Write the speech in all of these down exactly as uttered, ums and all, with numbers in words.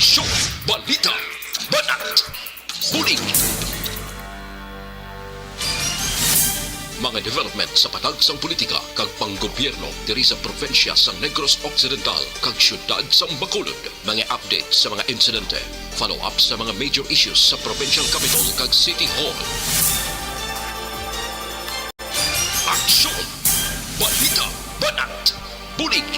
Show, balita, banat, bulig. Mga development sa patag sang politika kag panggobyerno diri sa probinsya sa Negros Occidental kag siyudad sang Bacolod. Mga update sa mga insidente, follow-up sa mga major issues sa provincial capital kag city hall. Aksyon! Balita! Banat! Bulig!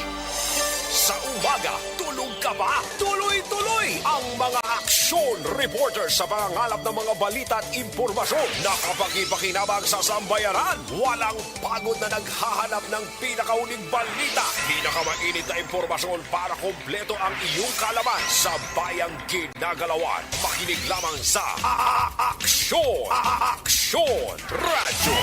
Sa umaga, tulog ka ba? Tuloy-tuloy ang mga aksyon reporter sa pangangalap ng mga balita at impormasyon na kapakipakinabang sa sambayanan. Walang pagod na naghahanap ng pinakahuling balita, pinakamainit na impormasyon para kompleto ang iyong kaalaman sa bayang ginagalawan. Makinig lamang sa A-, A-, Aksyon! A-, Aksyon Radyo!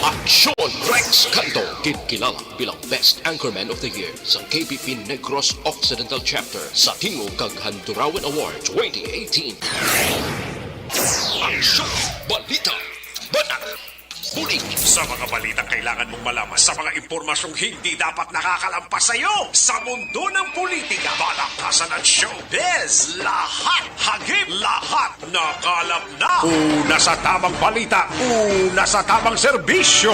Aksyon! Rex Canto, ginkilala bilang Best Anchorman of the Year sa K B P Negros Occidental Chapter sa Tingog kag Handurawan Award twenty eighteen. Aksyon! Balita! Banat! Bulig! Sa mga balitang kailangan mong malaman, sa mga impormasyong hindi dapat nakakalampas sa iyo, sa mundo ng politika, balakasan at showbiz, lahat, hagip, lahat, nakalap na. Una sa tamang balita, una sa tamang serbisyo.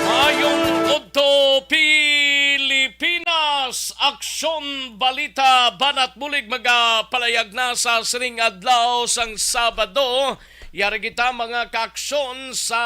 Mayong udto, Pilipinas! Aksyon, balita, banat bulig magapalayag na sa sining adlaw sang Sabado. Yari kita, mga kaaksyon, sa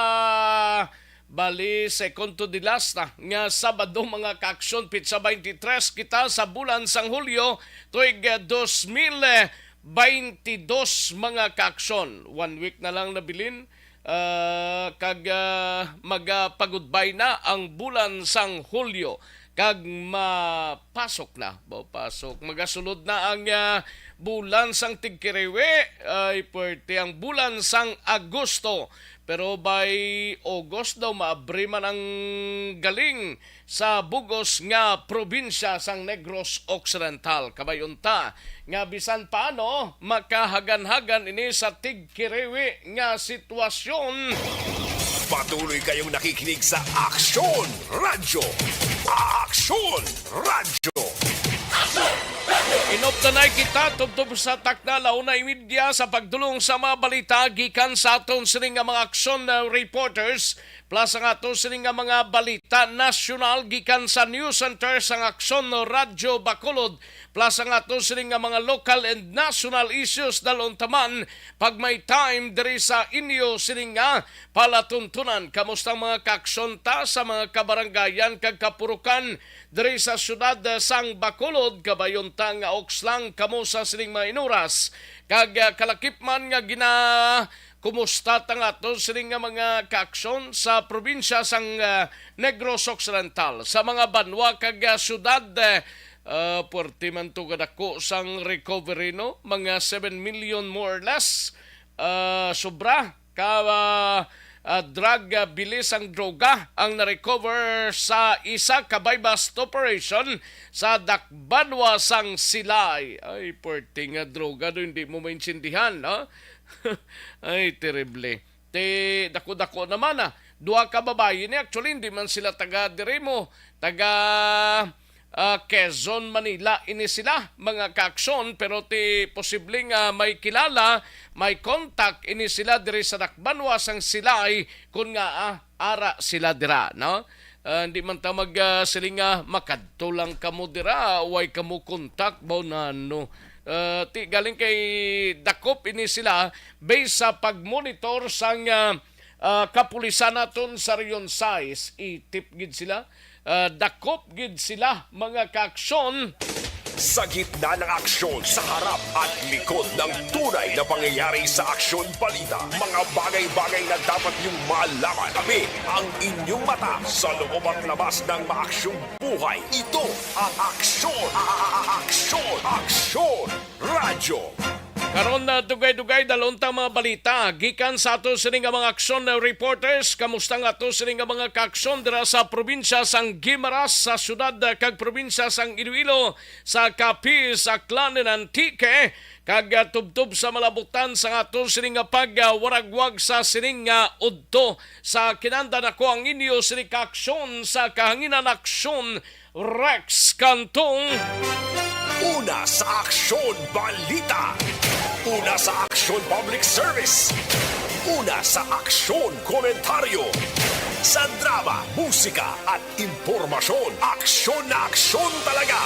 bali, second to the last na nga Sabado, mga kaaksyon, pitsa twenty-three kita sa bulan sang Hulyo, tuig, eh, dos mil, eh, twenty-two, mga kaaksyon. One week na lang nabilin, ah, kag, ah, magapagudbay na ang bulan sang Hulyo, kag mapasok na, mapasok, magasulod na ang, ah, bulan sang tigkiriwi. Ay, puwerte ang bulan sang Agosto. Pero by August daw, maabri man ang galing sa bug-os nga probinsya sang Negros Occidental. Kabay unta nga bisan paano, makahaganhagan ini sa tigkiriwi nga sitwasyon. Patuloy kayong nakikinig sa Aksyon Radyo. Aksyon Radyo. Inuptanay kita tubtob sa takna, launa imidya sa pagdulong sa mga balita gikan sa aton sini nga mga aksyon, uh, reporters, plus ang aton sini nga mga balita nasyonal gikan sa news center sang Aksyon Radyo Bacolod, plus ang aton sini nga mga local and national issues dalon taman pag may time diri sa inyo sini nga palatuntunan. Kamusta ang mga kaaksyon ta sa mga kabarangayan kag kapurukan diri sa siyudad sang Bacolod? Kabayon ta nga oks lang kamo sa sining mga inuras. Kag, ah, kalakip man nga gina-, kumusta ta nga aton sining nga mga kaaksyon sa probinsya sang, ah, Negros Occidental, sa mga banwa kag, ah, siyudad, eh, ah, puwerte man to kadako sang recovery, no? Mga seven million more or less, ah, sobra ka, ah, ah, drug, ah, bili sang droga ang na-recover sa isa ka buy-bust operation sa dakbanwa sang Silay. Ay, puwerte nga droga do, hindi mo maintindihan, no? Ay, terrible. Ti, dako-dako naman, ah. Duha ka babayi ni, actually, hindi man sila taga diri mo, taga ah, Quezon, Manila ini sila, mga kaaksyon, pero ti posible nga may kilala, may contact ini sila diri sa dakbanwa sang Silay, kun nga, ah, ara sila dira, no? Ah, hindi man ta mag, ah, siling nga makadto lang kamo dira, way kamo contact ba, nano? Ah, ti galing kay dakop ini sila based sa pagmonitor sang, ah, ah, kapulisan naton sa Region sais, itip gid sila, ah, dakop gid sila, mga kaaksyon. Sa gitna ng aksyon, sa harap at likod ng tunay na pangyayari sa Aksyon Balita, mga bagay-bagay na dapat niyong malaman. Tabi ang inyong mata sa loob at labas ng maaksyong buhay. Ito ang Aksyon, A-, A-, A-, Aksyon, Aksyon Radyo. Karon, ah, dugay-dugay, dalon ta mga balita gikan sa ato sini nga mga aksyon, ah, reporters. Kamusta nga ato sini nga mga kaaksyon dira sa probinsya sang Guimaras, sa syudad, ah, kag probinsya sang Iloilo, sa Capiz, Aklan, and Antique, kag, ah, tubtob sa malabutan sa ato sini nga pag, ah, waragwag sa sining nga udto. Sa kinandan, ako ang inyo sini kaaksyon sa kahanginan, aksyon Rex Cantong. Una sa aksyon, balita. Una sa aksyon, public service. Una sa aksyon, komentaryo. Sa drama, musika, at impormasyon, aksyon na aksyon talaga.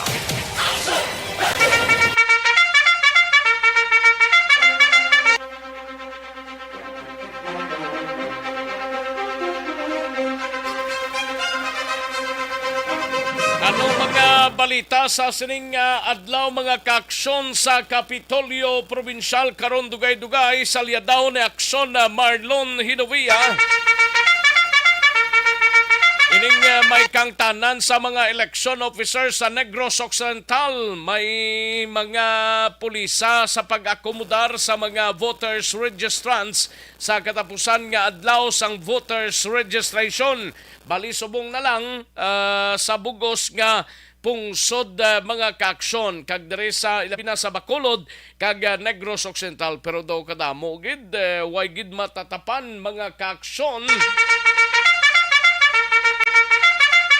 Ano mga balita sa sining, ah, adlaw, mga kaaksyon? Sa Kapitolyo Probinsyal karon, dugay-dugay, salyadahon ni aksyon, ah, Marlon Hinovia. Ining, ah, may kangtanan sa mga election officer sa Negros Occidental. May mga pulisa sa pag-akomodar sa mga voters registrants sa katapusan nga adlaw sang voters registration. Bali, subong na lang, ah, sa bugos nga pungsod, ah, mga kaaksyon, kag diri sa, ilabi na sa Bacolod kag, ah, Negros Occidental. Pero daw kadamo gid, eh, way gid matatapan, mga kaaksyon.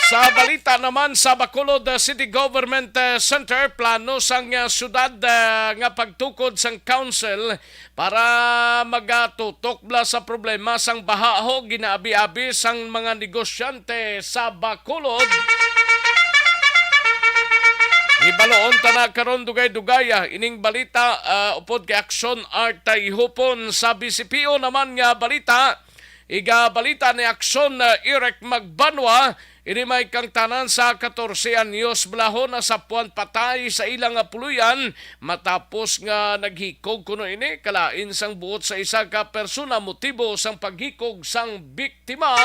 Sa balita naman sa Bacolod, ah, City Government, ah, Center, plano sang, ah, syudad, ah, nga pagtukod sang council para magatutok bala sa problema sang baha ho, ginaabi-abi sang mga negosyante sa Bacolod. Hibaloon ta na karon dugay-dugay, ah, ining balita, ah, upod kay Aksyon Art Ihupon. Sa B C P O naman nga balita, igabalita ni Aksyon, ah, Eric Magbanwa, ini may kangtanan sa katorse anyos bala ho nasapuan patay sa ila nga puloy-an matapos nga naghikog kuno ini kalain sang buot sa isa ka persona, motibo sang paghikog sang biktima.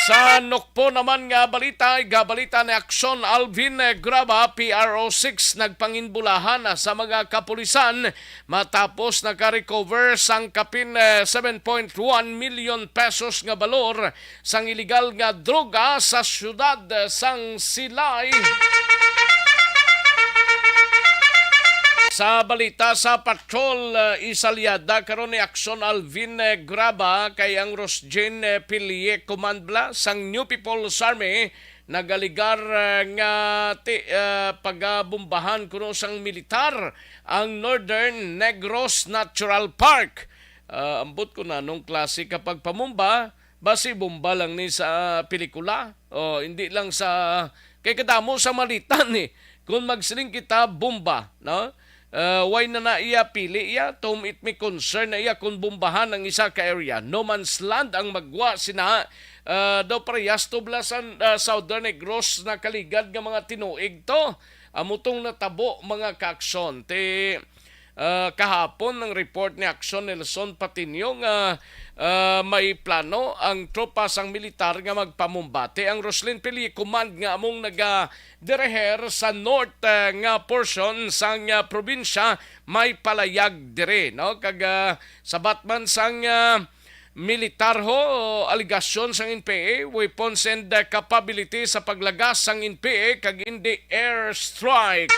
Sa Nokpo naman nga balita, igabalita ni Aksyon Alvin, eh, Graba, P R O six, nagpanginbulahan sa mga kapulisan matapos naka-recover sang kapin, eh, seven point one million pesos nga balor sang iligal nga droga sa siyudad sang Silay. Sa balita sa patrol, eh, isalyada karon ni Aksyon Alvin, eh, Graba kay ang Rosjin, eh, Pilie Command bala sang New People's Army nagaligar, eh, nga ti-, eh, pagabombahan kuno sang militar ang Northern Negros Natural Park. Ah, ambot ko na anong klase ka pagpamumba, basi bomba lang ni sa pelikula. O, hindi lang sa, kay kadamo sa malitan eh. Kung magsiling kita, bomba, no? Ah, why na na iya pili iya? To whom it may concern na iya kung bombahan ang isa ka area. No man's land ang magwa sina, ah, daw parehas to bala sa, ah, Southern Negros nakaligad nga mga tinuig to. Amo tong natabo, mga kaaksyon. Ti, ah, kahapon ang report ni Aksyon Nelson Patiño nga, ah, may plano ang tropa sang militar nga magpamumbati. Ang Roslyn Pili Command nga among naga direher sa north, ah, nga portion sang, ah, probinsya may palayag diri, no? Kag, ah, sabat man sang, ah, militar ho, alegasyon sang N P A, weapons and, ah, capability sa paglagas sang N P A kag indi airstrike.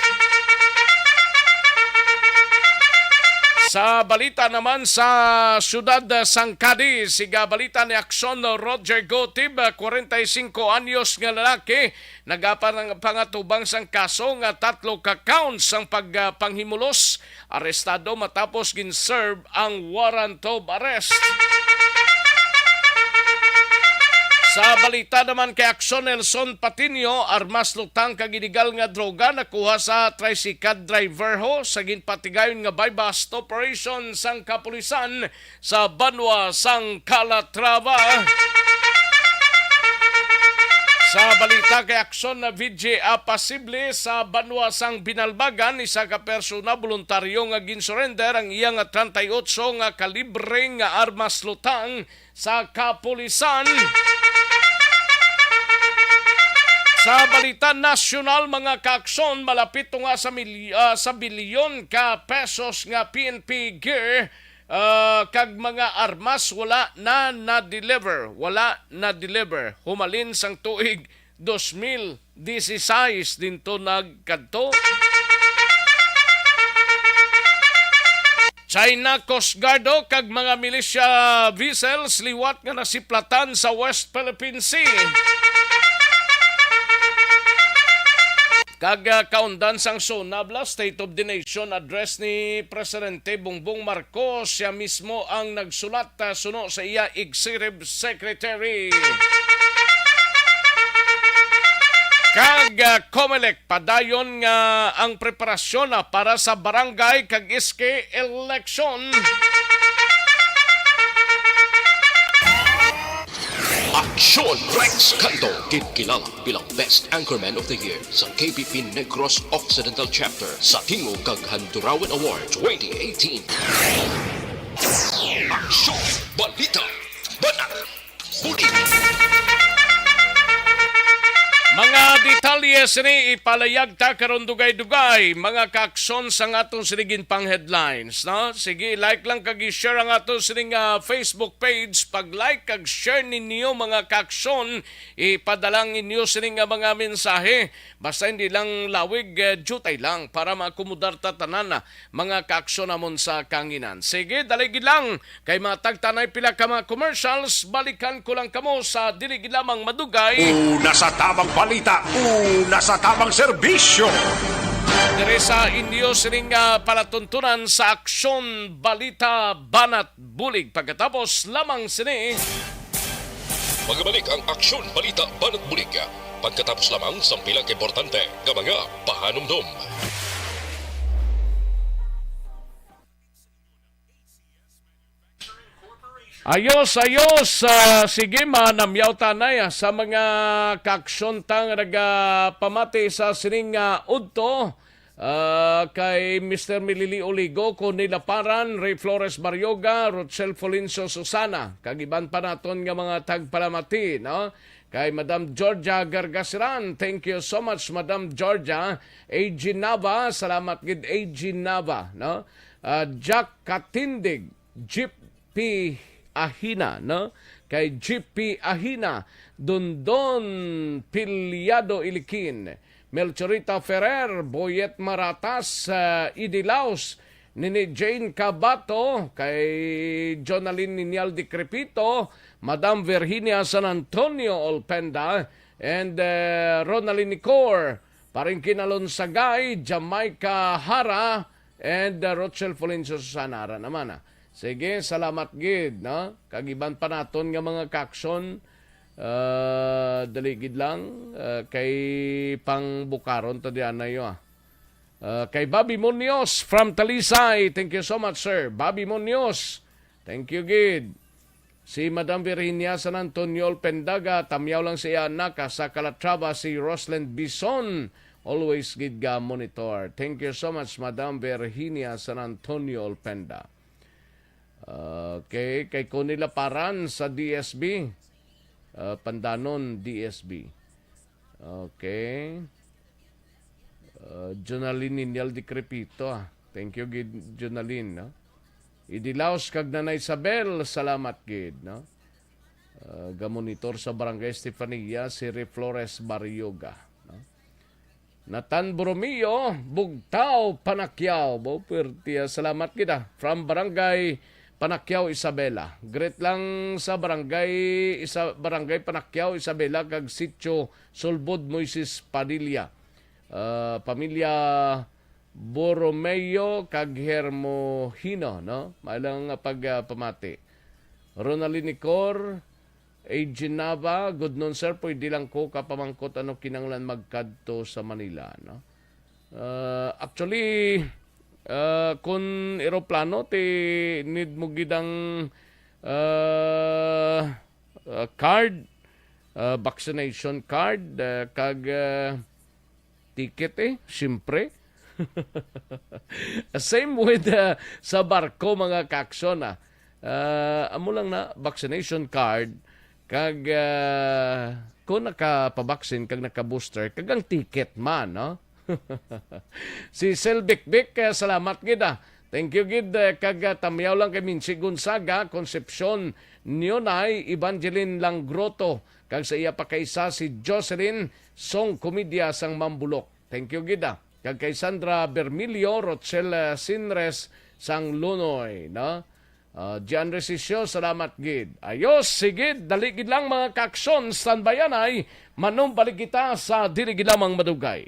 Sa balita naman sa siyudad, ah, sang Cadiz, siga balita ni Aksyon Roger Gotib, ah, kwarenta y singko anyos nga lalaki, nagapangatubang sang kaso nga tatlo ka counts ang pag, ah, panghimulos. Arestado matapos gin-serve ang warrant of arrest. Sa balita naman kay Aksyon Nelson Patiño, armas, lutang kag iligal nga droga nakuha sa tricycle driver ho sa ginpatigayon nga buy-bust operation sang kapulisan sa banwa sang Calatrava. Sa balita kay Aksyon na V G A, pasible sa banwa sang Binalbagan, isa ka persona boluntaryo nga gin-surrender ang iya nga treinta y ocho nga kalibre nga armas lutang sa kapulisan. Sa balita nasyonal, mga kaaksyon, malapit to nga sa mil-, ah, sa bilyon ka pesos nga P N P gear, ah, kag mga armas wala na na-deliver, wala na-deliver humalin sang tuig dos mil dieciséis dinto nagkadto. China Coast Guard, oh, kag mga militia vessels liwat nga nasiplatan sa West Philippine Sea. Kag, ah, kaundan sang SONA, bala, State of the Nation Address ni Presidente Bongbong Marcos, siya mismo ang nagsulat, ah, suno sa iya Executive Secretary. Kag, ah, COMELEC, padayon nga ang preparasyon, ah, para sa barangay kag S K election. Aksyon Rex Kanto, ginkilalang bilang Best Anchorman of the Year sa K P P Negros Occidental Chapter sa Tingog kag Handurawan Award twenty eighteen. Aksyon, balita, banat, bulig. Mga detalye sini ipalayag ta karon dugay-dugay, mga kaaksyon, sa aton sini ginpang headlines, no? Sige, like lang kag i-share ang aton sini nga Facebook page. Pag-like kag share ninyo, mga kaaksyon, ipadala ang inyo sini nga mga mensahe. Basta hindi lang lawig, eh, jutay lang para maakomodar ta tanan, ah, mga kaaksyon namon sa kahanginan. Sige, dali gid lang. Kay matagtanay pila ka mga commercials, balikan ko lang kamo sa dili gid lamang madugay. Una sa tamang balita, una sa tamang serbisyo. Diri sa inyo sining, ah, palatuntunan sa Aksyon Balita Banat Bulig. Pagkatapos lamang sini, magbalik ang Aksyon Balita Banat Bulig. Pagkatapos lamang sa pila ka importante nga mga pahanumdom. Ayos, ayos. Ah, sige, manamyaw tanay, ah, sa mga kaaksyon ta nga nagapamati sa sining, ah, udto, ah, kay Mister Milili Oligo, Connie Laparan, Ray Flores Barrioga, Rochelle Folencio Susana, kag iban pa naton nga mga tagpalamati, no? Kay Madam Georgia Gargasiran, thank you so much, Madam Georgia. A G Nava, salamat gid, A G Nava, no? Ah, Jack Katindig, Jeep P. Ahina, no? Kay Jeep P. Ahina, Dondon Piliado Ilikin, Melchorita Ferrer, Boyet Maratas, ah, Idi Laos, Nini Jane Cabato, kay Jonalyn Niñal Decrepito, Madam Virginia San Antonio Olpenda, and, eh, Ronaldin Nicor, Paringkin Alonsagay, Jamaica Hara, and, uh, Rochelle Fulencio Susana, ara naman, ah. Sige, salamat gid, no? Kag iban pa naton nga mga kaaksyon, uh, dali gid lang, uh, kay pangbukaron ta diyan na yo, ah. Uh, kay Bobby Munoz from Talisay, thank you so much, sir. Bobby Munoz, thank you gid. Si Madam Virginia San Antonio Olpendaga, tamyaw lang sa iya anak, ah, sa Calatrava, si Roslyn Bison. Always gid ga monitor. Thank you so much, Madam Virginia San Antonio Olpenda. Okay, kay Connie Laparan sa D S B. Ah, Pandanon, D S B. Okay. Uh, Jonalyn Ninyal Decrepito, ah. Thank you gid, Jonalyn, no? Idilaos kag Nanay Isabel, salamat gid, no? Uh, gamonitor sa Barangay Estefania, si Ray Flores Barrioga, no? Nathan Borromeo, Bugtao, Panakyaw. Bo, pwerte, ah, salamat gid, ah. From Barangay Panakyaw, Isabela. Greet lang sa Barangay Isa-, Barangay Panakyaw, Isabela, kag Sitio Sulbod, Moises Padilla. Ah, pamilya Borromeo kag Hermohino, no? May lang nga pag, ah, pamati. Ronaldin Nicor, A G Nava, good noon, sir. Pwede lang ko kapamangkot ano kinanglan magkadto sa Manila, no? Ah, actually, ah, kun eroplano, ti need mo gid ang, ah, ah, card, ah, vaccination card, ah, kag, ah, ticket, eh, siyempre. Same with, ah, sa barko, mga kaaksyon, ah. Ah, amo lang na vaccination card kag, ah, Kung nakapabaksin kag nakabooster, kag ang ticket man, no? Si Sel Bikbik, eh, salamat gid, ah. Thank you gid, eh, kag, ah, tamyaw lang kay Minsi Gonzaga, Concepcion, Nionay, Evangeline Langroto, kag sa iya pa kaisa si Jocelyn Song Comedia sang Mambulok. Thank you gid, ah. Kag kay Sandra Bermilio, Rochelle, ah, Sinres sang Lunoy, no? Ah, Gian Resisyo, salamat gid. Ayos, sige, dali gid lang, mga kaaksyon, standby anay, manumbalik kita sa dili gid lamang madugay.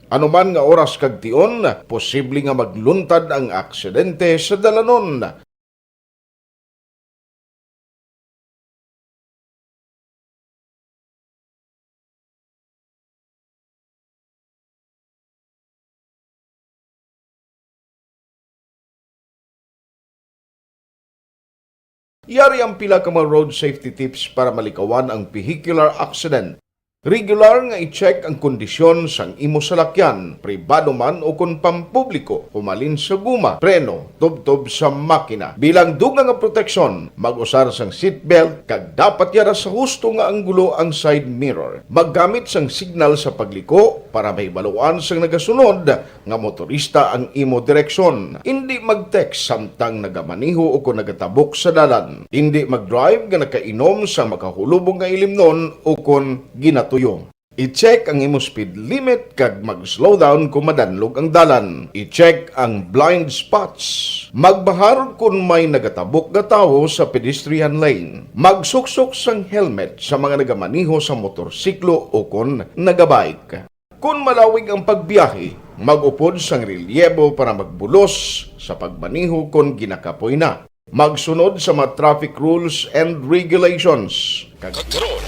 Ano man nga oras kag tion, posible nga magluntad ang aksidente sa dalanon. Yari ang pila ka mga road safety tips para malikawan ang vehicular accident. Regular nga i-check ang kondisyon sang imo salakyan, pribado man o kon pampubliko, humalin sa guma, preno, tubtob sa makina. Bilang dugang nga proteksyon, mag-usar sang seatbelt kag dapat yara sa husto nga anggulo ang side mirror. Maggamit sang signal sa pagliko para mahibaluan sang nagasunod nga motorista ang imo direksyon. Indi mag-text samtang nagamaneho o kon nagatabok sa dalan. Indi mag-drive nga nakainom sa makahulubong nga ilimnon o kon ginatuyo. I-check ang imo speed limit kag mag-slow down kon madanlog ang dalan. I-check ang blind spots. Magbahar kon may nagatabok nga tawo sa pedestrian lane. Magsuksok sang helmet sa mga nagamaneho sa motorsiklo o kon nagabike. Kon malawig ang pagbiyahe, mag-upod sang relyebo para magbulos sa pagmaneho kon ginakapoy na. Magsunod sa mga traffic rules and regulations. Kag Kag karon,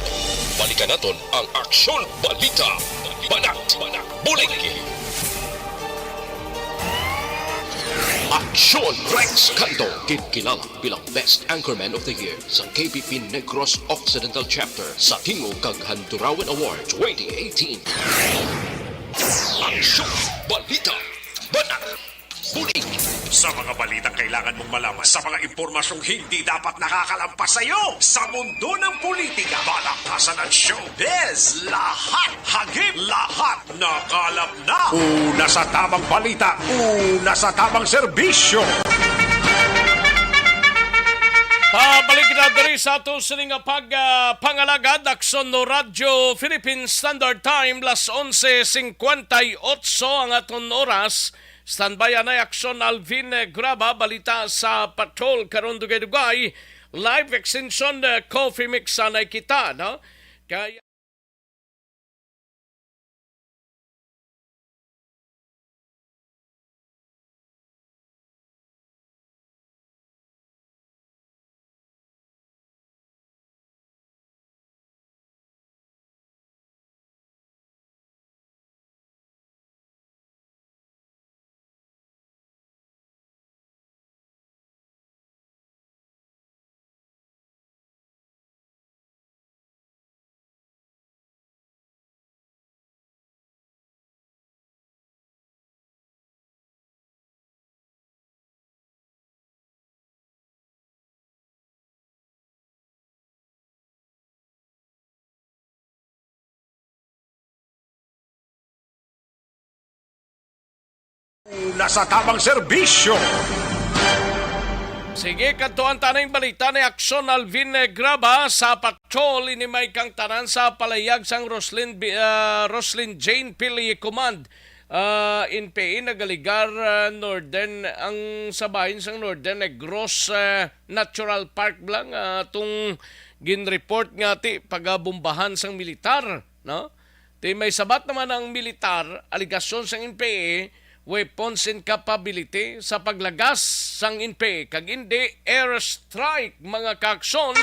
balikan naton ang Aksyon Balita. Banat, bulig. Aksyon Rex Canto, kinkilala bilang Best Anchorman of the Year sa K B P Negros Occidental Chapter sa Tingog kag Handurawan Award twenty eighteen. Aksyon Balita. Banat. Bulig. Sa mga balitang kailangan mong malaman, sa mga impormasyong hindi dapat nakakalampas sa iyo, sa mundo ng politika, balakasan at showbiz, lahat hagip, lahat nakalap na. Una sa tamang balita, una sa tamang serbisyo. Pabalik na diri sa ato sini nga pag, ah, pangalagad, Aksyon no Radyo Philippine Standard Time, las onse cincuenta y ocho ang aton oras. Standby anay Aksyon Alvin, eh, Graba, balita sa patrol karon dugay-dugay. Live extension, eh, coffee mix anay kita, no? Kay Una sa tamang serbisyo. Sige, kadtuan ta na ang balita ni Aksyon Alvin, eh, Graba sa patrol. Ini may kang tanan sa palayag sang Roslyn Bi-, ah, Roslyn Jane Pili Command. Ah, N P A nagaligar, ah, Northern, ang sa bahin sang Northern Negros, ah, Natural Park bala nga atong ginreport nga ti pagabombahan sang militar, no? Ti may sabat naman ang militar, alegasyon sang N P A, weapons and capability sa paglagas sang N P A, kag indi airstrike, mga kaaksyon.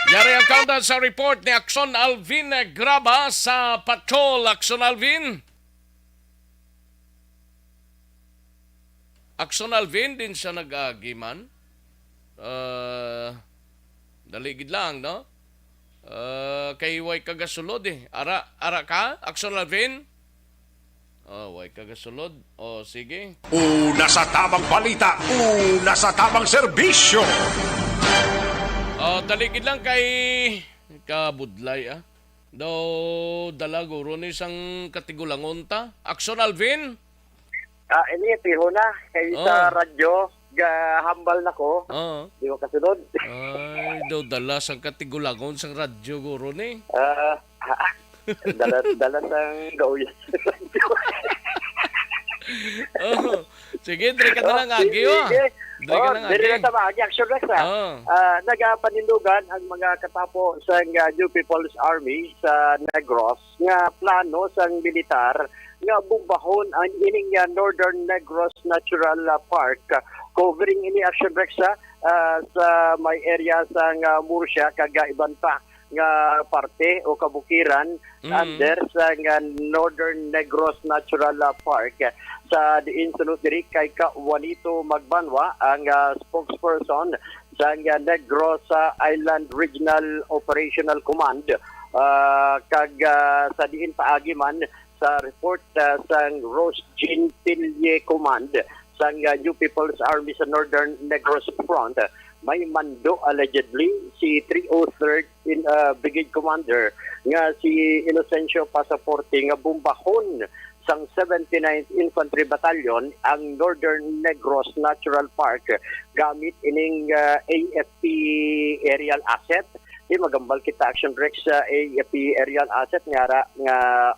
Yari ang countdown sa report ni Aksyon Alvin Graba sa Patrol. Aksyon Alvin. Aksyon Alvin, din siya nag-agi man. Ah, dali gid lang, no? Ah, kay way ka gasulod eh. Ara, ara ka, Aksyon Alvin? Oh, way ka gasulod. Oh, sige. Una sa tamang balita, una sa tamang serbisyo. Oh, dali gid lang kay kabudlay, ah. Daw dala guro ni sang katigulangon ta. Aksyon Alvin? Ah, ini, piho na. Kay sa Oh. radyo, gahambal na ko. Oo. Di ko kasunod. Ay, daw dala sang katigulangon sang radyo guro ni. Ah, dala, dala sang gauyan. Oh. Sige, diri ka na lang agi, oh. Sige. Diri ka Oh, lang diri agi. na sa maagi. Action Rex, ah. Oh. Ah, nagapanindugan ang mga katapo sang, ah, New People's Army sa Negros nga plano sang militar nga bumbahon ang ining, ah, Northern Negros Natural, ah, Park. Covering ini, Action Rex, ah, ah, sa may area sang, ah, Murcia kag, ah, iban pa nga parte o kabukiran Mm. under sang, ah, Northern Negros Natural, ah, Park. Sa diin suno diri kay ka Juanito Magbanwa ang, ah, spokesperson sang, ah, Negros, ah, Island Regional Operational Command, ah, kag, ah, sa diin paagi man sa report, ah, sang Rose Jean Pille Command sang, ah, New People's Army sa Northern Negros Front, may mando allegedly si three oh third in, ah, Brigade Commander nga si Inocencio Pasaporte nga bumbahon sang seventy-ninth Infantry Battalion ang Northern Negros Natural Park gamit ining, ah, A F P aerial asset. Di magambal kita, Action Rex, sa A F P aerial asset nga ra nga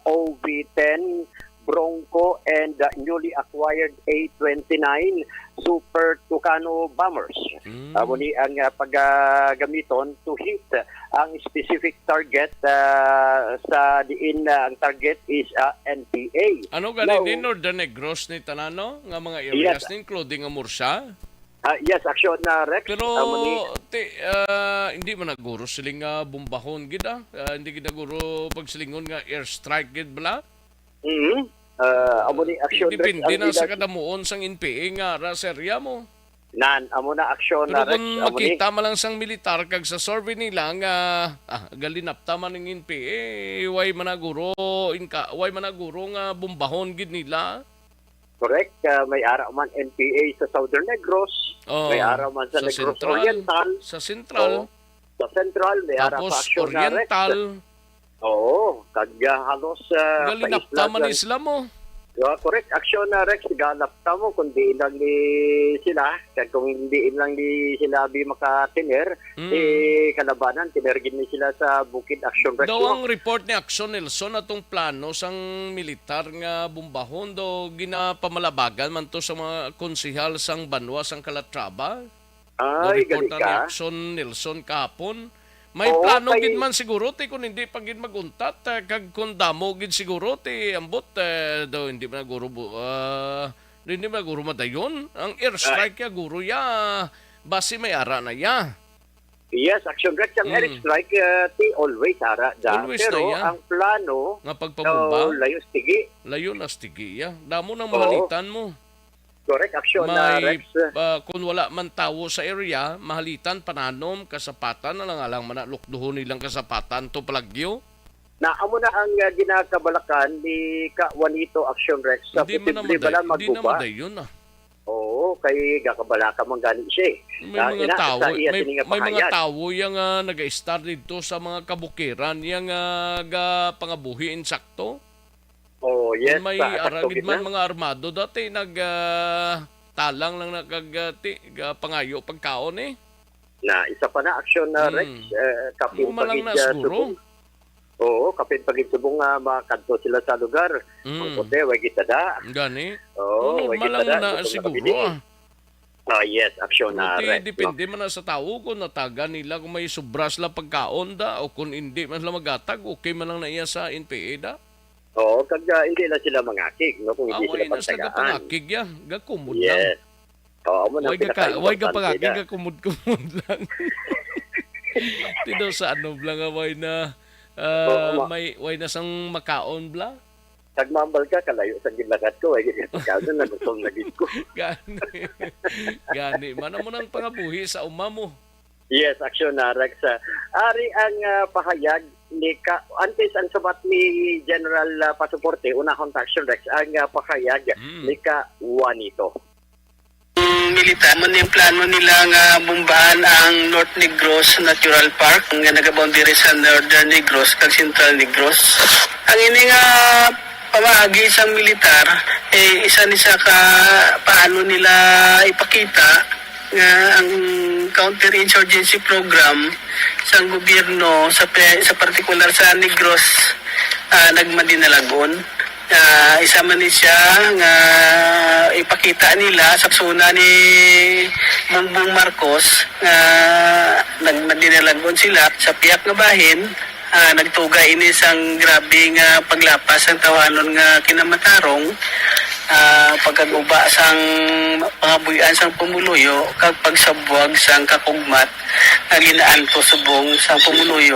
O V ten Bronco and, uh, newly acquired A twenty-nine Super Tucano bombers. Mm. Amo ni ang, uh, pagagamiton to hit ang specific target, uh, sa diin, uh, ang target is, uh, N P A. Ano gani Now, ni Northern Negros ni tanan, no? Nga mga areas, yes, ni, including ang Murcia? Ah, yes, action na, Rex. Pero, Amo ni ti, ah, hindi man naguro sila nga bumbahon gid, ah. Ah, hindi gid naguro pagsilingon nga airstrike gid bala. Mhm. Ah, amo ni action, Rex, depende ang na sa ilang kadamuon sang N P A nga ra sa area mo. Nan, amo na action Pero na, Rex. Kung Amo ni. makita man lang sang militar kag sa survey nila nga, ah, galinapta man ang N P A, way man naguro inka-, way man naguro nga bumbahon gid nila. Correct. Ah, may ara man N P A sa Southern Negros, Oh, may ara man sa sa Negros Central. Oriental. Sa Central. Oo. Sa Central, may ara Tapos sa Action na Rex. Oriental. Oo, kag, ah, halos, ah, sa Galinapta isla man dyan. Isla mo. Ah, correct. Action na Rex, galapta mo kung diin lang ni sila, kag kung diin lang ni sila bi makatiner, Mm. eh, kalabanan, tiner gid ni sila sa Bukid Action Rex. Daw ang report ni Action Nelson atong plano sang militar nga bombahon daw ginapamalabagan man to sa mga konsehal sang banwa sang Calatrava. Ay, Report gali na ni ka. Action Nelson kahapon. May Oo, plano kay gid man siguro ti kung hindi pa gid mag-untat, eh, kag kung damo gid siguro ti ambot, eh, daw hindi man guro bu-, ah, daw hindi man guro madayon ang airstrike ya guro ya basi may ara na ya. Yes, Action Rex, ang Mm. airstrike, eh, ti always ara da. Always Pero na ya. Ang plano, Nga pagpabomba? Oh, layo stigi. Layo na stigi ya. Damo nang Oo. Mahalitan mo. Correct, Action na May, Rex. Ah, kung wala man tawo sa area, mahalitan, pananom, kasapatan, alang-alang man na lukduhon nilang kasapatan to palagyo. Na amo na ang, ah, ginakabalakan ni Ka Juanito Action Rex sa Hindi man posible naman bala day-, hindi magguba. Naman dayon, ah. Oo, kay gakabalaka man gani siya, eh. May Ah, mga ina, tawo, sa iya may, sining nga may mga pahayag. Tawo yang, ah, nag-a-estar didto sa mga kabukiran yang, ah, ga pangabuhi insakto. Oh, yes, may sa ara gid man mga armado dati nag, ah, talang lang na kag, ah, ti-, ga pangayo pagkaon, eh. Na isa pa na aksyon na, Rex, Hmm. eh, kapin Uma lang pagid, na ah, siguro. Subong. Oo, kapin pagid subong nga makadto sila sa lugar. Hmm. Ang kote, way kita da. Gani. Oo, way normal kita lang da. Na gutom na siguro, kami. Ah, yes, aksyon na, Rex, no? Depende man na sa tawo kung natagan nila kung may sobra sila pagkaon da o kung hindi man sila magatag, okay man lang na iya sa N P A da. Oo, kag, ah, hindi lang sila mangakig, no, kung hindi sila pagtagaan. Ah, way na sila gapangakig, ya. Gakumod lang. Yes. Oo, amo na pinakaimportante na. Way gapangakig, gakumod-kumod lang. Tino sa ano lang, ah, way na, ah, Oo, ma- may, way na sang makaon bla. Kag mambal ka, kalayo sang ginlakat ko, ay, pagkaon na, gutom na gid ko. Gani. Gani. Mana mo nang pangabuhi sa uma mo? Yes, aksyon na, Rex. Ah, ari ang, ah, pahayag ni Ka-, antes ang sabat ni General, ah, Pasaporte, unahon ta, aksyon, Rex, ang, ah, pahayag Mm. Ni Ka Juanito. Ang militar, mo ning plano nila nga bombahan ang North Negros Natural Park nga nagaboundary sa Northern Negros kag Central Negros. Ang ini nga pamaagi sang militar, eh, isa ni sa ka paano nila ipakita nga ang counterinsurgency program sang gobyerno sa pe-, sa partikular sa Negros, ah, nagmadinalag-on. Ah, isa man ni siya nga ipakita nila sa persona ni Bongbong Marcos nga nagmadinalag-on sila sa pihak nga bahin. Ah, nagtuga ini sang grabe nga paglapas sang tawhanon nga kinamatarong, ah, pagkaguba sang pangabuhian sang pumuluyo kag pagsabwag sang kakugmat nga ginaantos subong sang pumuluyo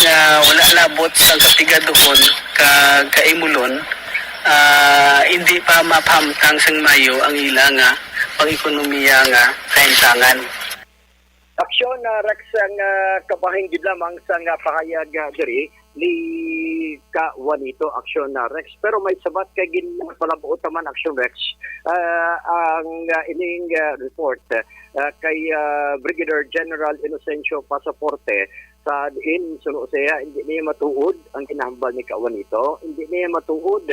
nga wala labot sang katigaduhon kag kaimulon, ah, hindi pa mapahamtang sang mayo ang ila nga pang-ekonomiya nga kaintangan. Aksyon, ah, Rex, ang, ah, kabahin gid lamang sang, ah, pahayag, ah, diri ni Ka Juanito, aksyon, ah, Rex. Pero may sabat kay ginpalab-ot naman, aksyon, Rex. Ah, ang, ah, ining, ah, report, ah, kay, ah, Brigadier General Inocencio Pasaporte, sa diin, suno siya, hindi niya matuod ang ginahambal ni Ka Juanito. Hindi niya matuod.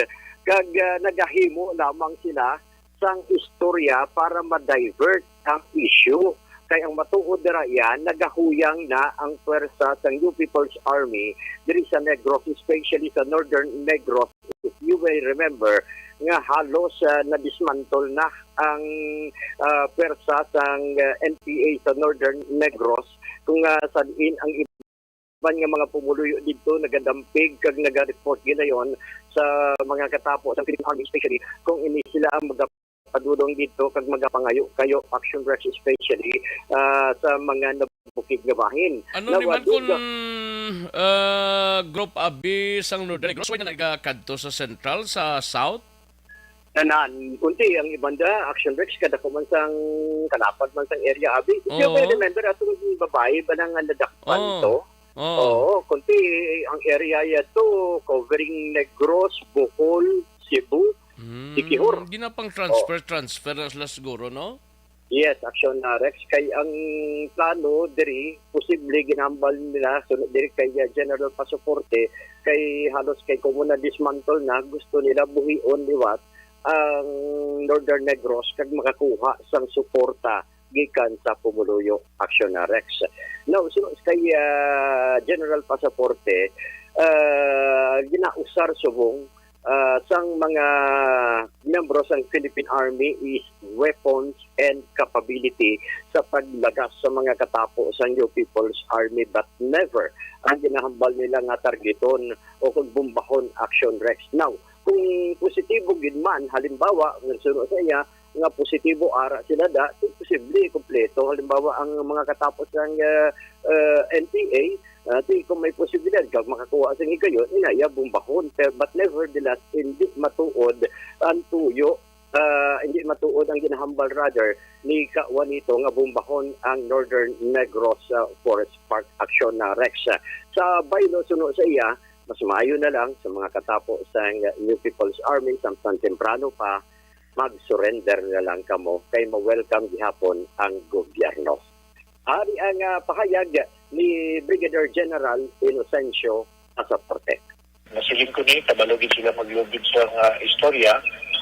Kag, ah, nagahimo lamang sila sang istorya para ma-divert ang issue. Kay ang matuod dira yan, nagahuyang na ang pwersa sang New People's Army diri sa Negros, especially sa Northern Negros. If you may remember, nga halos, ah, na-dismantle na ang, ah, pwersa sang, ah, N P A sa Northern Negros, kung, ah, sa diin ang iban nga mga pumuluyo didto nagadampig kag naga-report ginayon sa mga katapo sa Philippine Army, especially kung ini sila ang magapadulong didto kag magapangayo-kayo, action, Rex, especially, ah, sa mga nabukid nga bahin. Ano ni man kung, ah, Group A B sang Northern Negros, way na nagakadto sa Central, sa South? Tanan, kunti ang iban da, action, Rex, kadako man sang kalapag man sang area, abi. If you may remember, atong babae ba nang nadakpan to? Oo. Oo, kunti ang area ya to, covering Negros, Bohol, Cebu, Mm, Sikihor. Di na pang transfer, transfer na sila siguro, no? Yes, Action, ah, Rex. Kay ang plano diri, posible ginambal nila, so, diri kay, ah, General Pasaporte, kay halos kay komuna dismantle na, gusto nila buhion liwat ang Northern Negros kag makakuha sang suporta gikan sa pumuluyo, Action, ah, Rex. Now, so, kay, ah, General Pasaporte, ah, ginausar subong, ah, sang mga miyembro sang Philippine Army is weapons and capability sa paglagas sa mga katapo sang New People's Army, but never ang ginahambal nila nga targeton o kung bombahon, Action, Rex. Now, kung positibo gid man, halimbawa, kung suno sa iya, nga positibo ara sila da, so posible, kompleto. Halimbawa, ang mga katapo sang, ah, ah, N P A, ah, di ko may posibilidad kag makakuha sing higayon, ina iya bombahon. Pero, but nevertheless, hindi matuod ang tuyo, ah, hindi matuod ang ginahambal, rather, ni Ka Juanito nga bombahon ang Northern Negros, ah, Forest Park, Action, ah, Rex. Sa baylo, suno sa iya, mas maayo na lang sa mga katapo sang New People's Army, samtang temprano pa, mag-surrender na lang kamo kay ma-welcome gihapon ang gobyerno. Ari ang, ah, pahayag ni Brigadier General Inocencio Pasaporte. Nasiling ko ni, kabalo gid sila maglugid sa nga istorya,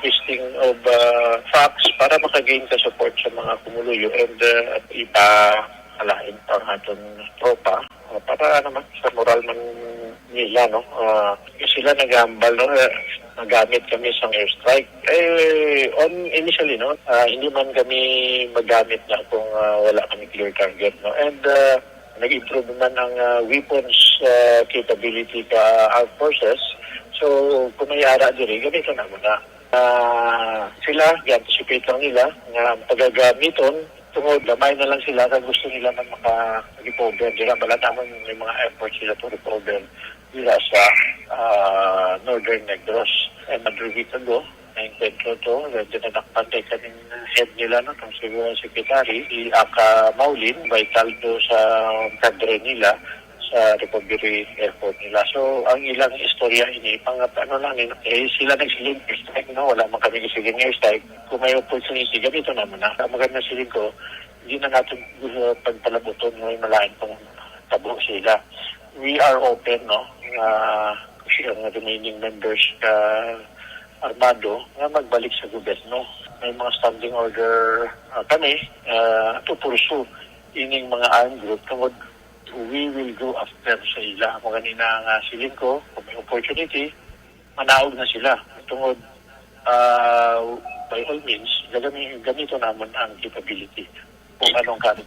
listing of, ah, facts para makagain ka support sa mga pumuluyo and, ah, ipa-, alain pa ang aton tropa, ah, para naman sa moral man nila, no? Ah, sila nagahambal, no? Eh, magamit kami sa airstrike. Eh, on initially, no? Ah, hindi man kami magamit na kung, ah, wala kami clear target, no? And, ah, nag-improve man ang, ah, weapons, ah, capability ka armed forces. So, kung may ara diri, gamiton namo na. Ah, sila, gi-anticipate lang nila nga ang pagagamiton tungod gamay na lang sila kag gusto nila man maka-recover. Dira, bala namon may mga efforts sila to recover dira sa, ah, Northern Negros. And another week ago, na-encuentro to, medyo nadakpan kay kaning head nila, no, tong si-, secretary, si Aka Maulin, vital to sa kadre nila sa recovery effort nila. So, ang ilang istorya ini, pang, ano lang, eh, eh, sila nagsiling, airstrike, no? Wala man kami nagsiling airstrike. Kung may opportunity, gamiton namo na. Ang maganda siling ko, hindi na natin, uh, pagpalabuton, no, yung malain pang tabo sila. We are open, no, nga ang remaining members ka armado nga magbalik sa gobyerno. May mga standing order, ah, kami, ah, to pursue ining mga armed group tungod we will go after sa ila. Amo ganina nga siling ko, kung may opportunity, manaog na sila. Tungod, ah, by all means, gagami-, gamiton namon ang capability kung anong kami.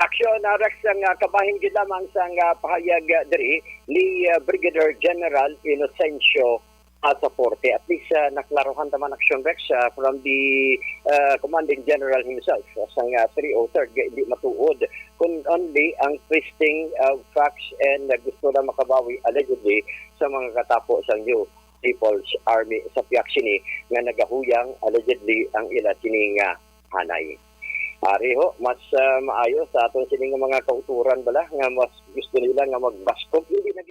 Aksyon, ah, Rex, ang, ah, kabahin gid lamang sang, ah, pahayag, ah, diri ni, ah, Brigadier General Inocencio Pasaporte. At least, ah, naklaruhan ta man, Aksyon, Rex, ah, from the, ah, Commanding General himself, ah, sang, ah, three oh third, nga hindi matuod, kun only ang twisting of facts and, ah, gusto na makabawi, allegedly, sa mga katapo sang New People's Army sa piyak sini nga nagahuyang, allegedly, ang ila sini nga hanay. Ari ho, mas, ah, maayo sa aton sini nga mga kautoran bala nga mas gusto nila nga magbaskog, hindi na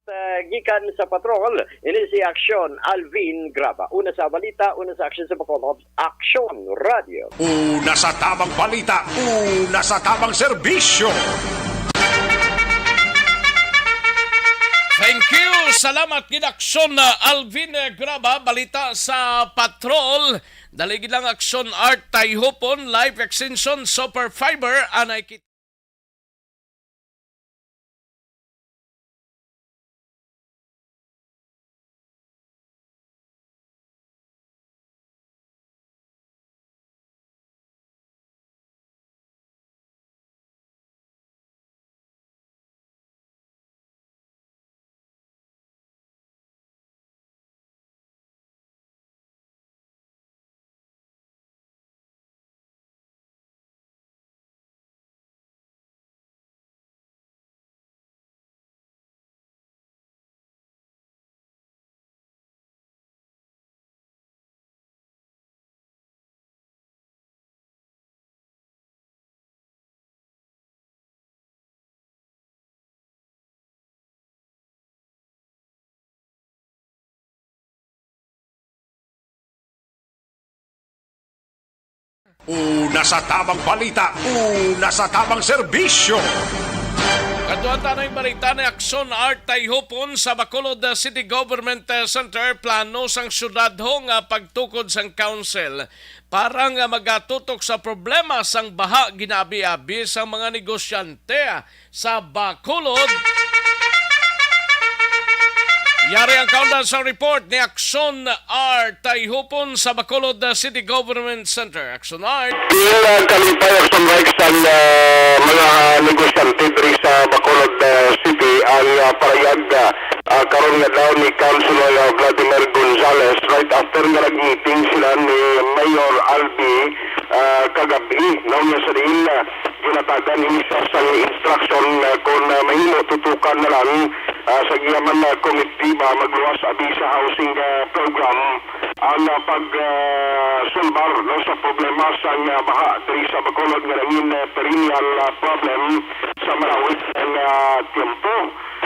Ah, gikan sa Patrol, ini si Aksyon Alvin Graba. Una sa balita, una sa aksyon sa Bacolod, Aksyon Radio. Una sa tabang balita, una sa tabang serbisyo. Thank you. Salamat gid, Aksyon, ah, Alvin, eh, Graba. Balita sa Patrol. Dali gid lang, Aksyon Art Tayhupon, Life Extension, Super Fiber, anay kit- Una sa tabang balita, una sa tabang serbisyo. Kadtuan ta na ang balita ni Aksyon Art Tayhupon. Sa Bacolod, uh, City Government, uh, Center, plano sang syudad ho nga pagtukod sang council para nga magatutok sa problema sang baha ginaabi-abi sang mga negosyante sa Bacolod. Yari ang kaundan sa report ni Aksyon R. Tayhupon sa Bacolod, uh, City Government Center. Aksyon R. Bilang kalipay, Aksyon Rex, ang, uh, mga negosyante diri sa Bacolod, uh, City ang, uh, parayag, uh, uh, karon nga daw ni Councilor, uh, Vladimir Gonzales right after nga nag-meeting sila ni Mayor Albi, uh, kagabi, no, nga sa diin, uh, ginatagan ini siya sang instruction, ah, kon, ah, mahimo, tutukan na lang, ah, sa iya man, ah, komitiba magluwas abi sa housing, ah, program ang, ah, pag, ah, sulbar, no, sa problema sang, ah, baha diri sa Bacolod nga nangin, ah, perennial, ah, problem sa malawig nga, ah, tiyempo.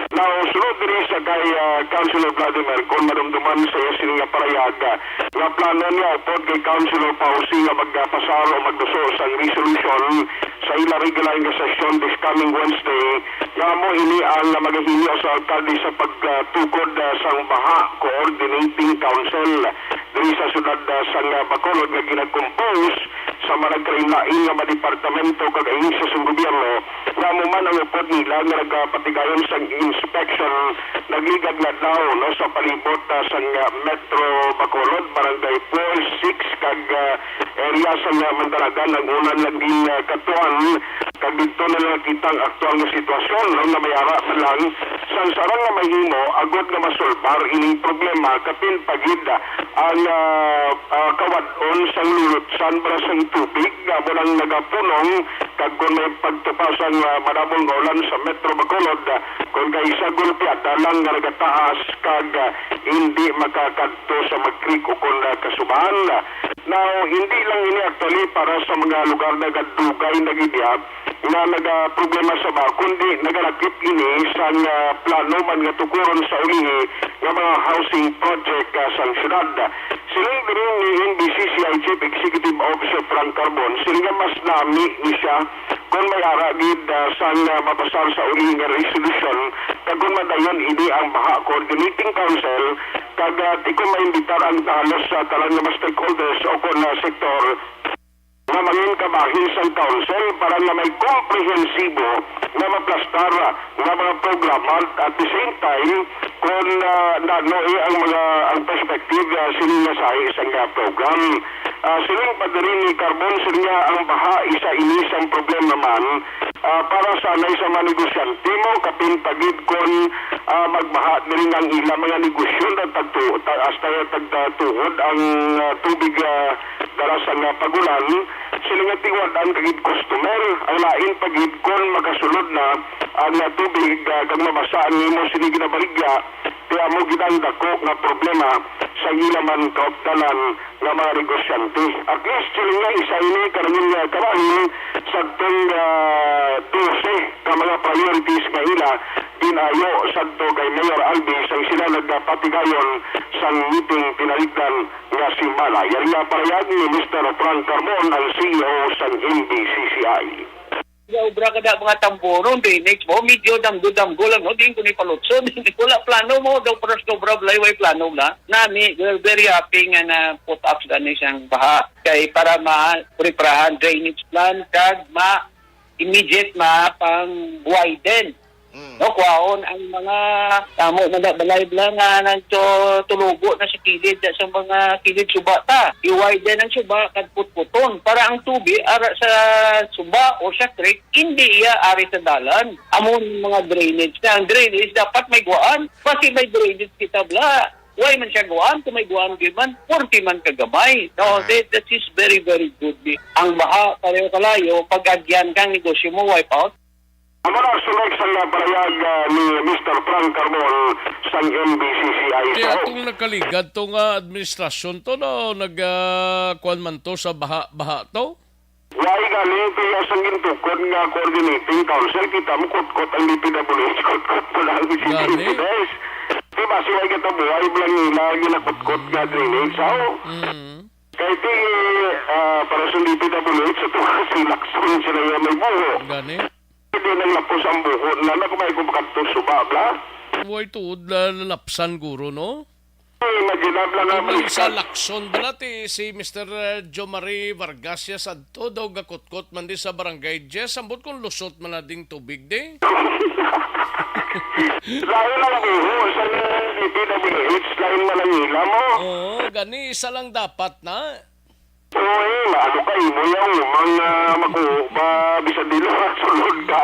Now, sulod diri sa kay, ah, Councilor Vladimir, kon madumduman sa iya sini nga parayag, ah, nga plano niya upod kay Councilor Fauci nga magpasar o magduso sang resolution sa ila regular nga sesyon this coming Wednesday, nga amo ini ang magahimo sa alkalde sa pagtukod, ah, sang Baha Coordinating Council diri sa siyudad, ah, sang, ah, Bacolod nga ginakompose sa mga nagkalain-lain nga mga departamento kag ahensya sang gobyerno, nga amo man ang upod nila nga nagapatigayon sang inspection nagligad nga adlaw, no, sa palibot, ah, sang, ah, Metro Bacolod, Barangay four, six, kag, ah, area sang, ah, Mandaragan ang una naging, ah, katuan kag didto na nakita ang aktual nga sitwasyon, no, nga may ara man lang sang sarang nga mahimo agod nga masulbar ining problema, kapin pa gid ang, ah, ah, kawad-on sang lulutsan para sang tubig nga amo nang nagapunong, kag kon may pagtupa sang, ah, madamo nga ulan sa Metro Bacolod, ah, kon kay sa golpeada lang nga nagataas kag, ah, hindi makakadto sa Magrik o kon, ah, Kasuban. Now, hindi lang ini actually para sa mga lugar nga dugay na gid nga nagaproblema sa baha, kundi nagalakip ini sang, ah, plano man nga tukuron sa ulihi nga mga housing project, ah, sang syudad. Siling diri ni N B C C I Chief Executive Officer Frank Carbon, siling nga mas nami ni siya kon may ara gid, ah, sang, ah, mapasar sa ulihi nga resolusyon, kag kon madayon ini ang Baha Coordinating Council, kag, ah, di kon maimbitar ang halos, ah, tanan nga mga stakeholders o kon, ah, sektor nga mangin kabahin sang council para nga may komprehensibo nga maplastar nga mga programa, at the same time, kung, ah, nano, eh, ang mga, ang perspective, ah, sini nga sahi sang, ah, program. Ah, siling pa diri ni Carbon, siling niya ang baha isa ini sang problema man, ah, para sa anay sa mga negosyante mo, kapin pa gid kon, ah, magbaha diri nga ang ila mga negosyo na tagtu-, ta-, hasta tagtuhod ang, ah, tubig, ah, dala sang, ah, pag-ulan, sila nga tiwad-an ka gid customer. Ang lain pa gid kon makasulod na ang, ah, tubig, ah, kag mabasa ang imo sini ginabaligya, kay amo gid ang dako nga problema sa ila man kaupdanan nga mga negosyante. At least, sila nga isa ini ka nangin nga kabahin sa tong, ah, dose ka mga priorities nga ila Pinayo sadto kay Mayor Albi sang sila nagapatigayon sang meeting tinalikdan nga semana. Yari ang parayag ni Mister Frank Carmon, ang C E O sang M B C C I. Nga obra kada mga tamboron, drainage mo, medyo damgo-damgo lang, no? Di ko ni palutson. Wala plano mo, daw paras ka obra, balay, way plano na. Nami, we're very happy nga na put up gani siyang baha. Kay para ma-preparahan drainage plan, kag ma-immediate ma pang widen. Mm. No, kuhaon ang mga tamo man na balay bala nga nagtulugo na sa kilid, sa mga kilid suba ta. I-widen ang suba, kag putputon. Para ang tubig, ara sa suba o sa creek, hindi iya ari sa dalan. Amo ang mga drainage na. Ang drainage dapat may guwaan. Basi may drainage kita bala. Why man siya guwaan? Kung may guwaan, di man, forty man kagamay. No, Ah. that, that is very, very good. Ang baha, pareho kalayo, pag agyan kang negosyo mo, wipe out. Amo na ang sunog sang parayag, ah, ni Mister Frank Carmon sang M B C C I. Kaya Sao. Atong nagkaligad to nga administrasyon to, no? Nag, ah, kuwan man to sa baha-baha to? Why galing to iya sang gintukod nga coordinating council? Kita mo kutkot ang D P W H, kutkot mo lang ang Gani? C D P S. Di ba sila gatabuhay lang nila ginakutkot nga drainage? Sao? Mm. Kay ti, ah, para sa D P W H, sa tuwa si Lacson sila nga may buho. Gani? Hindi nang lapos ang buho na nakumay ko makadto suba, bla? Way tuod la-, lalapsan guro, no? Imagine lang nga Kung sa baliskad. Lacson bala ti si Mister, uh, Jomari Vargas ya sadto daw gakutkot man di sa Barangay Diez, ambot kung lusot man na ding tubig di. Lain ang buho sa D P W H, lain man ang ila mo. Oo, gani isa lang dapat na. Uy, ano ka, imo yung umang, ah, makuha pa, bisan di na sulod ka.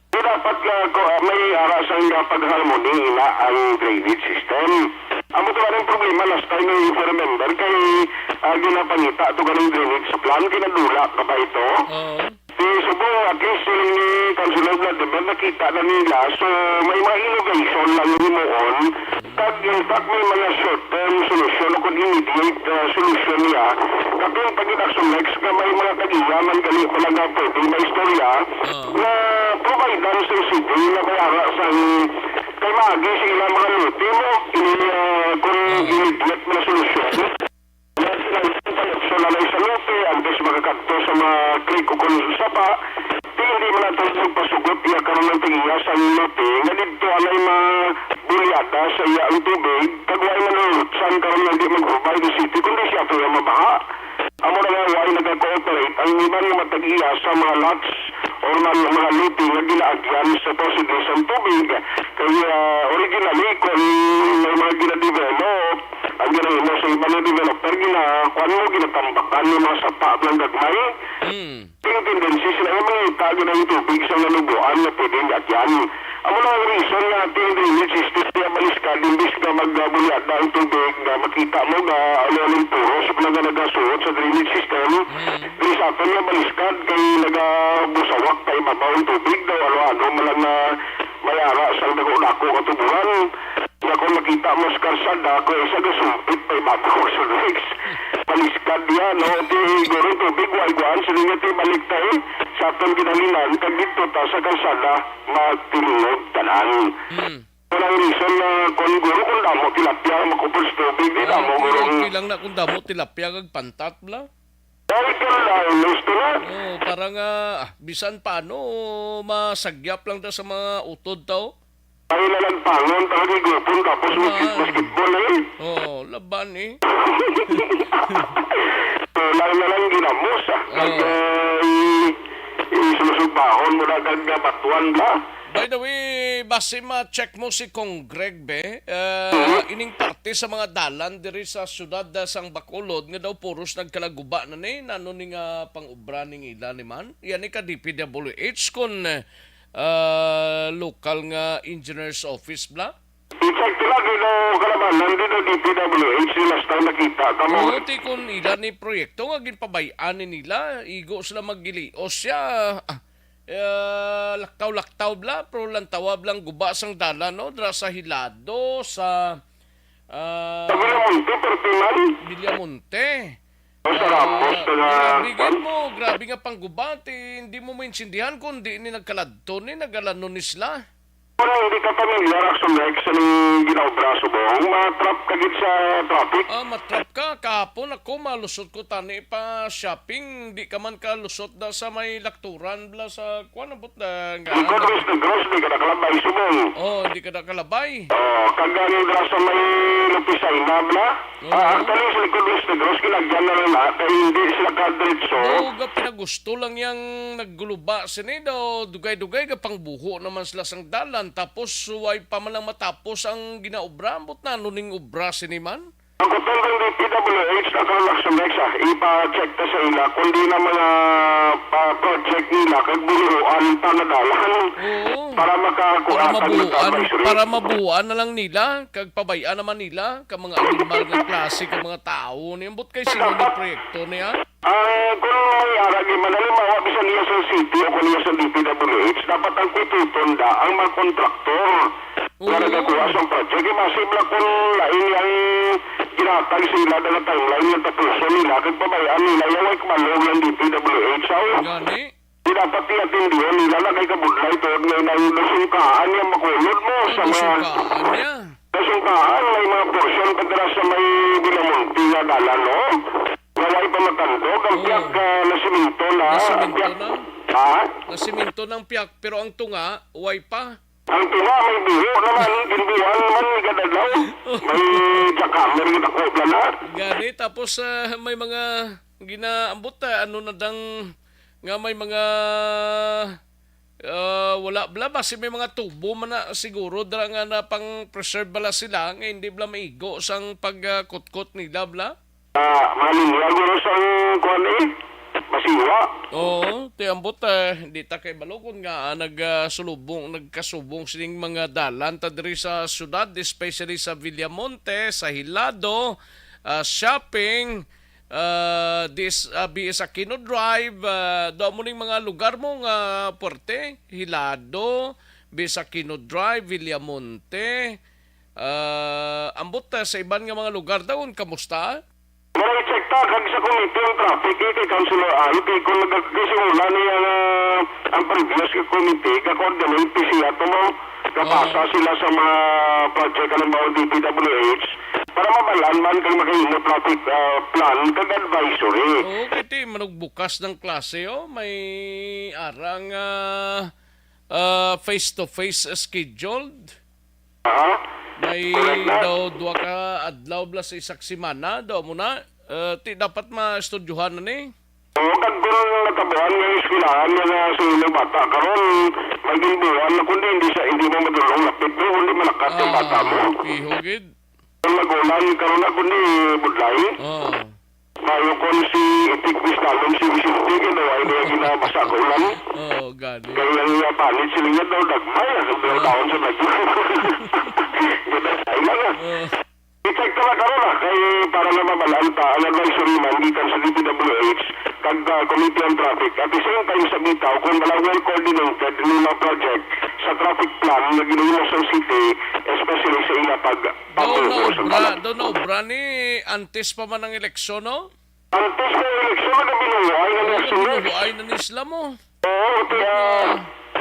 Di dapat nga ko, ah, may ara sang pag-harmony ina ang drainage system. Amo to ang problema last time, if you remember, kay, ah, ginapangita to ganing drainage plan, kinadula ka ba ito? Oo. Di, subong, at least, siling ni Councilor Vladimir, nakita na nila. So, may mga innovation lang yung himuon. Kag, in fact, may mga short-term solution o kung immediate, ah, solution niya. Kapin pag-inaction next nga may mga tag-iya man gali pala nga pwede maistorya Ah. nga provide-an sa city na may ara sang kay maagi sa ilang mga lote mo. Ini, ah, kung Ah. immediate na solusyon. Sila sa lote, antes makakadto sa mga creek o kung sa pa, di hindi man nato magpasugot iya karon ang tag-iya sa lote nga didto anay mabulyada sa iya ang tubig, kag wala man ang lutsan karon nga di mag-provide ang city, kundi siya to nga mabaha. Amo na nga wala nagka-cooperate ang iban nga matag-iya sa mga lots or mga, mga lote nga ginaagyan supposedly sa tubig. Kay, ah, originally, kung may mga ginadevelop, ang ginahimo sa iban nga developer, gina-, kuwan mo, ginatambakan yung mga sapa ng gagmay. Mm. Yung tendency sila nga mangita gid ang tubig sa nanubuan nga pwedeng agyan. Amo na ang reason nga ating drainage system niya baliskad, imbis nga magbulyada ang tubig nga makita mo nga ano-ano yung puros nga nagasuot sa drainage system. Mm. Diri sa aton nga baliskad kay nagabusawak pa ibabaw ang tubig daw, ano-ano man lang nga may ara sa dako-dako nga tuburan. Nga kung makita mo sa karsada, kung isa gasumpit pa ibabaw sa legs. Paliskad yan, no? Di, guro, tubig, wal, kuan, sila nga ti balik ta, eh. Sa atong ginhalinan, kag dito ta sa karsada, magtilingog tanan. Hmm. Walang reason na kung guro, kung damo tilapia, makupos tubig, di Ah, damo, okay, guro. Okay lang na kung damo tilapia, kag pantat, bla? Ay, kailangan, gusto na. Oh, para nga, ah, bisan paano, masagyap lang ta sa mga utod tao. Ay, lalagpangon, talaga igupon, tapos Ah. basket-, basketball, eh. Oh, laban, eh. So, lang na lang ginamos, ah. Oo. Kag, eh, i-, isusugbahon mo na kag batuan ba? By the way, basi ma-check mo si Cong Greg, be. Eh, Mhm. ining parte sa mga dalan diri sa siyudad, ah, sang Bacolod nga daw puros nagkalaguba na ni, nano ni nga pang-obra ning ila ni man. Yan ni ka D P W H kun, eh, ah, lokal nga engineer's office bla? Exactly lang, you know, kalabanan din ang D P W H yung last time nakita. Tama Oo, ba? Ti kun ila ni proyekto nga ginpabay-an ni nila, igo sila maggilios siya. Ah, eh, laktaw-laktaw bla, pero lantawa blang guba sang dalan, no? Dra sa Hilado, sa, ah, Sa Villamonte, perti man. Villamonte. Sa Ramos, Ah, taga grabe kwan? Gid mo, grabe nga panggubat, eh, hindi mo maintindihan kung di ni nagkaladto ni, nagalanon ni sila. Kung hindi ka pamilyar, Action Rex, sa ning ginaobra subong, ma-trap ka gid sa traffic. Ah, ma-trap ka. Kahapon ako, malusot ko tani pa shopping. Di ka man ka lusot da sa may lakturan, bla, sa kuwan, abot na nga. Likod Luis Negros, di ka nakalabay subong. Oh, di ka nakalabay. Oh, kag ang dira sa may Lupisaina, bla? Oo. Ah, actually, sa likod Luis Negros, ginagyan na lang na, kay hindi sila kadretso. Daw ga pinagusto lang yang nagguluba sini daw, dugay-dugay ga pangbuho naman sila sang dalan, tapos way pa man lang matapos ang ginaobra. Ambot na, ano ning obra sini man? Ang kutob sang D P W H na karon, Action Rex, ah, ipa-check ta sa ila kung di na mga pa-project nila kag buluhan pa nga dalan. Oo. Para makakuha Para ta ng mabuuan, advisory. Para mabuuan na lang nila, kag pabay-an naman nila, ka mga animal nga klase, ka mga tao, ni ambot kay sino ni proyekto niya? Ah, kung may arag, man, halimbawa, bisan niya sa city o kung niya sa D P W H, dapat ang kututon da ang mga kontraktor nga Oo. nagakuha sa project. Kay masib lang kung lain ang ginatag sa ila nga timeline nga tapuson nila, kag pabayaan nila, yung ay kabalog ng D P W H, aw. Gani? Di dapat iatendihan nila na kay kabudlay tungod nga nang nasungkaan niya makulod mo Ay, sa mga nasungkaan niya. Nasungkaan, may mga porsyon pa dira sa may Villamonte nga dalan, no? Nga way pa matandog, ang Oo. piyak, ah, nasimento na, ang Nasimento piyak, na? ha? Nasimento ng piyak, pero ang tunga, way pa. Ang tunga, may buho naman, ginbuhan naman, gadadlaw. May jackhammer, gid ako, na. Gani, tapos, ah, may mga ginaambot, ah, ano na dang, nga may mga, ah, wala bala, basi may mga tubo man na siguro dira nga na pang-preserve bala sila, nga hindi bala maigo sang pagkutkot nila bala. Ah, mga linya, guro, sang kuwan, eh, masiwa. Oo, ti ambot, eh, di ta kay balo kon nga, ah, nag, ah, sulubong, nagkasubong sining mga dalan ta diri sa syudad, especially sa Villamonte, sa Hilado, ah, Shopping, ah, dis-, ah, B S Aquino Drive, ah, do mo ning mga lugar mo nga puwerte, Hilado, B S Aquino Drive, Villamonte, ah, ambot, ah, sa iban nga mga lugar daw, kamusta? Mura i-check ta, kag sa committee ang traffic, eh, kay Councilor Al, kay kung nagkasimulan niya nga ang previous nga committee, ka-coordinate siya to mo, kapasa Oo. sila sa mga project, halimbawa, D P W H, para mabalaan man kay makahimo traffic, ah, plan, kag advisory. Oo, kay ti, manugbukas ng klase, oh, may arang, ah, ah, face-to-face scheduled. Aha. May Correct na. daw duha ka adlaw bala sa isa ka semana, daw mo na. Eh, ti dapat maestudyohan na ni. Oo, kag kung natabuan nga eskwelahan nga sa ilang bata, karon, may ginbuhan na kundi hindi sa, hindi mo madulong lapit mo, kundi malakat yung bata mo. Ah, piho gid. Kung magulang, karon na kundi budlay. Oo. Maayo kon si Itik Bistalon, si Vicente, kay daw ay niya ginabasa ko lang. Oo, gani. Kay ang iya panit, sila niya daw, dagmay, ang sobrang Oo. taon sa bagyo. Ganda sa ila nga. Oo. I-check ko na karon, ah, kay para nga mabalaan ta, ang advisory man gikan sa D P W H, kag, ah, Committee on Traffic. At the same time, sa bitaw, kung wala well coordinated ni mga project sa traffic plan nga ginahimo sa city, especially sa ila pag Daw pagbuhos ang naobra, tanan. daw naobra ni antes pa man ang eleksyon, no? Antes ng eleksyon, nagabinuhay na Oo, eleksyon, eh. Nabinuhay na ni sila mo. Oo, kaya,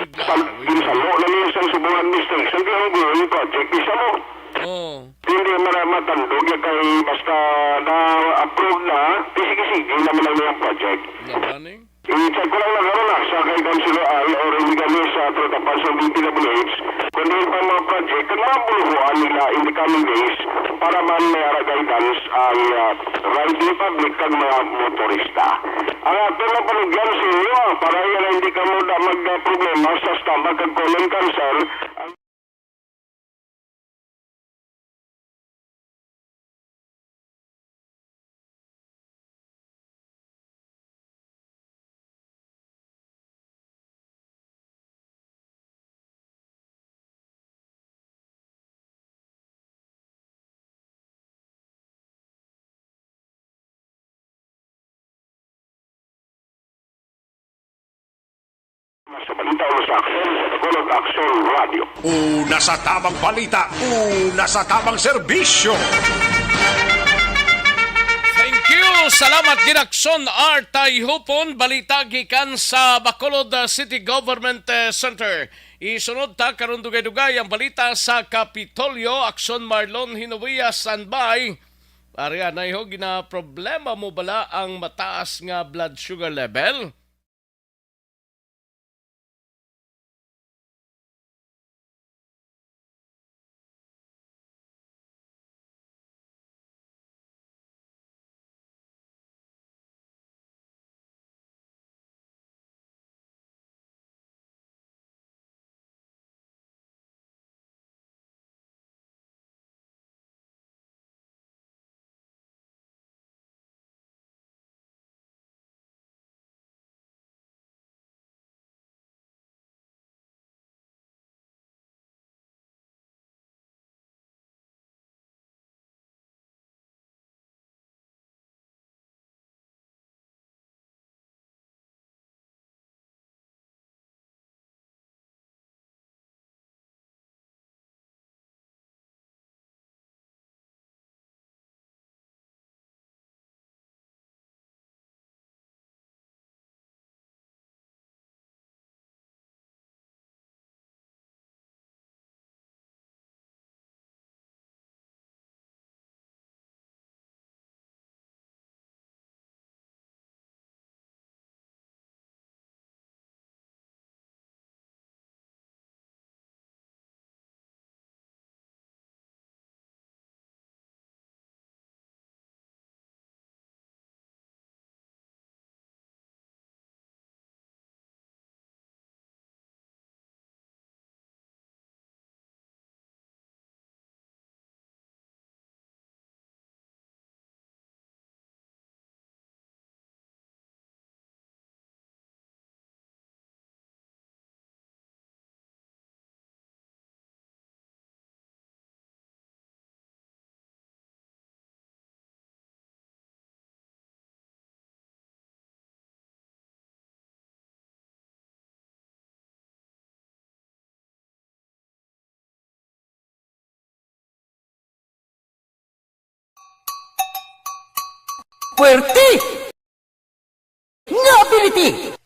Bigla, pag bigla. ginsalo na niya sa subong administration, kaya ang buhay project, isa mo. Oo. Hindi man matandog yan kay basta na-approve na, sige-sige naman ang iyang project. Labaning? I-check ko lang na karon na sa kay Councilor Al or hindi kami sa Trotapan sa D P W H, kundi pa mga project kag mga buluhuan nila in the coming days para man may ara guidance ang, ah, riding public kag mga motorista. Ang ato na panugyan sa inyo, ah, para yan hindi kamo da mag, ah, problema sa stomach kag colon cancer. Sa balita o sa aksyon, sa Tagalog Aksyon Radio. Una sa tamang balita, una sa tamang serbisyo. Thank you. Salamat, Ginakson R. Tayhupon. Balita gikan sa Bacolod, uh, City Government, uh, Center. Isunod ta karon dugay-dugay ang balita sa Kapitolyo. Aksyon Marlon Hinovia, standby. Ari anay ho, ginaproblema mo bala ang mataas nga blood sugar level? Puwerte nga ability!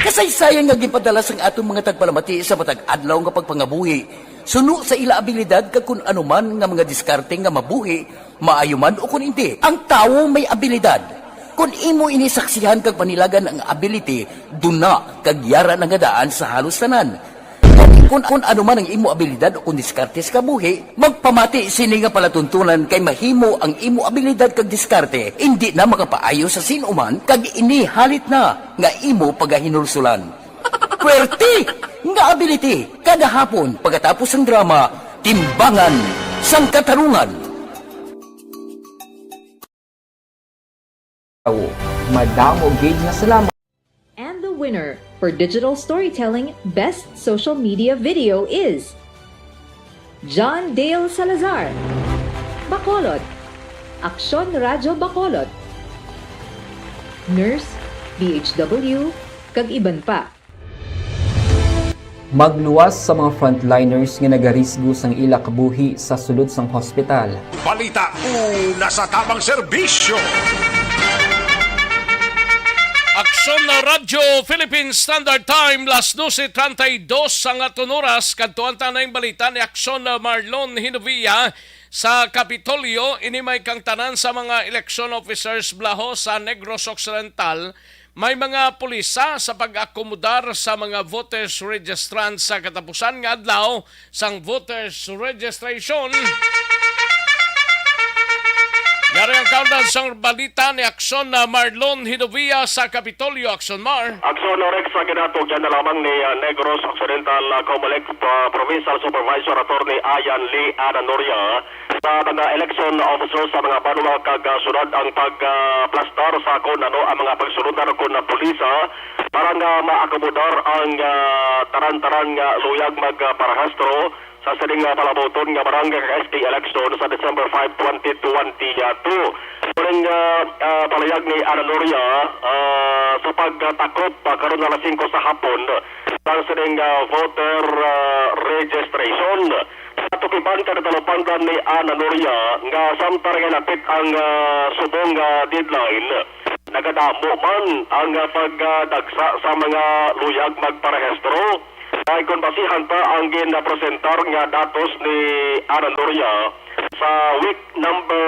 Kasaysayan nga ginpadala sang aton mga tagpalamati sa matag adlaw nga pagpangabuhi, suno sa ila abilidad kag kon ano man nga mga diskarte nga mabuhi, maayo man o kon indi. Ang tawo may abilidad. Kon imo ini saksihan kag panilagan ang ability, duna kag yara na nga daan sa halos tanan. Kon, kon ano man ang imo abilidad o kon diskarte sa kabuhi, magpamati sini nga palatuntunan kay mahimo ang imo abilidad kag diskarte indi na makapaayo sa sin-o man kag ini halit na nga imo pagahinulsulan. Puwerte nga ability kada hapon pagkatapos sang drama, Timbangan sang Katarungan. Madamo gid nga salamat. And the winner for Digital Storytelling Best Social Media Video is John Dale Salazar, Bacolod, Aksyon Radyo Bacolod, Nurse, D H W, kag iban pa. Magluwas sa mga frontliners nga nagarisgo sang ila kabuhi sa sulod sang hospital. Balita una sa tamang serbisyo. Aksyon Radyo Philippine Standard Time, las doce treinta y dos ang aton oras. Kadtuan ta na ang balita ni Aksyon Marlon Hinovia sa Kapitolyo. Ini may kang tanan sa mga election officers bala ho sa Negros Occidental. May mga pulisa sa pag-akomodar sa mga voters registrant sa katapusan nga adlaw sang voters registration. Yari ang kaundan sang balita ni Aksyon na Marlon Hinovia sa Kapitolyo. Aksyon, Mar. Aksyon, Rex, sa ginatugyan na lamang ni, ah, Negros Occidental, ah, Comelec, ah, Provincial Supervisor Attorney Ian Lee Ananoria. Sa mga election officers sa mga banwa kag, ah, syudad ang pag, ah, plastar sa kon ano ang mga pagsulundan kon na pulisa para nga maakomodar ang, ah, taran-taran nga luyag magparehistro sa sining, ah, palabuton nga barangay kag S T election sa December five, twenty twenty-two. Sining, ah, ah, palayag ni Ananoria, ah, sa pagtakop, ah, karon alas singko sa hapon, sa sining, ah, voter, ah, registration. Katukiban kag talupangdan ni Ananoria nga samtang nga lapit ang, ah, subong nga deadline, nagadamo man ang, ah, pagdagsa sa mga luyag magparehistro. Kay kon basihan pa ang ginapresentar nga datos ni Ana Noria sa week number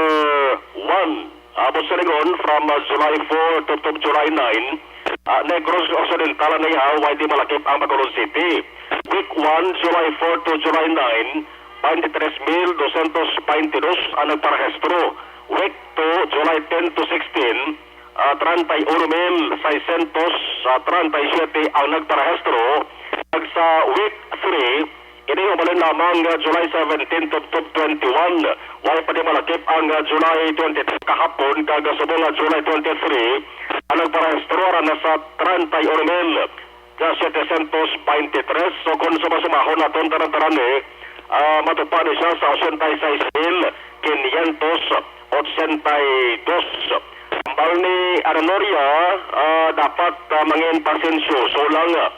one, ah, buot silingon, from, ah, July four to, to July nine, ah, Negros Occidental na iya, way di malakip ang Bacolod City. Week one, July four to July nine, twenty-three mil dosyentos baynte dos ang nagparehistro. Week two, July ten to sixteen, ah, treinta y uno mil seiscientos treinta y siete ang nagparehistro. Kag sa week three, ini umalin lamang nga July seventeen tubtob twenty-one, way pa di malakip ang, ah, July twenty-two kahapon, kag subong nga July twenty-three, ang nagparehistro ara na sa treinta y uno mil setecientos veintitrés. So, kung sumasumahon naton tanan-tanan ni, ah, matupa ni siya sa ochenta y seis mil quinientos ochenta y dos. Hambal ni Ana Noria, ah, dapat, ah, mangin pasensyoso lang, ah,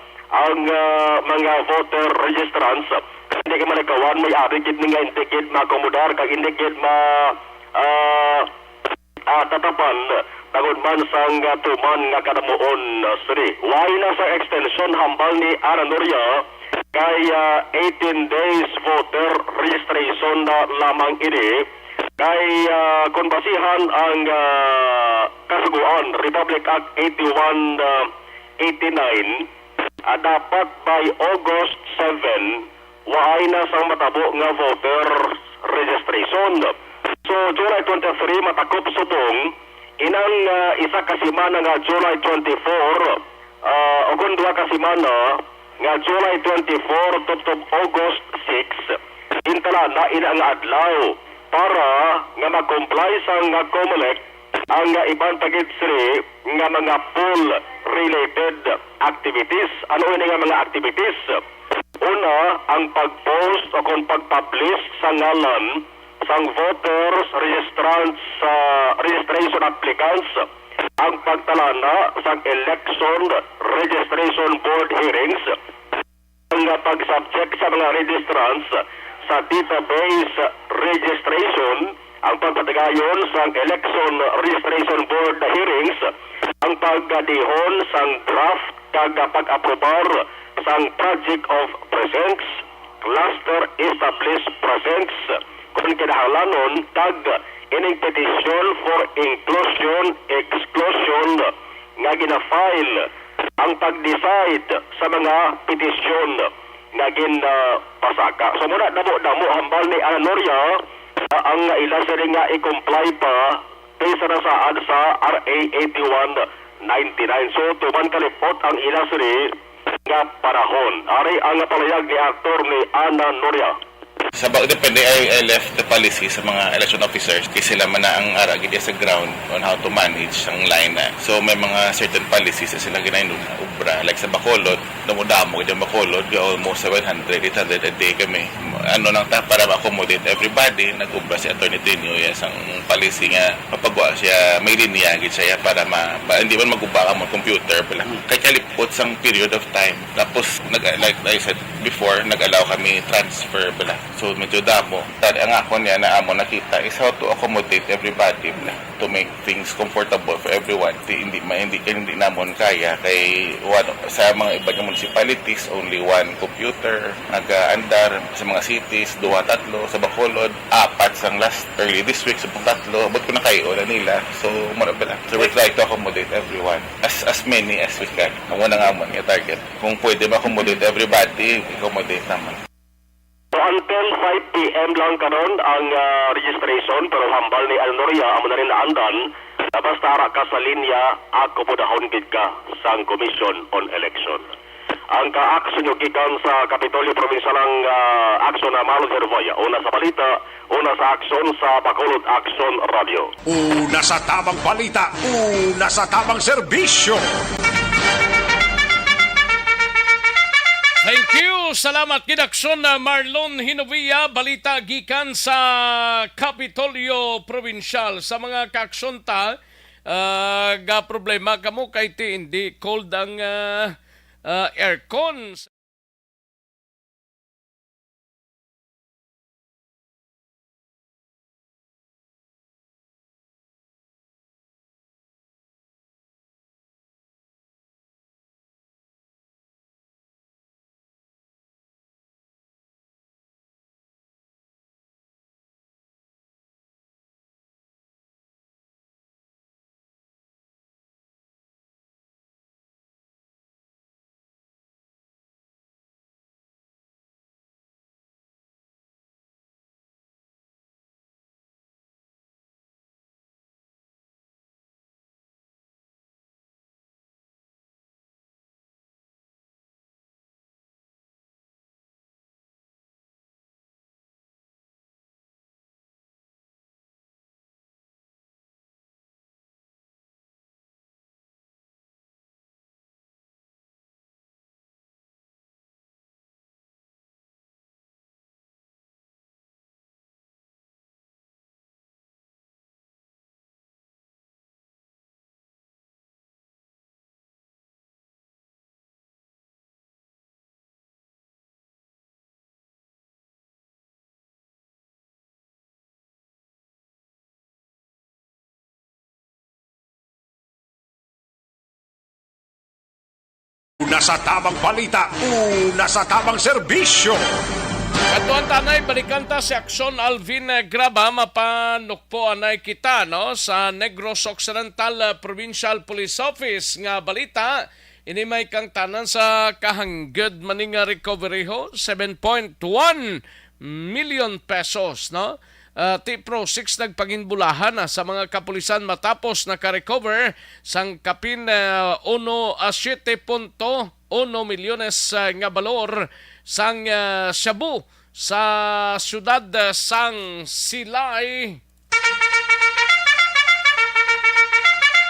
ang, ah, mga voter registrants. Hindi kay malikawan, may ari gid ni nga hindi gid maakomodar, kag hindi gid ma-, ah, ah, tatapan, tungod man sang, ah, tuman nga kadamuon, ah, sini. Way na sa extension, hambal ni Ana Noria, kay, ah, eighteen days voter registration na lamang ini. Kay, ah, kung basihan ang, ah, Kasugoan, Republic Act eighty-one, ah, eighty-nine, ah, dapat by August seven, waay na sang matabo nga voter registration. So, July twenty-three, matakop subong inang, ah, isa ka semana nga July twenty-four, ah, o kon duha ka semana nga July twenty-four tubtob August six, intalana ina nga adlaw para nga mag-comply sang, ah, COMELEC ang, ah, iban pa gid sini nga mga poll-related activities. Ano ini nga mga activities? Una, ang pag-post o kon pag-publish sa ngalan sang voters, registrants, sa registration applicants, ang pagtalana sang election registration board hearings, ang pag-subject sa mga registrants sa database registration, ang pagpatigayon sang election registration board hearings, ang pagdihon sang draft kag pag-aprobar sang project of precincts, cluster established precincts, kon kinahanglanon, kag ining petition for inclusion, exclusion nga gina-file, ang pag-decide sa mga petisyon nga ginpasaka. So, muna, damo-damo hambal ni Ana Noria, ah, ang ila sini nga i-comply pa kaysa na saad sa R A eighty-one ninety-nine. So, tuman kalipot ang ila sini nga panahon. Ari ang palayag ni Attorney Ana Noria. Sa ba, depende, I, I left the policy sa mga election officers, kay sila man na ang ara gid sa ground on how to manage ang line na. So, may mga certain policies na sila ginaingon na obra. Like sa Bacolod, damo-damo gid ang Bacolod, we almost seven hundred, eight hundred a day kami. Ano lang ta, para ma-accommodate everybody, nag-obra si Attorney Trinio, yes, ang policy nga mapagwa siya, may linya gid siya para ma-, ma-, hindi man mag-uba ang mga computer, bala. Kay kalipot sang period of time. Tapos, nag-, like I said before, nag-allow kami transfer, bala. So, medyo damo. Tani, ang ako niya na amo nakita is how to accommodate everybody, bala, to make things comfortable for everyone. Di, hindi, ma-, hindi, hindi namon kaya kay one, sa mga iba nga municipalities, only one computer, nag-aandar. Sa mga cities, duha, tatlo. Sa Bacolod, apat sang last early district, subong tatlo. But kung nakayo na nila, so, mura ba lang? So, we try to accommodate everyone as, as many as we can. Amo na nga mo nga target. Kung pwede ma-accommodate everybody, accommodate naman. So, until five P M lang karon ang, ah, registration, pero hambal ni Ana Noria, amo na rin naandan, na basta ara ka sa linya, akomodahon gid ka sang Commission on Election. Ang ka-action nyo gikan sa Kapitolyo Provincial ang, ah, action na Marlon Herboya. Una sa balita, una sa aksyon sa Bacolod Action Radio. Una sa tamang balita, una sa tamang serbisyo. Thank you. Salamat gid, aksyon na Marlon Hinovia. Balita gikan sa Kapitolyo Provincial. Sa mga kaaksyon ta, ah, ga problema kamo kay ti hindi cold ang, ah, ah, aircon. Una sa tabang balita, una sa tabang serbisyo. Kadtuan ta anay, balikan ta si Aksyon Alvin, eh, Graba. Mapanukpo anay kita, no, sa Negros Occidental, eh, Provincial Police Office nga balita. Ini may kangtanan sa kahangged man ni nga recovery ho, seven point one million pesos, no? Ah, ti Pro six nagpanginbulahan na sa mga kapulisan matapos naka-recover sang kapin, ah, uno, ah, siete punto uno milyones, ah, nga balor sang, ah, shabu sa siyudad, ah, sang Silay.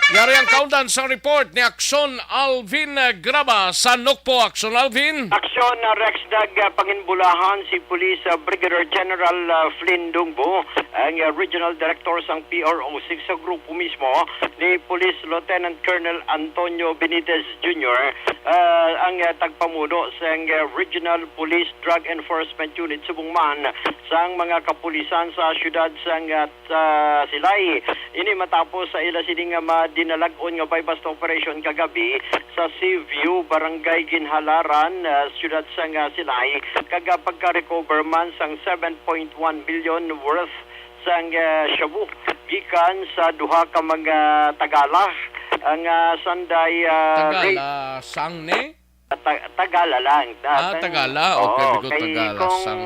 Yari ang kaundan sa report ni Aksyon Alvin, ah, Graba sa Nukpo. Aksyon Alvin. Aksyon, ah, Rex, nag, ah, panginbulahan si Police, ah, Brigadier General, ah, Flynn Dungbo, ang, ah, Regional Director sang P R O six sa grupo mismo ni Police Lieutenant Colonel Antonio Benitez Junior, ah, ang, ah, tagpamuno sang, ah, Regional Police Drug Enforcement Unit subong man sang mga kapulisan sa siyudad sang, ah, sa Silay. Ini matapos sa ila sini nga madinalag-on nga buy-bust operation kagabi sa Seaview, Barangay Ginhalaran, ah, siyudad sang, ah, Silay, kag, ah, pagka-recover man sang seven point one million worth sang, ah, shabu gikan sa duha ka mga tagala, ang, ah, sanday, ah, Tagala sang ni? Ta-, Tagala lang. Ah, Ah, kang, Tagala. Okay, oo, because kay Tagala kung sang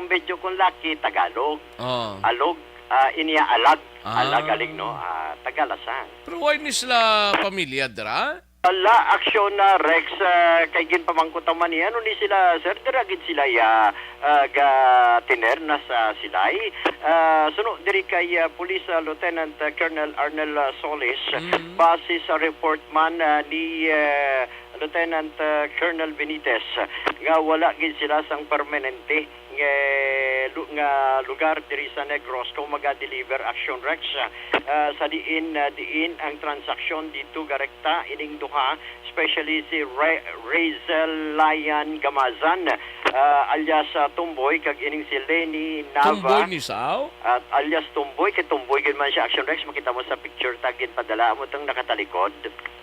medyo kung laki, Tagalog. Oh. Alog, ah, iniya alag. Ah. Alag aling, no? Ah, Tagala sang. Pero why ni sila pamilya dira? Wala, aksyon na, Rex, ah, kay ginpamangkot man niya, ano ni sila, sir, dira gid sila ya, ah, ga tiner na sa Silay. Ah, suno diri kay, ah, Police, ah, Lieutenant, ah, Colonel Arnel, ah, Solis, Mm. base sa report man, ah, ni, ah, Lieutenant, uh, Colonel Benitez nga wala gid sila sang permanente nga lu-, nga lugar diri sa Negros kung maga-deliver, Action Rex, uh, sa diin, uh, diin ang transaksyon dito garekta ining duha, especially si Re-, Razel Lion Gamazan, uh, alias, uh, Tomboy, kag ining si Lenny Nava. Tomboy ni Sao? At alias Tomboy, kay Tomboy gid man siya, Action Rex, makita mo sa picture tag ginpadala mo tong nakatalikod.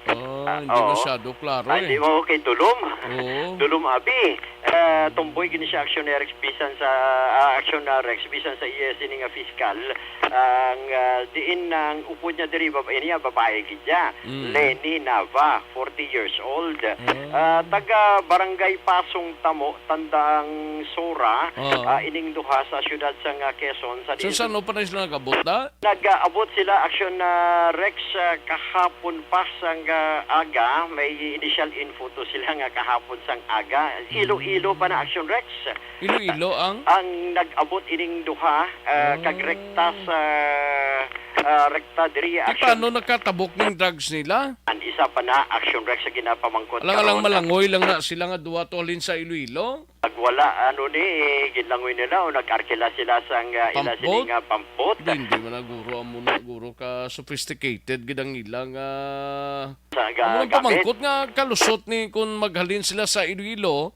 Ah, Ah, hindi oo. masyado klaro Ah, eh. Hindi mo okay, Dulom. Oo. Dulom abi. Ah, Tomboy gini siya, Action Rex, bisan sa, ah, Action, ah, Rex, bisan sa E S ini nga fiscal. Ang, ah, diin ang upod niya diri, babae niya, babae gid niya. Mm. Lenny Nava, forty years old. Ah. Ah, taga Barangay Pasong Tamo, Tandang Sora, Oo. ah, ining duha sa siyudad sa nga Quezon, sa So, diin saan pa na sila nag-abot na? Nag-aabot sila, Action, ah, Rex, ah, kahapon pa sang, ah, aga. May initial info to sila nga kahapon sang aga. Iloilo pa na, Action Rex. Iloilo ang? Ang nag-abot ining duha, ah, kag rekta sa, ah, rekta diri, Di Action. Paano nakatabok ning drugs nila? Ang isa pa na, Action Rex, sa ginapamangkot Alang-alang karon. Malangoy lang na sila nga duha to halin sa Iloilo? Pag wala, ano ni, ginlangoy nila o nag-arkila sila sang, ah, ila Pump sini boat? Nga pump boat. Di, hindi man na guro, amo na guro ka sophisticated gid ang ilang, ah, Sa ga-, amo nang gamit. Pamangkot nga kalusot ni kung maghalin sila sa Iloilo,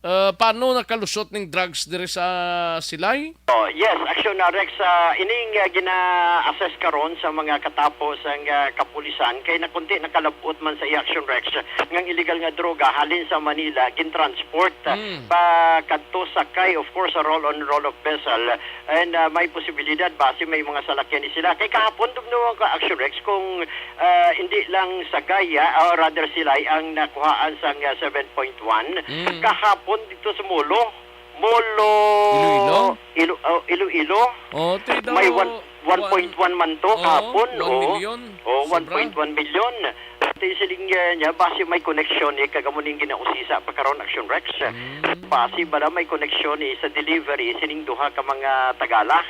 ah, paano nakalusot ning drugs diri sa Silay? Oh, yes, Action na, Rex. Ah, ining, ah, gina-assess karon sa mga katapo sang, ah, kapulisan kay nakunti nakalab-ot man sa iya, Action Rex, nga ang illegal nga droga halin sa Manila gintransport, ah, Mm. pa kadto sakay, of course, sa roll on, roll off vessel. And, ah, may posibilidad basi may mga salakyan ni sila. Kay kahapon, dumdum ka, Action Rex, kung, ah, hindi lang Sagaya, or rather Silay ang nakuhaan sang, ah, seven point one. Mm. Kahapon dito sa Molo, Molo, Iloilo? Ilo-, oh, Iloilo. Oh, ti daw May one, one point one man to Oo, kahapon, one oh. Million. Oh, Sobra. One point one million. Ti siling, eh, niya, basi may koneksyon ni, kag amo ning ginausisa pa karon, Action Rex. Mm. Basi bala may koneksyon ni sa delivery sining duha ka mga tagala.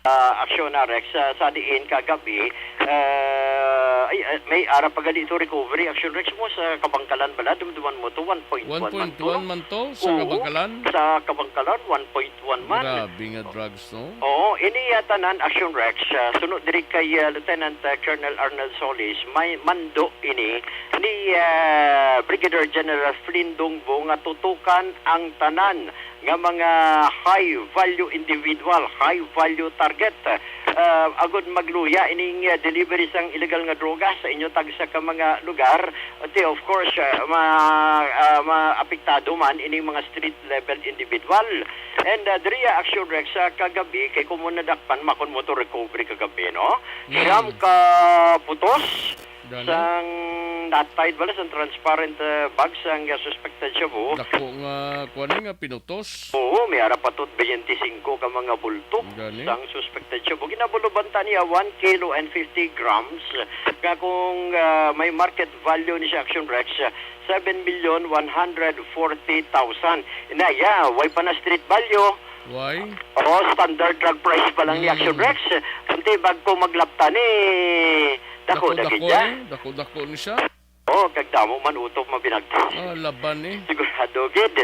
Ah, Action na, Rex, ah, sa diin kagabi, ah, ay, ah, may ara pa gali ito recovery, Action Rex, mo sa Kabangkalan bala, dumduman mo to, one point one man to. One point one man to sa Oo, Kabangkalan? Sa Kabangkalan, one point one man. Grabe nga drugs, no? Oo, ini, ah, tanan, Action Rex, ah, suno diri kay, ah, Lieutenant, ah, Colonel Arnel Solis, may mando ini ni, ah, Brigadier General Flynn Dongbo nga tutukan ang tanan nga mga high value individual, high value target, ah, agud magluya ining, ah, delivery sang illegal nga droga sa inyo tagsa ka mga lugar. Ati, of course, ah, ma-, ah, maapektado man ining mga street level individual. And, ah, diri, ah, Action Rex, sa kagabi, kay kung mo nadakpan, makon mo to recovery kagabi, no? Mm. Siyam ka putos Gani? Sang natay bala sang transparent, ah, bag sang, ah, suspected shabu. Dako nga, kuwan eh, nga pinutos. Oo, may ara pa to twenty-five ka mga bulto Gani? Sang suspected shabu. Ginabulo banta niya one kilo and fifty grams, nga kung, ah, may market value ni siya, Action Rex, ah, seven million one hundred forty thousand. Inaya, way pa na street value. Why? Oh, standard drug price pa lang ni Mm. Action Rex. Kunti bag ko maglapta ni dako Dako-dako dagit siya. Eh. Dako-dako ni siya. Oh, kag damo man utop mabinagtas. Ah, laban eh. Sigurado gid.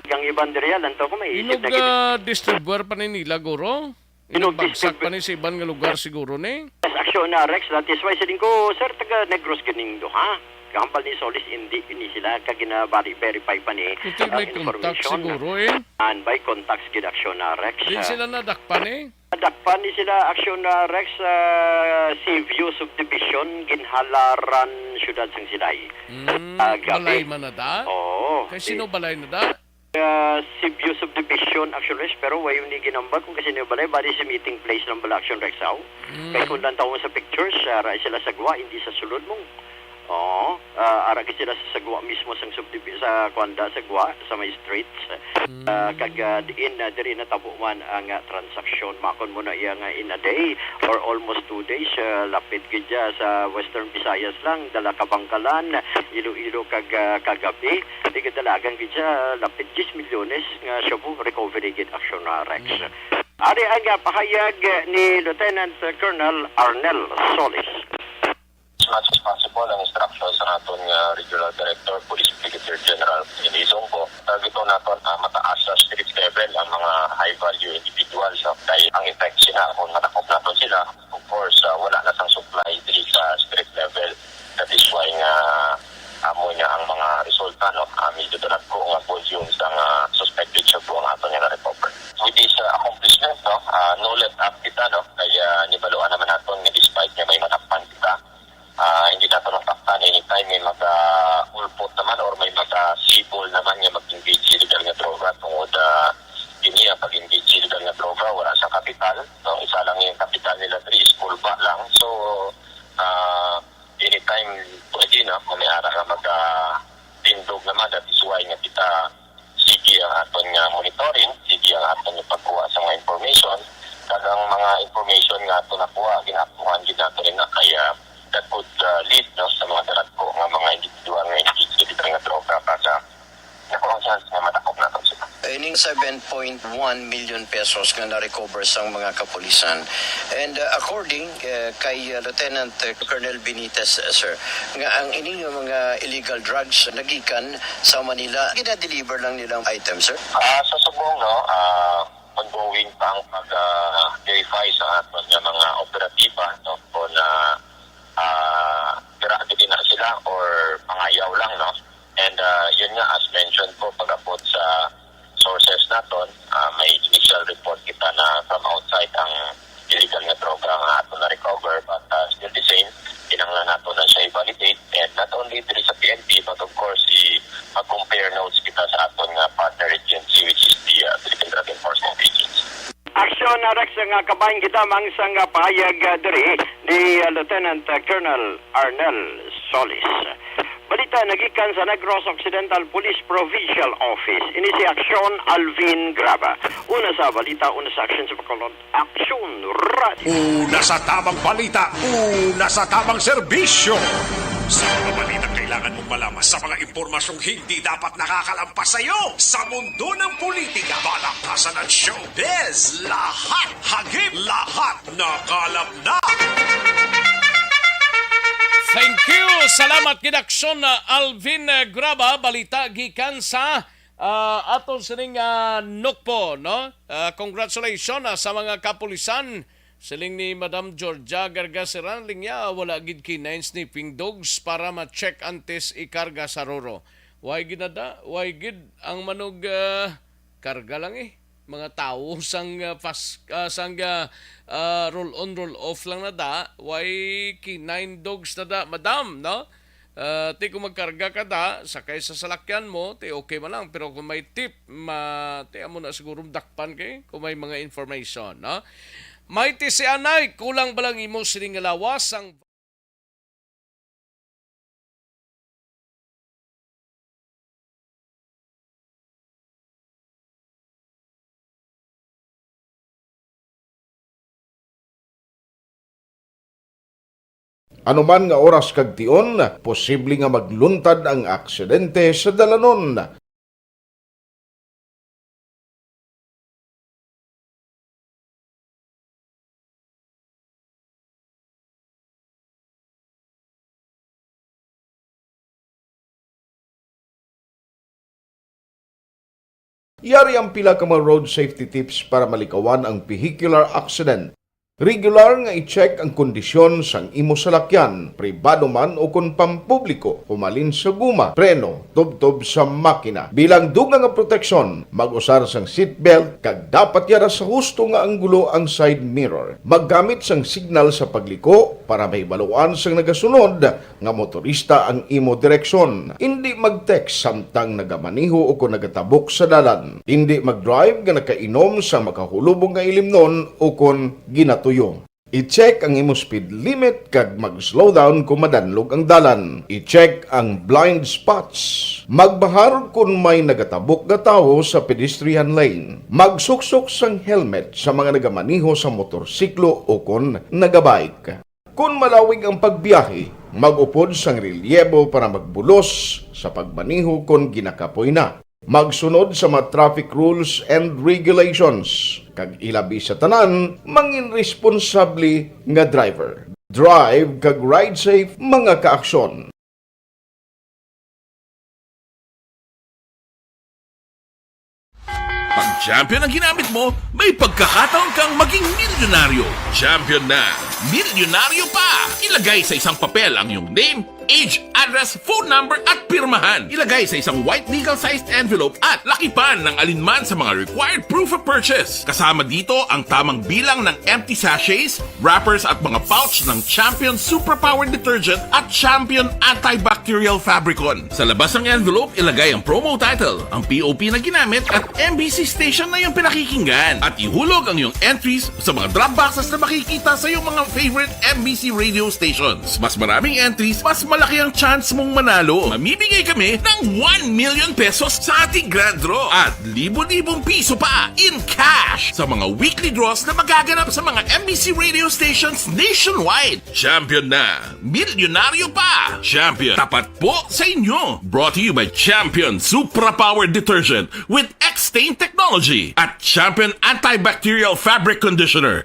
Kang iban diri, lantaw ko may isip Inog, na gid. Ah, distribuer pa ni nila, guro? Inog Inog bagsak distrib- pa ni sa iban nga lugar siguro ni? Yes, Action na, Rex. That is why siling ko, sir, taga Negros ganing duha. Kahambal ni Solis, hindi ni sila ka ginabali verify pa ni Kuti ang may contact information. Siguro eh. And by contacts gid, Action na, Rex. Di Ah, sila nadakpan eh. Nadakpan ni sila, Action na, Rex, sa Sivio Subdivision, Ginhalaran, Siyudad sang Silay. Mm, Ah, gabi. Balay man na da? Oo. Kay sino balay na da? Ah, Sibyo Subdivision, Action Rex, pero way ni ginambag kung kasi niyo balay, bali si meeting place lang bala, Action Rex, aw. Mm. Kay kung lantaw mo sa pictures, ah, ra sila sa gwa, hindi sa sulod mo. Oo, ah, ara gid sila sa, sa gwa mismo sang subdivi-, sa kwanda, sa gwa, sa may streets. Mm. Ah, kag, ah, diin, ah, diri natabo man ang, ah, transaksyon. Makon mo na iya nga in a day or almost two days, ah, lapit gid siya sa Western Visayas lang, dala ka Bangkalan, Iloilo kag, ah, kagabi. Di kadalagan gid siya, lapit diyes milyones nga shabu recovery gid, Action na, Rex. Mm. Ari ang, ah, pahayag ni Lieutenant Colonel Arnel Solis. As much as possible, ang instruction sa aton nga Regional Director, Police Brigadier General Rene Zongco, targeton naton, ah, mataas sa street level ang mga high-value individuals, no? Kay ang effect sila, kung matakop naton sila, of course, ah, wala na sang supply diri sa street level. That is why nga amo niya ang mga resulta, no? Ah, medyo talagko nga volume sang, ah, suspected shabu ang aton nga na-recover. With this, ah, accomplishment, no, ah, no let up kita, no? Kaya nibaluan naman naton nga despite nga may matakpan kita, ah, hindi nato nasaktan. Anytime may maga-ulpot naman or may maga-sibol naman nga mag-engage sa illegal nga droga tungod, ah, kini ang pag-engage sa illegal nga droga, wala sa kapital, no? Isa lang yung kapital nila diri is Culba lang. So, ah, anytime pwede na, kung may ara nga magatindog naman, that is why nga kita sige ang aton nga monitoring, sige ang aton nga pagkuha sa mga information. Kag ang mga information nga ato nakuha, ginaaktuhan gid nato rin na kaya that could, ah, lead, no, sa mga dalagko nga mga individual nga engage sa illegal nga droga para sa nakuha ang chance nga matakop nato sila. Ining seven point one million pesos nga na-recover sang mga kapulisan. And, uh, according, uh, kay, uh, Lieutenant, uh, Colonel Benitez, uh, sir, nga ang ining mga illegal drugs nagikan sa Manila, gina-deliver lang nilang item, sir? Ah, sa subong, no, ah, ongoing pa ang pag, ah, verify sa aton nga mga operatiba, no, kung, ah, ah, dira gid na sila or pangayaw lang, no? And, ah, yun nga, as mentioned po, pag-abot sa sources naton, ah, may initial report kita na from outside ang illegal nga droga nga ato na-recover, but, ah, still the same, kinahanglan nato na siya i-validate, and not only diri sa P N P, but of course, i-, mag-compare notes kita sa aton nga partner agency, which is the, ah, Philippine Drug Enforcement Agency. Aksyon, Rex, nga kabahin kita mang sang pahayag, ah, diri ni, ah, Lieutenant, ah, Colonel Arnel Solis. Balita nagikan sa Negros Occidental Police Provincial Office. Ini si Aksyon Alvin Graba. Una sa balita, una sa aksyon sa Bacolod. Aksyon Radio. Una sa tamang balita, una sa tamang serbisyo. Sa mga balita kailangan mong malaman, sa mga impormasyong hindi dapat nakakalampas sa iyo, sa mundo ng politika, balaktasan at showbiz, lahat hagip, lahat nakalap na. Thank you. Salamat gid, Aksyon, ah, Alvin, ah, Graba. Balita gikan sa, ah, aton sining, ah, Nukpo, no? Ah, congratulations, ah, sa mga kapulisan. Siling ni Madam Georgia Gargaseran, linya, wala gid kinine sniffing dogs para ma-check antes ikarga sa Roro. Why gid nada? Why gid ang manog, ah, karga lang eh. Mga tawo sang, ah, fast, ah, sang, ah, ah, roll on, roll off lang na da. Why kinine dogs na da, madam, no? Ah, ti kung magkarga ka da, sakay sa salakyan mo, ti okay man lang. Pero kung may tip, ma, ti amo na siguro dakpan kay kung may mga information, no? May ti si anay, kulang ba lang imo sining lawas ang Ano man nga oras kag tion, posible nga magluntad ang aksidente sa dalanon. Yari ang pila ka mga road safety tips para malikawan ang vehicular accident. Regular nga i-check ang kondisyon sang imo salakyan, pribado man o kon pampubliko, humalin sa guma, preno, tubtob sa makina. Bilang dugang nga proteksyon, mag-usar sang seatbelt kag dapat yara sa husto nga anggulo ang side mirror. Maggamit sang signal sa pagliko para mahibaluan sang nagasunod nga motorista ang imo direksyon. Indi mag-text samtang nagamaneho o kon nagatabok sa dalan. Indi mag-drive nga nakainom sa makahulubong nga ilimnon o kon ginatuyo. I-check ang imo speed limit kag mag-slow down kung madanlog ang dalan. I-check ang blind spots. Magbahar kon may nagatabok nga tawo sa pedestrian lane. Magsuksok sang helmet sa mga nagamaneho sa motorsiklo o kon nagabike. Kon malawig ang pagbiyahe, mag-upod sang relyebo para magbulos sa pagmaneho kon ginakapoy na. Magsunod sa mga traffic rules and regulations, kag ilabi sa tanan, mangin responsable nga driver. Drive kag ride safe, mga kaaksyon. Pag champion ang ginamit mo, may pagkakataon kang maging milyonaryo. Champion na, milyonaryo pa! Ilagay sa isang papel ang iyong name, age, address, phone number, at pirmahan. Ilagay sa isang white legal-sized envelope at lakipan ng alinman sa mga required proof of purchase. Kasama dito ang tamang bilang ng empty sachets, wrappers at mga pouch ng Champion Superpower Detergent at Champion Antibacterial Fabricon. Sa labas ng envelope, ilagay ang promo title, ang P O P na ginamit at M B C station na iyong pinakikinggan. At ihulog ang iyong entries sa mga drop boxes na makikita sa iyong mga favorite M B C radio stations. Mas maraming entries, mas malaki ang chance mong manalo. Mamimigay kami ng one million pesos sa ating grand draw at libo-libong piso pa in cash sa mga weekly draws na magaganap sa mga M B C radio stations nationwide. Champion na! Milyonaryo pa! Champion, tapat po sa inyo! Brought to you by Champion Supra Power Detergent with X-Stain Technology at Champion Antibacterial Fabric Conditioner.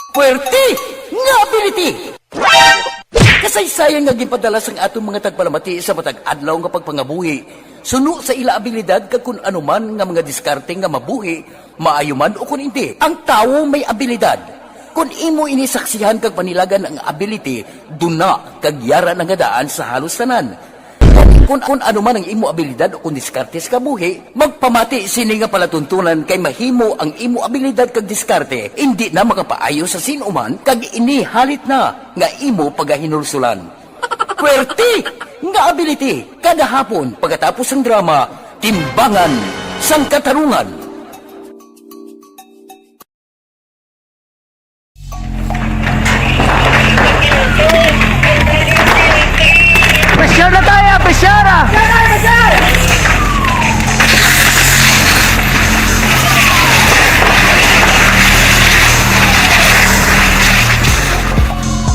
Puwerte nga ability! Kasaysayan nga ginpadala sang aton mga tagpalamati sa matag adlaw nga pagpangabuhi, suno sa ila abilidad kag kun ano man nga mga diskarte nga mabuhi, maayo man o kun indi. Ang tawo may abilidad. Kun imo ini saksihan kag panilagan ang ability, duna kag yara na nga daan sa halos tanan. Kun, kun ano man ang imo abilidad o kun diskarte sa kabuhi, magpamati sini nga palatuntunan kay mahimo ang imo abilidad kag diskarte indi na makapaayo sa sin-o man kag ini halit na nga imo pagahinulsulan. Puwerte nga ability kada hapon pagkatapos sang drama, Timbangan sang Katarungan. Pressure na tayo! Pressure na!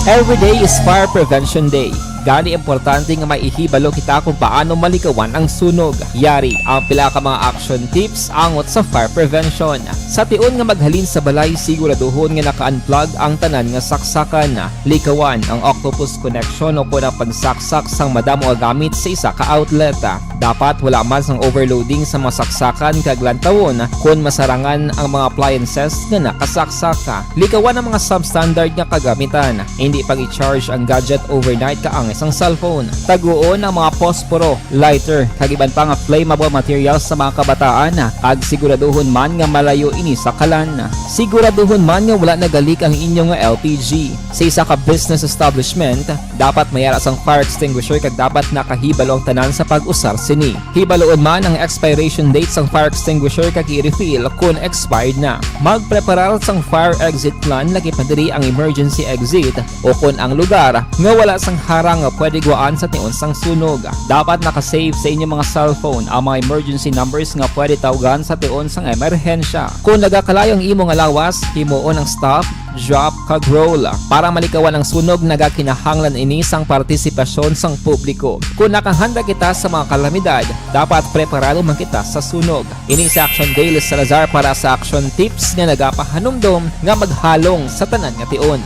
Every day is Fire Prevention Day. Gani, importante nga maihibalo kita kung paano malikawan ang sunog. Yari ang pila ka mga action tips angot sa fire prevention. Sa tion nga maghalin sa balay, siguraduhon nga naka-unplug ang tanan nga saksakan. Likawan ang octopus connection o kon ang pagsaksak sang madamo nga gamit sa isa ka outlet. Dapat wala man sang overloading sa mga saksakan kag lantawon kon masarangan ang mga appliances nga nakasaksak. Likawan ang mga substandard nga kagamitan. Indi pag-i-charge ang gadget overnight ka ang sang cellphone. Taguon ang mga posporo, lighter, kag iban pa nga flammable materials sa mga kabataan, kag siguraduhon man nga malayo ini sa kalan. Siguraduhon man nga wala nagalik ang inyo nga L P G. Sa isa ka business establishment, dapat may ara sang fire extinguisher kag dapat nakahibalo ang tanan sa pag-usar sini. Hibaluon man ang expiration date sang fire extinguisher kag i-refill kon expired na. Magpreparar sang fire exit plan, laki pa diri ang emergency exit o kon ang lugar nga wala sang harang nga pwede gwaan sa tion sang sunog. Dapat naka-save sa inyo mga cellphone ang mga emergency numbers nga pwede tawgan sa tion sang emerhensya. Kung nagakalayo ang imo nga lawas, himuon ang stop, drop, kag roll. Para malikawan ang sunog, nagakinahanglan ini sang partisipasyon sang publiko. Kung nakahanda kita sa mga kalamidad, dapat preparado man kita sa sunog. Ini si Action Dale Salazar para sa Action Tips nga nagapahanumdom nga maghalong sa tanan nga tion.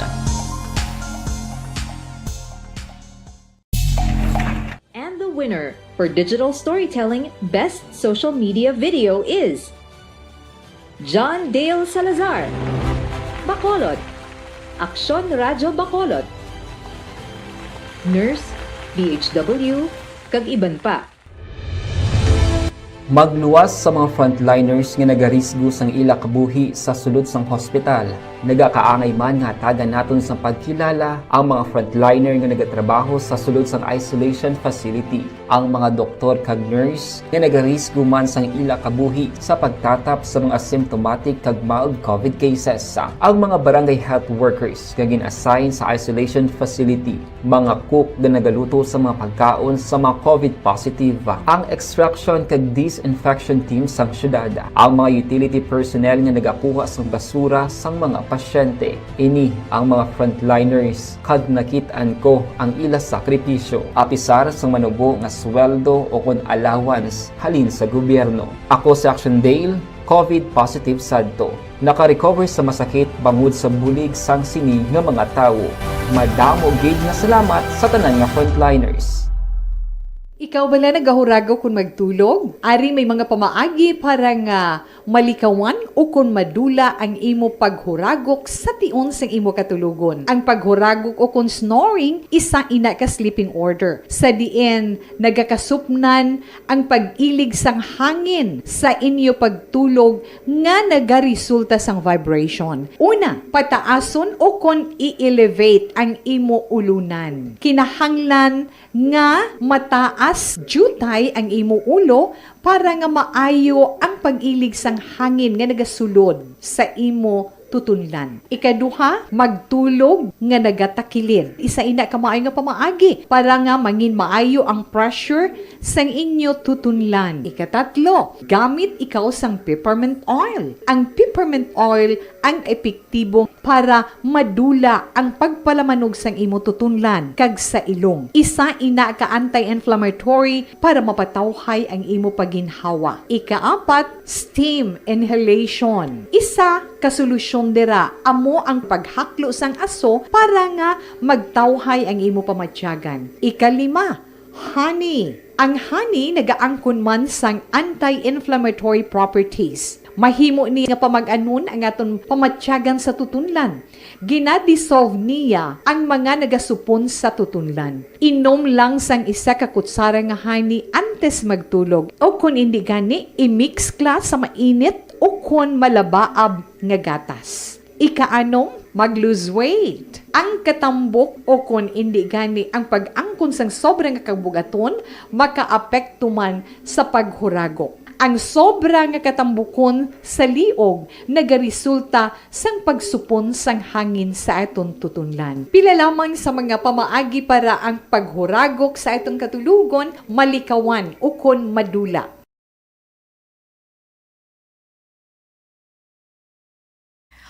And the winner for digital storytelling best social media video is John Dale Salazar, Bacolod, Aksyon Radyo Bacolod, Nurse, D H W, kag iban pa. Magluwas sa mga frontliners nga nagarisgo sang ila kabuhi sa sulod sang hospital. Nagakaangay man nga hatagan naton sang pagkilala ang mga frontliner nga nagatrabaho sa sulod sang isolation facility, ang mga doktor kag nurse nga nagarisgo man sang ila kabuhi sa pagtatap sa mga asymptomatic kag mild COVID cases, ang mga barangay health workers nga gin-assign sa isolation facility, mga cook nga nagaluto sa mga pagkaon sa mga COVID positive, ang extraction kag disinfection team sang syudad, ang mga utility personnel nga nagakuha sang basura sang mga pasyente. Ini ang mga frontliners, kag nakit-an ko ang ila sakripisyo, apisar sang manubo nga sweldo o kon allowance halin sa gobyerno. Ako si Action Dale, COVID positive sadto. Naka-recover sa masakit bangod sa bulig sang sini nga mga tawo. Madamo gid nga salamat sa tanan nga frontliners. Ikaw bala nagahuragok kon magtulog? Ari may mga pamaagi para nga malikawan o kon madula ang imo paghuragok sa tion sang imo katulogon. Ang paghuragok o kon snoring, isa ina ka sleeping order, sa diin nagakasupnan ang pag-ilig sang hangin sa inyo pagtulog nga nagaresulta sang vibration. Una, pataason o kon i-elevate ang imo ulunan. Kinahanglan nga mataas diutay ang imo ulo para nga maayo ang pag-ilig sang hangin nga nagasulod sa imo tutunlan. Ikaduha, magtulog nga nagatakilid. Isa ina ka maayo nga pamaagi para nga mangin maayo ang pressure sang inyo tutunlan. Ikatatlo, gamit ikaw sang peppermint oil. Ang peppermint oil ang epektibo para madula ang pagpalamanog sang imo tutunlan kag sa ilong. Isa ina ka anti-inflammatory para mapatawhay ang imo paginhawa. Ikaapat, steam inhalation. Isa ka solusyon dira amo ang paghaklo sang aso para nga magtawhay ang imo pamatyagan. Ikalima, honey. Ang honey nagaangkon man sang anti-inflammatory properties. Mahimo ni nga pamag-anon ang aton pamatyagan sa tutunlan. Gina-dissolve niya ang mga nagasupon sa tutunlan. Inom lang sang isa ka kutsara nga honey antes magtulog, o kon indi gani, i-mix kla sa mainit o kon malabaab nga gatas. Ikaanom, mag-lose weight. Ang katambok o kon indi gani ang pag-angkon sang sobra nga kabugaton makaapekto man sa paghuragok. Ang sobra nga katambukon sa liog nagaresulta sang pagsupon sang hangin sa aton tutunlan. Pila lamang sa mga pamaagi para ang paghuragok sa aton katulogon malikawan ukon madula.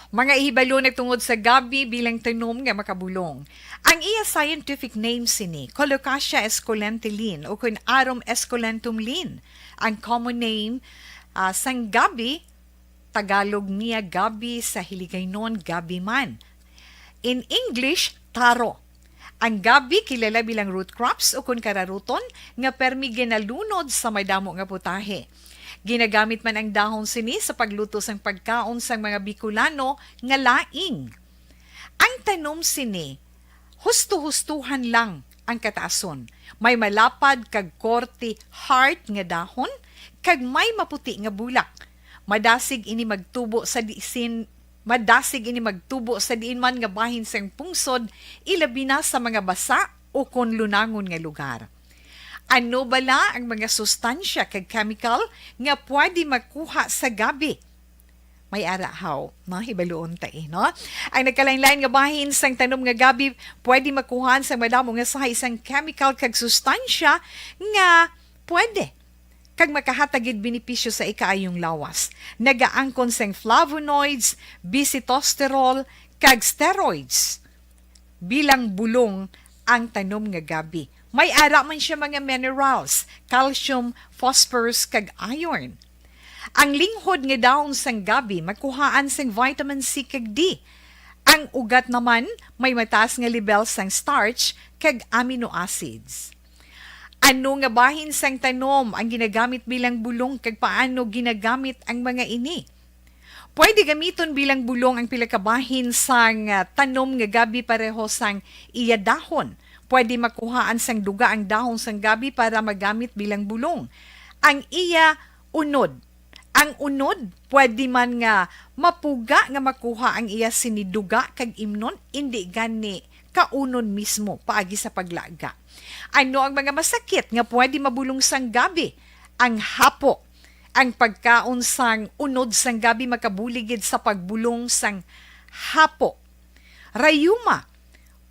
Mga ihibalo nagtungod sa gabi bilang tanom nga makabulong. Ang iya scientific name sini, Colocasia esculenta Linn, o kun Arum esculentum Linn. Ang common name, ah, sang gabi, Tagalog niya gabi, sa Hiligaynon gabi man. In English, taro. Ang gabi kilala bilang root crops o kun kararuton nga permi ginalunod sa madamo nga putahe. Ginagamit man ang dahon sini sa pagluto sang pagkaon sang mga Bicolano nga laing. Ang tanom sini, husto-hustohan lang ang kataason. May malapad kag korte heart nga dahon, kag may maputi nga bulak. Madasig ini magtubo sa diin, madasig ini magtubo sa diin man nga bahin sang pungsod, ilabi na sa mga basa o kon lunangon nga lugar. Ano bala ang mga sustansya kag chemical nga pwede makuha sa gabi? May ara haw, no? Hibaluon ta, eh, no? Ang nagkalain-lain nga bahin sang tanom nga gabi pwede makuhaan sang madamo nga sahi sang chemical kag sustansya nga pwede kag makahatag gid benepisyo sa ikaayong lawas. Nagaangkon sang flavonoids, bisitosterol, kag steroids bilang bulong ang tanom nga gabi. May ara man siya mga minerals, calcium, phosphorus, kag iron. Ang linghod nga dahon sang gabi makuhaan sang vitamin C kag D. Ang ugat naman may mataas nga lebel sang starch kag amino acids. Ano nga bahin sang tanom ang ginagamit bilang bulong, kag paano ginagamit ang mga ini? Pwede gamiton bilang bulong ang pila ka bahin sang, ah, tanom nga gabi pareho sang iya dahon. Pwede makuhaan sang duga ang dahon sang gabi para magamit bilang bulong. Ang iya unod. Ang unod, pwede man nga mapuga nga makuha ang iya sini duga kag imnon, indi gani kaunon mismo paagi sa paglaga. Ano ang mga masakit nga pwede mabulong sang gabi? Ang hapo. Ang pagkaon sang unod sang gabi makabulig gid sa pagbulong sang hapo. Rayuma,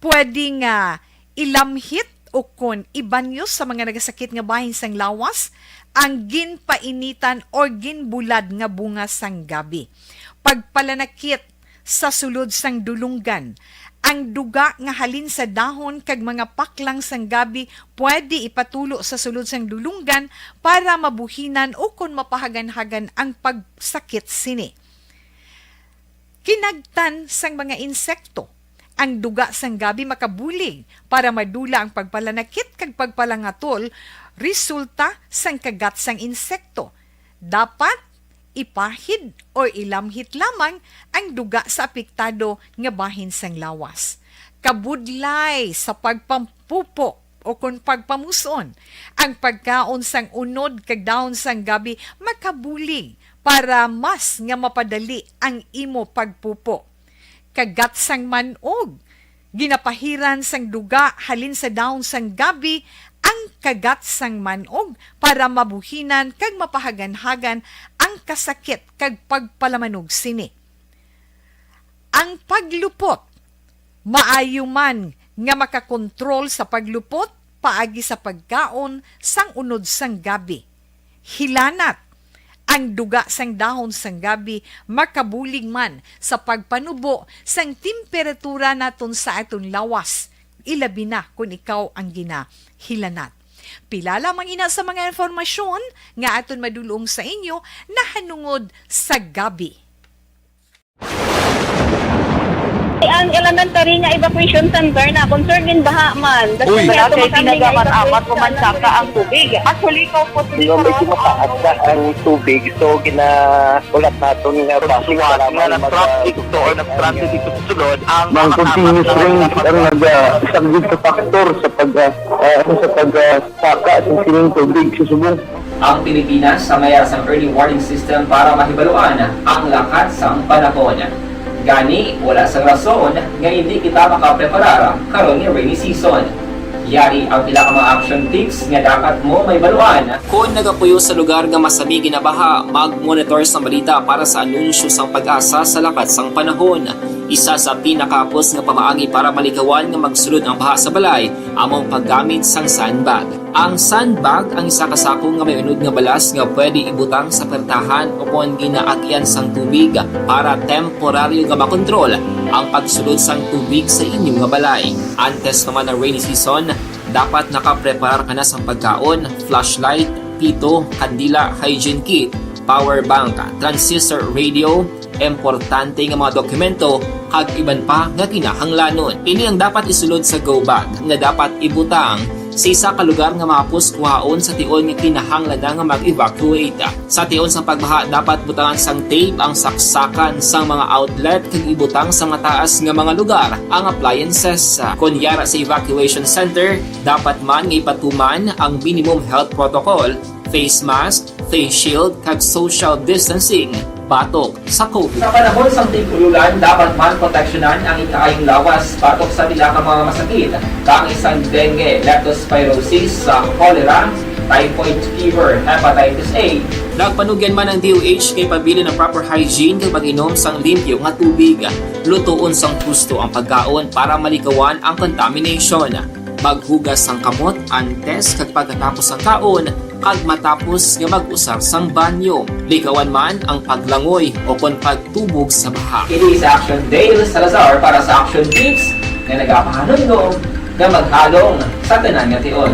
pwede nga ilamhit o kon ibanyos sa mga nagasakit nga bahin sang lawas ang ginpainitan or ginbulad nga bunga sang gabi. Pagpalanakit sa sulod sang dulunggan. Ang duga nga halin sa dahon kag mga paklang sang gabi pwede ipatulo sa sulod sang dulunggan para mabuhinan o kon mapahaganhagan ang pagsakit sini. Kinagtan sang mga insekto. Ang duga sang gabi makabulig para madula ang pagpalanakit kag pagpalangatol resulta sang kagat sang insekto. Dapat ipahid o ilamhit lamang ang duga sa apektado nga bahin sang lawas. Kabudlay sa pagpampupo o kon pagpamuson, ang pagkaon sang unod kag dahon sang gabi makabulig para mas nga mapadali ang imo pagpupo. Kagat sang man-og. Ginapahiran sang duga halin sa dahon sang gabi ang kagat sang man-og para mabuhinan kag mapahaganhagan ang kasakit kag pagpalamanog sini. Ang paglupot. Maayo man nga makakontrol sa paglupot paagi sa pagkaon sang unod sang gabi. Hilanat. Ang duga sang dahon sang gabi makabulig man sa pagpanubo sang temperatura naton sa aton lawas, ilabi na kon ikaw ang ginahilanat. Pila lamang ina sa mga impormasyon nga aton madulong sa inyo nahanungod sa gabi. Ang elementary nga evacuation center na concerned in baha man. Uy. Wala kay tinaga man amat o mansaka ang tubig. Actually, ikaw po, di ba, may ginataas na ang tubig, so ginaulat naton nga basi nga nag-traffic to or nag-transit dito sa sulod ang mga continuous rain ang nag-, ah, isa gid sa factor sa pag, ah, ah, sa pag, ah, saka sa sining tubig sa subong. Ang Pilipinas sa mayas sang early warning system para mahibaluan ang lakat sang panahon. Gani, wala sang rason nga hindi kita makapreparar karon nga rainy season. Yari ang pila ka mga action tips nga dapat mo mahibaluan. Kon nagapuyo sa lugar nga masami ginabaha, mag-monitor sang balita para sa anunsyo sang PAGASA sa lakat sang panahon. Isa sa pinakahapos nga pamaagi para malikawan nga magsulod ang baha sa balay amo ang paggamit sang sandbag. Ang sandbag ang isa ka sako nga may unod nga balas nga pwede ibutang sa pertahan ukon ginaagian sang tubig para temporaryo nga makontrol ang pagsulod sang tubig sa inyo nga balay. Antes naman ang rainy season, dapat nakapreparar ka na sang pagkaon, flashlight, pito, kandila, hygiene kit, power bank, transistor radio, importante nga mga dokumento, kag iban pa nga kinahanglanon. Ini ang dapat isulod sa go bag nga dapat ibutang Sa isa ka lugar nga mahapos kuhaon sa tion nga kinahanglan na nga mag-evacuate. Sa tion sang pagbaha, dapat butangan sang tape ang saksakan sang mga outlet kag ibutang sa mataas nga mga lugar ang appliances. Kon yara sa evacuation center, dapat man nga ipatuman ang minimum health protocol, face mask, face shield, kag social distancing batok sa COVID. Sa panahon sang tig-ulolan, dapat man proteksyonan ang ikaayong lawas batok sa pila ka mga masakit, kaangay sang dengue, leptospirosis, sa cholera, typhoid fever, hepatitis A. Nagpanugyan man ang D O H kay pabilin ang proper hygiene kag pag-inom sang limpyo nga tubig. Lutoon sang husto ang pagkaon para malikawan ang contamination. Maghugas sang kamot antes kag pagkatapos sang kaon, kag matapos nga mag-usar sang banyo. Likawan man ang paglangoy o kon pagtubog sa baha. Ini si Action Dale Salazar para sa Action Tips nga nagapahanumdom nga maghalong sa tanan nga tion.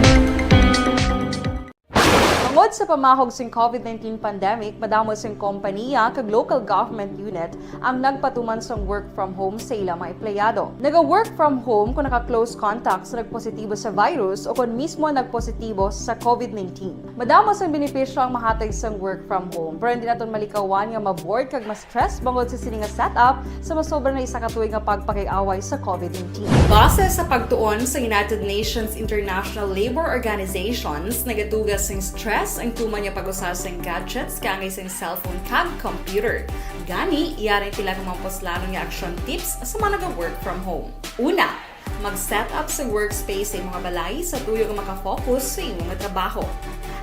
Tungod sa pamahog sing COVID nineteen pandemic, madamo sing kompaniya kag local government unit ang nagpatuman sang work from home sa ila mga empleyado. Naga-work from home kung naka-close contact sa nagpositibo sa virus o kon mismo nagpositibo sa COVID nineteen. Madamo sang benepisyo ang mahatag sang work from home, pero hindi naton malikawan nga ma-bored kag ma-stress bangod sa sini nga setup sa masobra na isa ka tuig nga pagpakig-away sa COVID nineteen. Base sa pagtuon sa United Nations International Labor Organizations, nagatuga sing stress ang tuman nga pag-usa sing gadgets kaangay sing cellphone kag computer. Gani, yari ang pila ka mga puslanon nga action tips sa mga naga-work from home. Una, mag-set up sa workspace sa imong balay sa tuyo nga makafocus sa imong trabaho.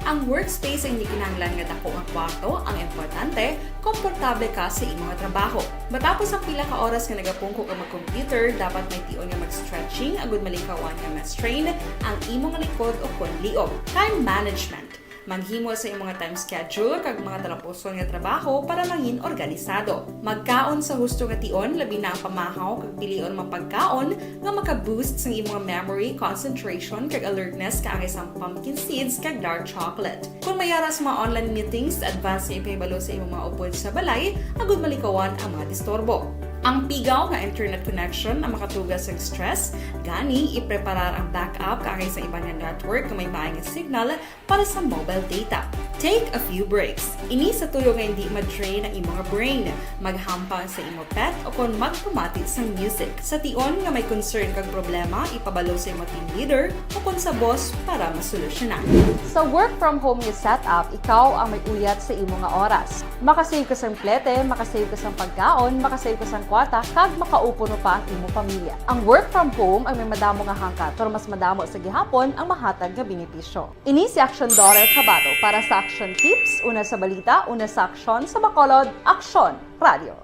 Ang workspace ang hindi kinahanglan nga dako nga kwarto, ang importante, komportable ka sa imong trabaho. Matapos ang pila ka oras nga nagapungko ka mag-computer, dapat may tion nga mag-stretching agud malikawan nga ma-strain ang imong likod o kon liog. Time management. Maghimo sa imong time schedule kag mga talapuson nga trabaho para mangin organisado. Magkaon sa husto nga tion, labi na ang pamahaw kag pilion mga pagkaon nga maka-boost sang imong memory, concentration, kag alertness kaangay sang pumpkin seeds kag dark chocolate. Kung may ara sa mga online meetings, advance nga ipahibalo sa imong mga upod sa balay agud malikawan ang mga disturbo. Ang pigaw nga internet connection ang makatuga sang stress, gani ipreparar ang backup kaangay sa iban nga network nga may maayo nga signal para sa mobile data. Take a few breaks. Ini sa tuyo nga hindi ma-drain ang imo nga brain. Maghampang sa imo pet o kon magpamati sang music. Sa tion nga may concern kag problema, ipabalo sa imo team leader o kon sa boss para masolusyonan. Sa work from home nga setup, ikaw ang may uyat sa imo nga oras. Makasave ka sang plete, makasave ka sang pagkaon, makasave ka sang kwarta, kag makaupo pa ang imo pamilya. Ang work from home ang may madamo nga hangkat, pero mas madamo sa gihapon ang mahatag nga benepisyo. Ini si Action Daughter Kabato para sa Action Tips, una sa balita, una sa aksyon, sa Bacolod, Aksyon Radio.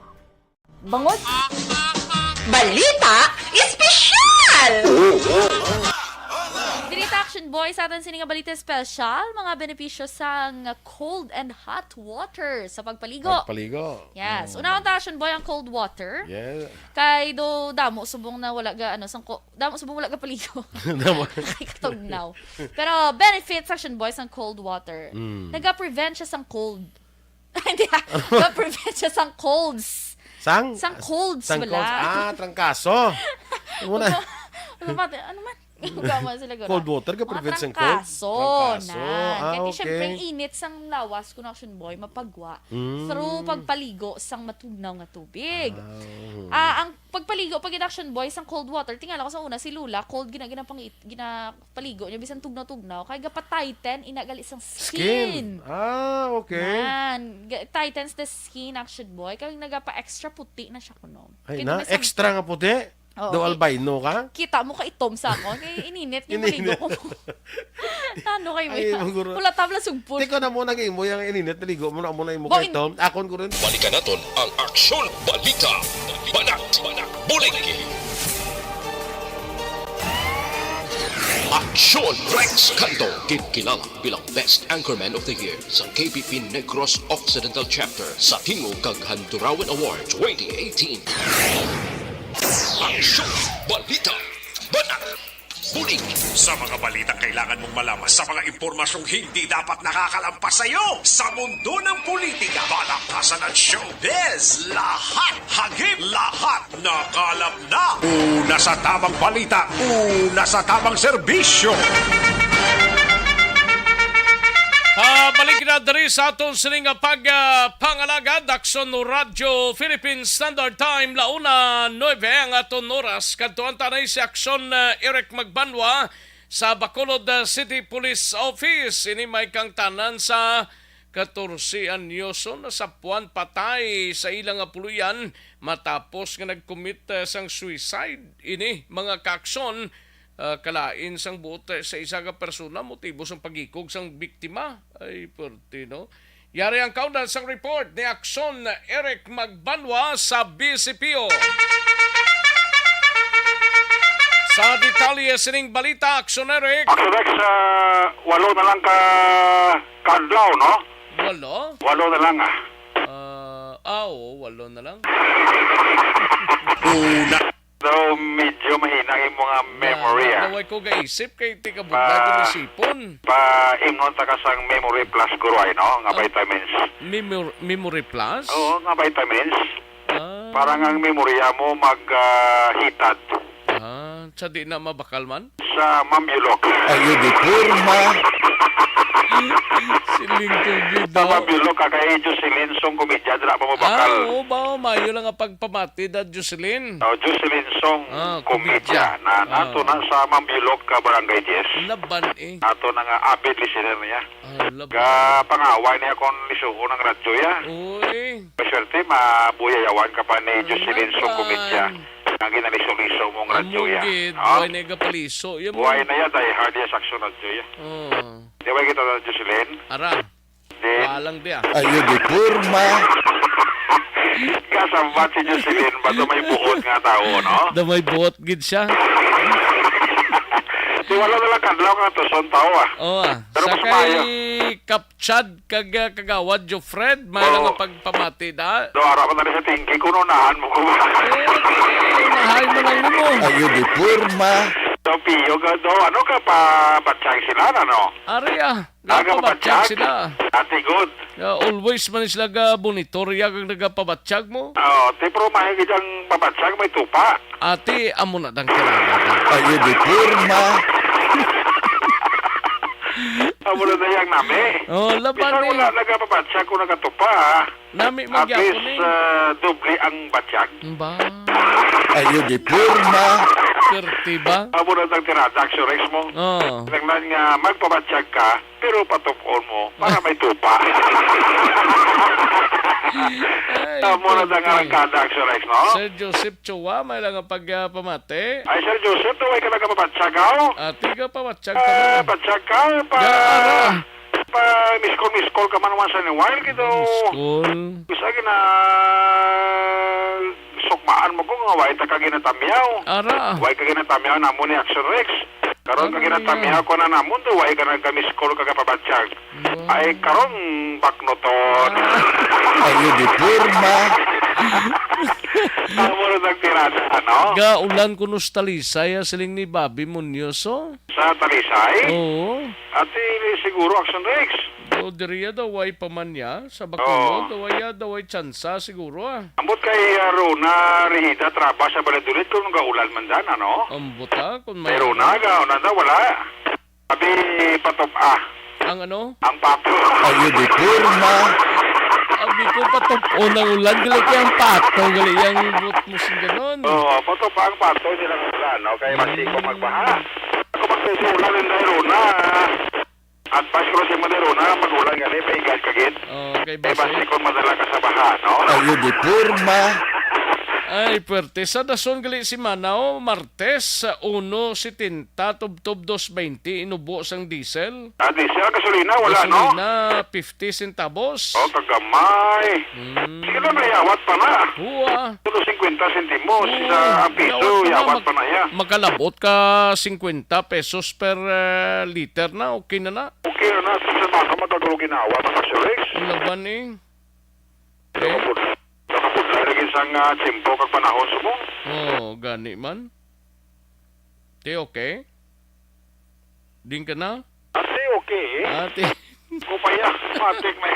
Bangod Balita Espesyal! Diri ta, Action Boy, sa aton sini nga balita espesyal, mga benepisyo sang cold and hot water sa pagpaligo. Pagpaligo. Yes. Mm. Unahon ta, Action Boy, ang cold water. Yeah. Kay do damo subong na wala ga, ano, sang ko-, damo subong wala ga paligo. Damo. Kay katugnaw. Pero benefits, Action Boy, sang cold water. Mm. Naga-prevent siya sang cold. Hindi, ah. Naga-prevent siya sang colds. Sang? Sang colds, sang bala. Colds. Ah, trangkaso. Ano na? Ano man? Ano man? Gama sila gura. Cold water ka prevent sang cold? Trangkaso. Trangkaso. Ah, okay. Kaya siyempre, ang init sang lawas, kun, Action Boy, mapagwa. Mm. Through pagpaligo sang matugnaw nga tubig. Ah, oo. Ah, ang pagpaligo, pag Action Boy, sang cold water, tingala ko sa una, si Lola, cold, gina-, ginapangit-, ginapaligo niya, bisan tugnaw-tugnaw, kay gapa-tighten, ina gali sang skin. Skin. Ah, okay. Nan, ga-, tightens the skin, Action Boy, kay nagapa-extra puti na siya kuno. Ay, kay na, may sang extra nga puti? Oo, do kay albino ka? Kita mo ka itom sa akon. Kay ininit nga Ininit. Maligo ko. Tano kay Ay, mo. Maguro. Wala tabla sugpon. Tiko na mo nag-imo yung ininit, naligo mo na mo na imo Boy, kay itom. Akon ko rin. Balikan naton ang Aksyon Balita. Banat, banat, bulig. Aksyon Rex Canto, ginkilala bilang Best Anchorman of the Year sa K P P Negros Occidental Chapter sa Tingog kag Handurawan Award twenty eighteen. Aksyon Balita. Banat. Bulig. Sa mga balitang kailangan mong malaman, sa mga impormasyong hindi dapat nakakalampas sa iyo, sa mundo ng politika, palakasan at showbiz, lahat hagip, lahat nakalap na. Una sa tamang balita, una sa tamang serbisyo. Pabalik na diri sa aton sini nga pag, ah, pangalagad, Aksyon Radyo Philippine Standard Time, launa nuebe ang aton oras. Kadtuan ta na si Aksyon, ah, Eric Magbanwa sa Bacolod, ah, City Police Office. Ini may kangtanan sa katorse anyoso nasapuan patay sa ila nga puloy-an matapos nga nag-commit, ah, sang suicide. Ini mga kaaksyon, ah, kalain sang buot, eh, sa isa ka persona, motibo sang pagikog sang biktima. Ay, perte, no? Yari ang kaundan sang report ni Aksyon Eric Magbanwa sa B C P O. Sa detalye sining balita, Aksyon Eric. Aksyon Rex, ah, walo na lang ka, ka adlaw, no? Walo? Walo na lang, ah. Ah, ah, oo, walo na lang. Una. So, medyo mahina ang imo nga memory, ah. Naway ko gaisip kay ti ka budlay ko Pa-, nisipon. Pa-imnon ta ka sang Memory Plus, guro, ay, no? Nga Ah, vitamins. Memor-, Memory Plus? Oo, nga vitamins. Ah. Para nga ang memorya mo mag, ah, hitad. Ah, sa di na mabakal man? Sa Mambulok. Ayo di porma. Siling ko gid Sa daw. Mambulok, ka kay Jocelyn Song Komedya, dira pa mo bakal. Ah, oo ba? Oh, mayo lang ang pagpamati da, Jocelyn. Oh, Jocelyn Song Ah, Komedya. Komedya. Na, Ah. nato na sa Mambulok, ka Barangay Diez. Laban eh. Nato na nga avid listener niya. Ah, laban. Ka pangaway niya kung lisuon ang radyo ya. Uy. Maswerte, mabuyayawan ka pa ni Jocelyn Song Komedya. Laban. Nga ginaliso-liso mong radyo ya. Amo gid, Ah? buhay na gapaliso. Yan mo. Buhay na ya, die hard ya, Aksyon Radyo ya. Oh. Di ba kita na, Jocelyn? Ara. Then, Balang di ah. Ayo di porma. Kasambat si Jocelyn, bato may buot nga tao, no? Da may buot gid siya. Di wala na lang kadlaw nga tuson tao, ah. Oh, ah. Pero Sa mas kay maayo. Kap Chad kag, ah, Kagawad Jofred, may Oo. lang nga pagpamati da. Do, ara pa tani sa tingki, kung unahan mo ko ba? Eh, unahay mo lang nimo. Ayo di porma. Do, piyo ka, do, ano ka, pabatyag sila, ano? Ari, ah, Aga gapabatyag pabatyag? sila. Ate, good. Ah, always man sila ga monitor, ya, kag nagapabatyag mo. Oo, ti, pero mahigit ang pabatyag, may tupa. Ate, amo na dang tirada. Ayo di porma. Amo na dayang nami. Oh, laban Bisan eh. wala nagapabatyag kung nagatupa, ah. Nami At magyapon least, eh. ah, doble ang batyag. Ba? Ayo di porma. Perti ba? Amo na dang tirada, Aksyon Rex mo. Oh. Kinahanglan nga magpabatyag ka, pero patupon mo para may tupa. Ay, Amo na dang perti. arangkada, Aksyon Rex, no? Sir Joseph Chua, may lang ang pag, ah, pamati. Ay, Sir Joseph, no, way ka nagapabatyag, aw? Ate ka, pabatyag ka Ah, mo. batyag ka, pa, Gara. pa, miss call, miss call ka man once in a while, kito. Miss call. Gusto ka na sukmaan mo ko nga way ta ka ginatamyaw. Ara. Way ka ginatamyaw namo ni Action Rex. Karon ka Ano ginatamyaw niya? ko na namon, do, way ka nagka-miss call, kagapabatyag. Wow. Ay, karon, baknoton. Ah. Ayo di porma. Amo na nagtirada, ano? Gaulan kuno sa Talisay, ah, siling ni Bobby Muñoz, oh. Sa Talisay? Oo. Ati, siguro, Action Rex. Do, diriya daw, way pa man niya. Sa Bacolod, Oo. daw, way, ah, daw, way tsansa, siguro, ah. Ambot kay, ah, Rona Rehida, Traba sa Valladolid, kung gaulan man dan, ano? Ambot, ah, kung Kay may Rona, ano. gaulan daw, wala. Abi, patop, ah. Ang ano? Ang pato. Ayo di porma. Abi ko, patop-on ang ulan. Gali kay ang pato, gali yang buot mo sing ganon. Oo, patop ang pato, hindi lang ulan, no? Kaya masiko magbaha. Ako magsusulan, hindi, Rona. Advice ko sa imo ni Rona, pag ulan gali, paingat ka gid. Oh, kay Eh, basi. basi kung madala ka sa baha, no? Ayo di porma. Ay, puwerte. Sa dason gali semana, oh, Martes, uno setenta, tubtob dos baynte, inubo sang diesel. Ah, diesel, gasolina, wala, no? Gasolina, fifty centavos. Oh, kagamay. Hmm. Sige na, may awat pa na. Huwa. Tulo singkwenta sentimos Oo. sa piso, Yawat pa na, yawat mag-, pa na, ya. makalabot ka singkwenta pesos per, eh, liter na, okay na na. Okay na na, sa baka magkagulong ginawa, mga Surex. Laban eh. Nakapud-, nakapudlay lagi sang, ah, tiyempo kag panahon sa mo. Oo, gani man. Te, okay? Din ka na? Ate, okay. Ate. Kupaya, matik may.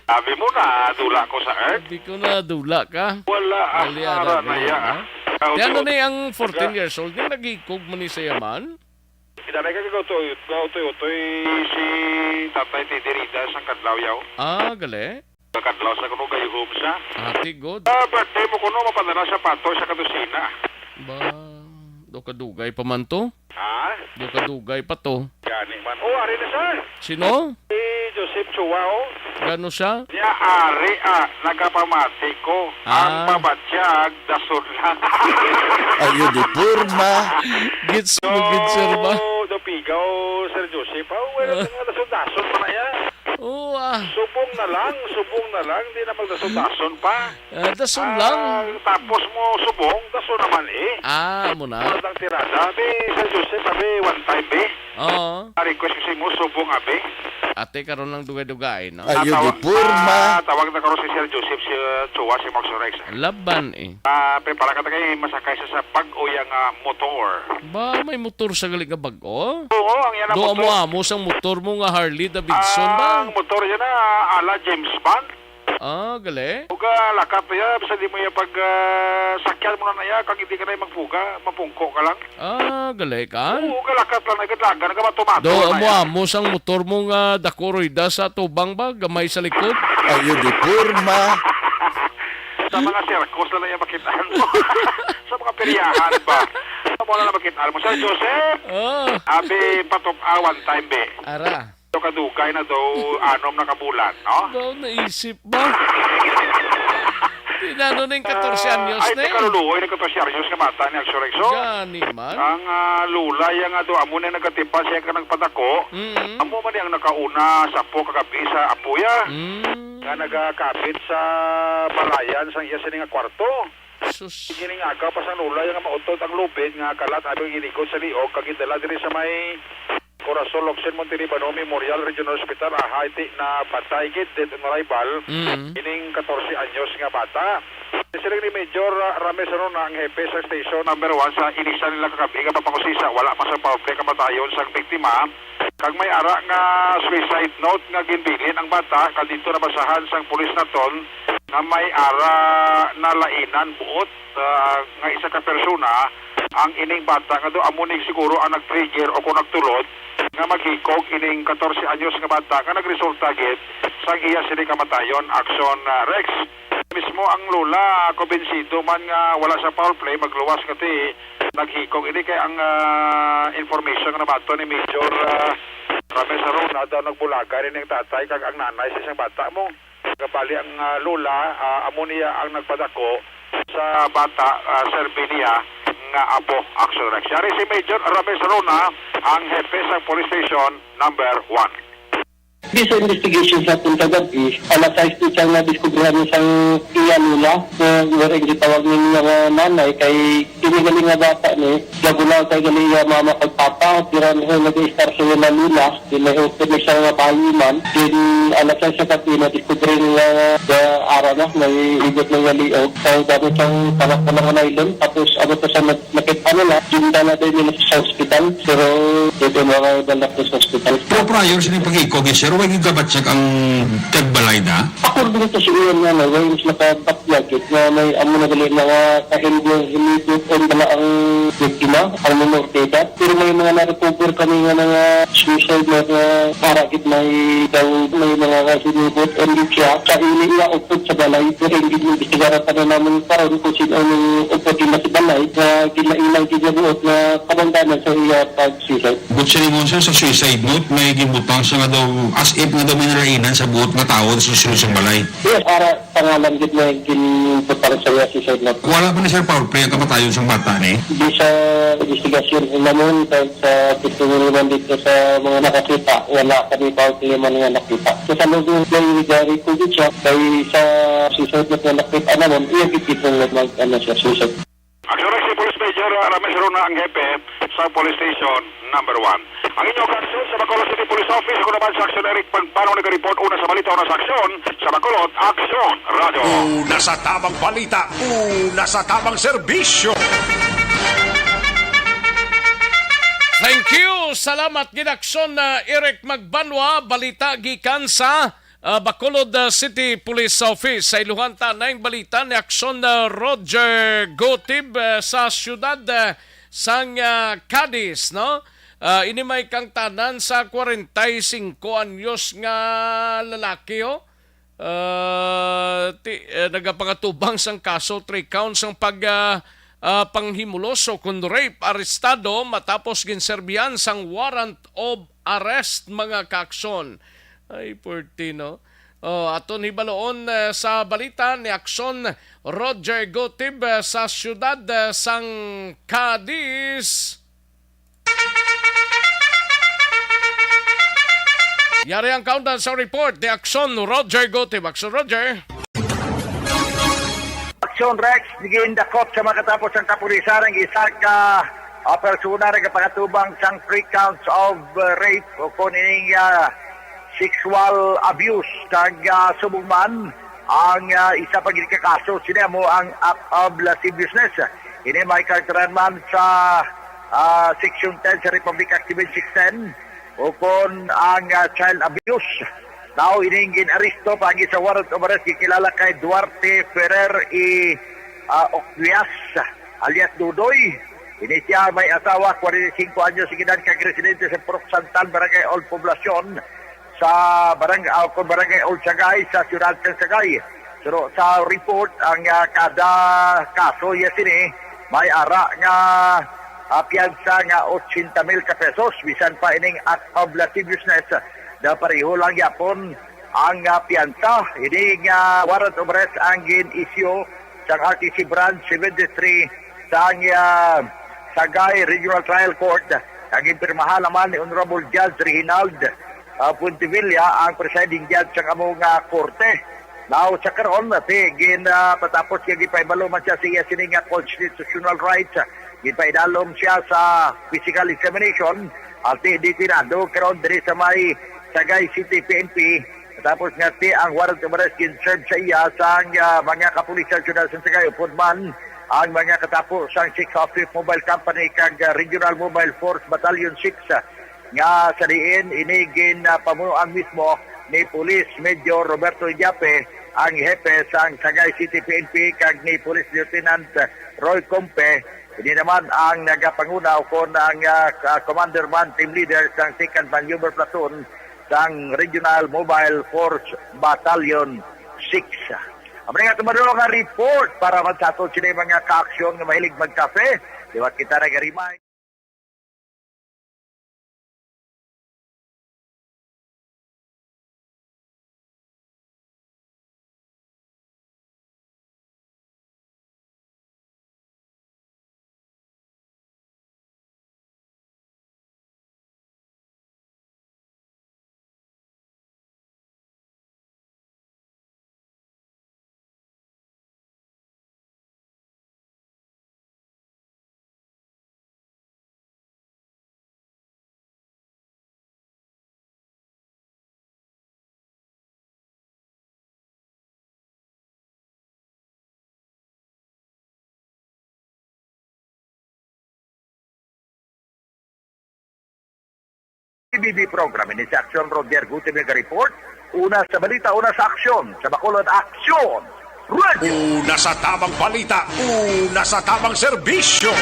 Sabi mo na, dula ko sa earth. Sabi ko na, dula ka. Wala, ah, Dali, ara ara, na dali, ya. ha? Kaya ano ni ang fourteen years old? Di nagikog man ni sa yaman? Dali ka gautoy-utoy si Tatay Teddy Rida sang kadlaw yaw. Ah, gali? Kadlaw sa kuno gayuhom siya. Ati, good. Ah, birthday mo kuno, mapadala sa pato sa kadusina. Ba, do kadugay pa man to? Ha? Do kadugay pa to. Gani man. Oh, ari na siya. Sino? Si Joseph Chua, oh. Gano siya? Niya ari, ah, nagapamati ko. Ang Ah. mabatyag, dason lang. Ayo di porma. Gets mo, gid, sir, ba? So, dapigaw, Sir Joseph. Oh, well, Ah. nga dason-dason pa na yan. Oo, ah. Subong na lang, subong na lang. Di na magdason-dason pa. Ah, dason Ah, lang. Tapos mo subong, dason naman eh. Ah, amo na. Ang tirada, be, Sir Joseph, sabi, one time, be. Oo. Request ko sa imo, subong, abi. Ate, karon lang dugay-dugay, no? Ayo Tawag, di porma. ah, tawag na karon si Sir Joseph, si, uh, Chua, si Max Rex. Laban, eh. Ah, prepara ka ta kay masakay sa, sa bag-o yang, ah, motor. Ba, may motor sa gali nga bag-o? Oo, ang yan ang Do motor. amo-amo sang motor mo nga Harley Davidson ba? Ang motor yan na ala James Bond. Ah, gali. Ug, ah, lakat pa ya, bisan di mo ya pag, ah, sakyan mo na na ya, kag hindi ka na magpuga, mapungko ka lang. Ah, gali ka? Oo, ug lakat lang, nagkatlagan, nagkamato-mato Do, na ya. amo-amo sang motor mo nga dako rueda sa tubang ba, gamay sa likod? Ayo di porma. Sa mga sirkos na lang yung makitaan mo. Sa mga peryahan ba? Sa mga na makitaan mo. Sir Joseph, Oh, abi, patok-a one time, be. Ara. Ito kadugay na daw, anom na kabulan, no? Daw naisip ba? Tinano na yung katorse Ah, anyos ay, na eh. Kaluluoy ng katorse anyos nga bata ni Axel Rexo. Gani man. Ang, ah, lula, yang nga daw, amo na yung nagkatipan siya ka nagpadako. Mm. Amo man yung nakauna sa apo kagabi sa apuya. Mm. Nga nagakabit sa balayan sang iya sini nga kwarto. Sus. Giningaga pa sang lula, yang mautod ang lubid nga kalat, abi, ginigot sa liog, kag gidala diri sa may Corazon Locsin Montelibano Memorial Regional Hospital, ahay ti na patay gid, dead on arrival, Mm. ining katorse anyos nga bata. Siling ni Major, ah, Rames Arona, ang hepe sa Station Number One, sa inisial nila kagabi nga pagpakusisa, wala pa sa public ang kamatayon sang biktima. Kag may ara nga suicide note nga ginbilin ang bata, kag dito nabasahan sang pulis naton nga may ara nalainan buot, ah, nga isa ka persona ang ining bata nga daw amo ni siguro ang nag-trigger o kung nagtulod nga maghikog ining katorse anyos nga bata nga nagresulta gid sang iya sini kamatayon. Action, ah, Rex. Mismo ang lola, ah, kumbinsido man nga wala sa foul play, magluwas nga ti naghikog ini kay ang, ah, information nga nabaton ni Major, ah, Rames Arona daw nagbulaga rin ang tatay kag ang nanay sa isang bata mo. Kabali ang, ah, lola, ah, amo niya ang nagpadako sa bata, ah, serbi niya nga apo, Action Rex. Yari si Major Rames Arona, ang hepe sa Police Station Number One. Based sa investigation sa aton kagabi, alas sais ni siyang nadiskubrihan ni sang iya lola, nga wala ang gitawag ning mga nanay, kay kini gali nga bata ni, nagulaw kay gali iya mama kag papa, pero ano, nag-istar sa iya na lola, di may open ni siya nga bayi man. Then, alas sais sa gabi, nadiskubre nga, nga ara na, may igot na nga liog. So, dami siyang panak na mga nylon, tapos ano to sa nag-, nakit-, ano na, gindala din nila sa ospital, pero dito mga balak sa ospital. Pero prior sa inyong pag-ikog, sir, way gigabatyag ang tagbalay na? According to si Ian nga, no, way mas nakabatyag it nga may amo na gali mga kahindihan hinidot on bala ang biktima, ang minor de edad. Pero may mga na-recover kami nga mga suicide na, nga para gid may daw, may mga kahinidot on gid siya. Sa ini iya upod sa balay, pero hindi mo isigara pa na naman karon kung sino ang upod nila sa balay, nga ginailang gid niya buot nga kabangdanan sa iya pag-suicide. But siya rin, sir, sa suicide note, may ginbutang siya nga daw, as if nga daw may nalainan sa buot nga tao sa sulod sa balay. Yes, para pangalan gid na ginbutang sa iya suicide note. Wala pa na, sir, foul play ang kamatayon sang bata ni? Di sa investigasyon namon, kag sa testimony man dito sa mga nakakita, wala kami foul play man nga nakita. Sa loob ng play, gari ko gid siya, kay sa suicide note nga nakita namon, iya gid gid nga mag-, ano siya, suicide. Action Rex, si Police Major, ah, Rames Rona ang hepe sa Police Station Number One. Ang inyong aksyon sa Bacolod City Police Office, ako naman sa Action Eric Pagpano nag-report una sa balita, una sa aksyon sa Bacolod Aksyon Radio. Una sa tamang balita, una sa tamang serbisyo. Thank you. Salamat gid, Aksyon, ah, Eric Magbanwa. Balita gikan sa ah, Bacolod, ah, City Police Office. Sa iluhan ta na yung balita ni Aksyon, ah, Roger Gotib, ah, sa siyudad, ah, sang, ah, Cadiz, no? Ah, ini may kangtanan sa kwarenta y singko anyos nga lalaki, oh. Ah, ti-, eh, nagapangatubang sang kaso, three counts sang pag, ah, ah, panghimulos o kon rape, arestado matapos ginserbihan sang warrant of arrest, mga kaakson. Ay, pwerte, no? Oh, aton hibaloon, eh, sa balita ni Akson Roger Gotib, eh, sa siyudad, eh, sang Cadiz. Yari ang countdown sa report ni Akson Roger Gotib. Akson Roger. Aksyon Rex, gindakop sa makatapos ang kapulisan ang isa ka, ah, persona nga nagapangatubang sang three counts of, uh, rape o kung ining, ah, sexual abuse kag, ah, subong man ang, ah, isa pa gid ka kaso sini amo ang act of lasciviousness. Ini may karakteran man sa, ah, Section ten sa Republic Act seven six ten, o kon ang, ah, child abuse. Now, ining gin-aresto paagi sa warrant of arrest gikilala kay Duarte Ferrer E, ah, Oclias, alias Dudoy. Ini siya may asawa, kwarenta y singko anyos ang edad, kag residente sa Purok Santan, Barangay Old Poblacion, sa barang-, ah, kon Barangay Old Sagay sa siyudad sang Sagay. Pero sa report, ang, ah, kada kaso iya sini may ara nga, ah, piyansa nga ochenta mil ka pesos, bisan pa ining act of lasciviousness, na pareho lang gyapon ang, ah, piyansa. Ini nga warrant of arrest ang gin-issue sang R T C Branch seventy-three sang, ah, Sagay Regional Trial Court, kag ginpirmahan naman ni Honorable Judge Reginald, ah, Puentevilla, ang presiding judge sang amo nga korte. Now, sa karon, ti, gin, ah, patapos nga gipahibalo man siya sa iya sini nga constitutional rights, ah, ginpaidalom siya sa physical examination, at ti, detenado karon diri sa may Sagay City P N P. Tapos nga, ti, ang warrant of arrest gin-serve sa iya sang, ah, mga kapulisan sa siyudad sa Sagay, upod man ang mga katapo sang Six oh Fifth Mobile Company kag, ah, Regional Mobile Force Battalion six, ah, nga sa diin ini gin, ah, pamunuan mismo ni Police Major Roberto Idiape, ang hepe sang Sagay City P N P, kag ni Police Lieutenant Roy Compe. Ini naman ang nagapanguna o kon ang, ah, ka-, commander man, team leader sang Second Maneuver Platoon sang Regional Mobile Force Battalion six. Amo na nga, tumaro nga report para man sa aton sini mga kaaksyon nga mahilig magkape. Liwat kita nagarimay. B B program ini sa Aksyon, Roger Gutierrez report. Una sa balita, una sa aksyon. Sa Bacolod, Aksyon. Radyo. Una sa tamang balita, una sa tamang serbisyo.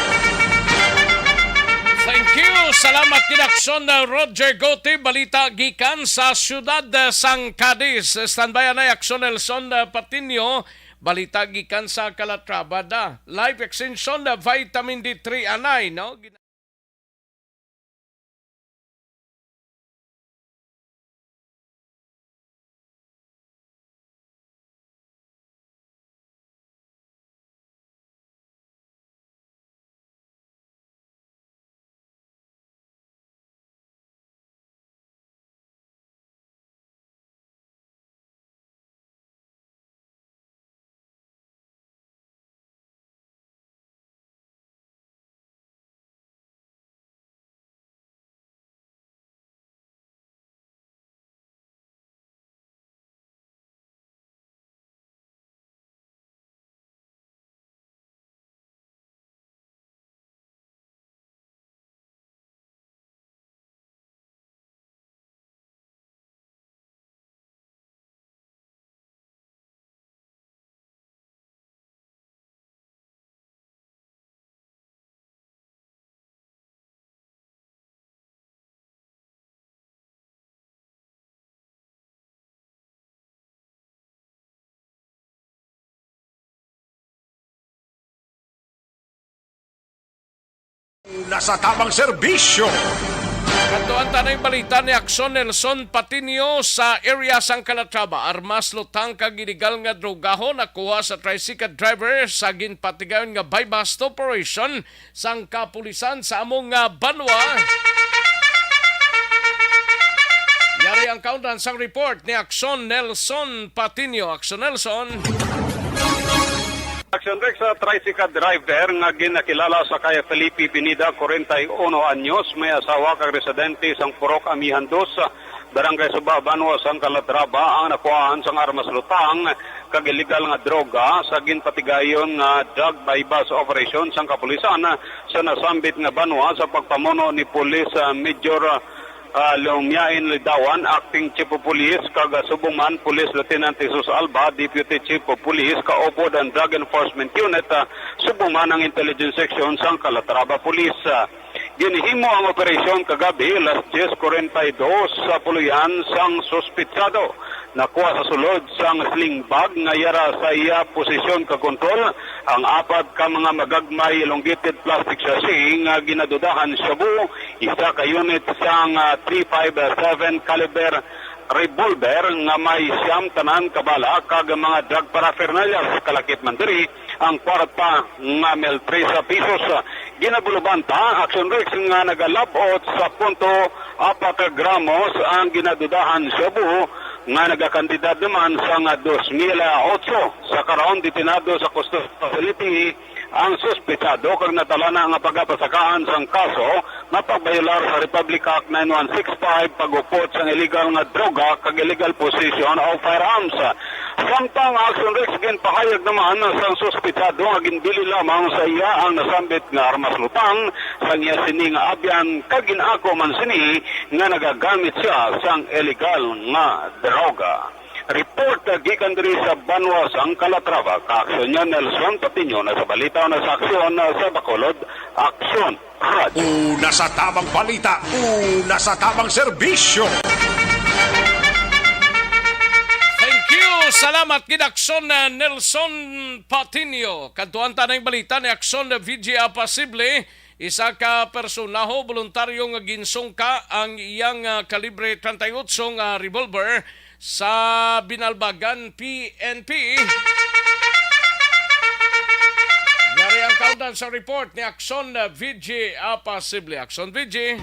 Thank you. Salamat, Kinakson, Roger Gote. Balita gikan sa siyudad, eh, sang Cadiz. Standby anay, Aksyon Nelson, eh, Patiño. Balita gikan sa Calatrava, da. Life extension, eh, vitamin D three anay, no? Una sa tamang serbisyo. Kadtuan ta na ang balita ni Aksyon Nelson Patinio. Sa area sang Calatrava, armas, lutang kag iligal nga droga nakuha sa tricycle driver sa ginpatigayon nga buy-bust operation sang kapulisan sa among, ah, banwa. Yari ang kaundan sang report ni Aksyon Nelson Patinio. Aksyon Nelson. Action Rex, sa tricycle driver nga ginakilala sa kay Felipe Pineda, kwarenta y uno anyos, may asawa kag residente sang Purok Amihan dos, Barangay Suba, banwa sang Calatrava, ang nakuhaan sang armas, lutang kag iligal nga droga sa ginpatigayon nga drug buy-bust operation sang kapulisan sa nasambit nga banwa sa pagpamuno ni Police, ah, Major, ah, Lumiain Lidawan, Acting Chief of Police, kag, ah, subong man Police Lieutenant Jesus Alba, Deputy Chief of Police, kaupod ang Drug Enforcement Unit, ah, subong man ang Intelligence Section sang Calatrava Police. Ginhimo ang operasyon kagabi, alas dyes kwarenta y dos, sa puloy-an sang suspitsado. Nakuha sa sulod sang sling bag nga yara sa iya posisyon kag kontrol ang apat ka mga magagmay elongated plastic sachet nga ginadudahan shabu, isa ka unit sang, ah, three five seven caliber revolver nga may siyam tanan ka bala kag mga drug paraphernalia. Kalakip man diri ang kwarta nga mil trese pesos. Ginabulubanta, Action Rex, nga nagalabot sa punto apat ka gramos ang ginadudahan shabu nga nagakantidad naman sang dos mil otso. Sa karon, detenado sa custodial facility ang suspetsado kag natalana nga pagapasakaan sang kaso nga pagbayolar sa Republic Act nine one six five, pag-upod sang iligal nga droga kag illegal possession of firearms. Samtang, Action Rex, ginpahayag naman sang suspetsado nga ginbilin lamang sa iya ang nasambit nga armas, lutang sang iya sini nga abyan, kag gin-ako man sini nga nagagamit siya sang illegal nga droga. Report gikan diri sa banwa sang Calatrava, kaaksyon niya Nelson Patiño, na sa balita, na sa aksyon, na sa Bacolod, Aksyon Radyo. Una sa tamang balita, una sa tamang serbisyo. Thank you. Salamat gid, Aksyon, uh, Nelson Patiño. Kadtuan ta na ang balita ni Aksyon, uh, V J Apasible. Isa ka personaho, boluntaryo nga ginsungka ang iyang, ah, kalibre treinta y ocho nga revolver sa Binalbagan P N P. Yari ang kaundan sa report ni Aksyon, ah, V J Apasible. Aksyon, V J.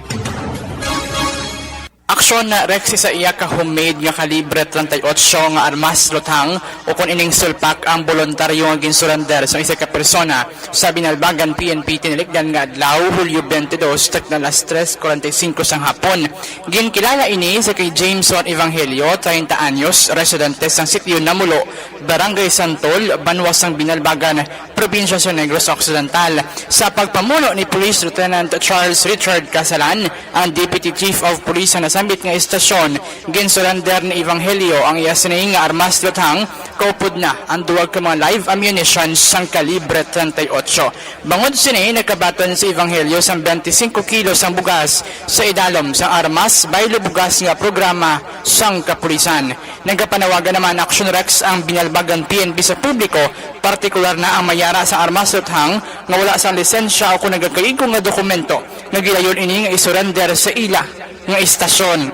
Aksyon, Rex, isa iya ka homemade nga kalibre treinta y ocho nga armas, lutang, ukon ining sulpak ang boluntaryo nga ginsurrender sa isa ka persona sa Binalbagan P N P tinalikdan nga adlaw, Hulyo twenty-two, takna alas tres kwarenta y cinco sang hapon. Ginkilala ini sa kay Jameson Evangelio, treinta anyos, residente sang Sitio Namulo, Barangay Santol, banwa sang Binalbagan, Probinsya sa Negros Occidental. Sa pagpamuno ni Police Lieutenant Charles Richard Casalan, ang Deputy Chief of Police sa nasambit nga istasyon, ginsurrender ni Evangelio ang iya sini nga armas, lutang, kaupod na ang duwag ka mga live ammunition sang kalibre treinta y ocho. Bangod sini, nakabaton si Evangelio sang twenty-five kilos sang bugas sa idalom sang Armas Baylo Bugas nga programa sang kapulisan. Nagapanawagan naman, Action Rex, ang Binalbagan P N P sa publiko, partikular na ang may yara sang armas, lutang, nga wala sang lisensya o kon nagakaigo nga dokumento nga gilayon ini nga isurrender sa ila nga istasyon.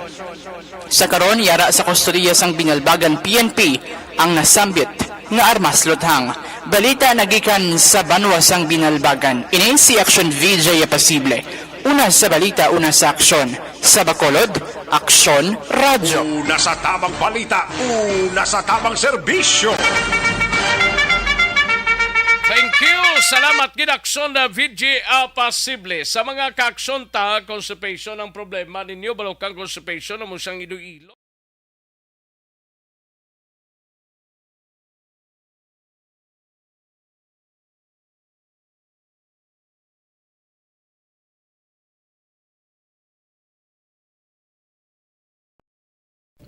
Sa karon, yara sa kustodiya sang Binalbagan P N P ang nasambit nga armas, lutang. Balita nagikan sa banwa sang Binalbagan. Ini si Action V J Apasible. Una sa balita, una sa aksyon. Sa Bacolod, Aksyon Radyo. Una sa tamang balita, una sa tamang serbisyo. Thank you. Salamat gid, Aksyon, uh, V J Apasible. Sa mga kaaksyon ta, constipation ang problema ninyo, balukang constipation, amo sang Iloilo.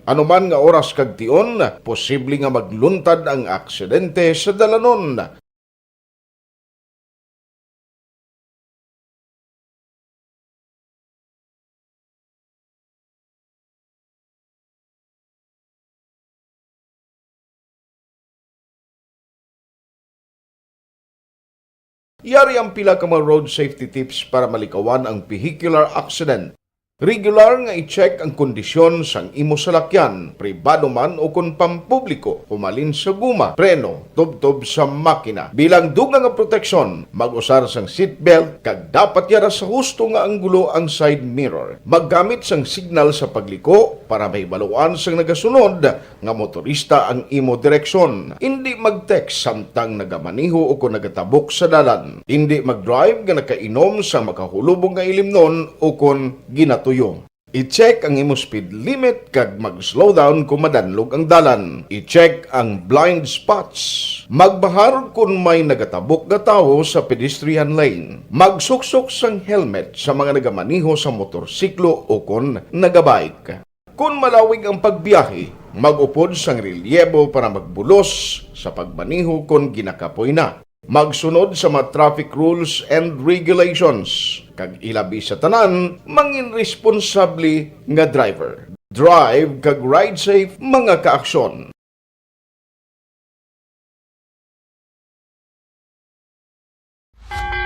Ano man nga oras kag tion, posible nga magluntad ang aksidente sa dalanon. Yari ang pila ka mga road safety tips para malikawan ang vehicular accident. Regular nga i-check ang kondisyon sang imo salakyan, pribado man o kon pampubliko, humalin sa guma, preno, tubtob sa makina. Bilang dugang nga proteksyon, mag-usar sang seatbelt kag dapat yara sa husto nga anggulo ang side mirror. Maggamit sang signal sa pagliko para mahibaluan sang nagasunod nga motorista ang imo direksyon. Indi mag-text samtang nagamaneho o kon nagatabok sa dalan. Indi mag-drive nga nakainom sa makahulubong nga ilimnon o kon ginatuyo. I-check ang imo speed limit kag mag-slow down kon madanlog ang dalan. I-check ang blind spots. Magbahar kon may nagatabok nga tawo sa pedestrian lane. Magsuksok sang helmet sa mga nagamaneho sa motorsiklo o kon nagabike. Kon malawig ang pagbiyahe, mag-upod sang relyebo para magbulos sa pagmaneho kon ginakapoy na. Magsunod sa mga traffic rules and regulations, kag ilabi sa tanan, mangin responsable nga driver. Drive kag ride safe, mga kaaksyon.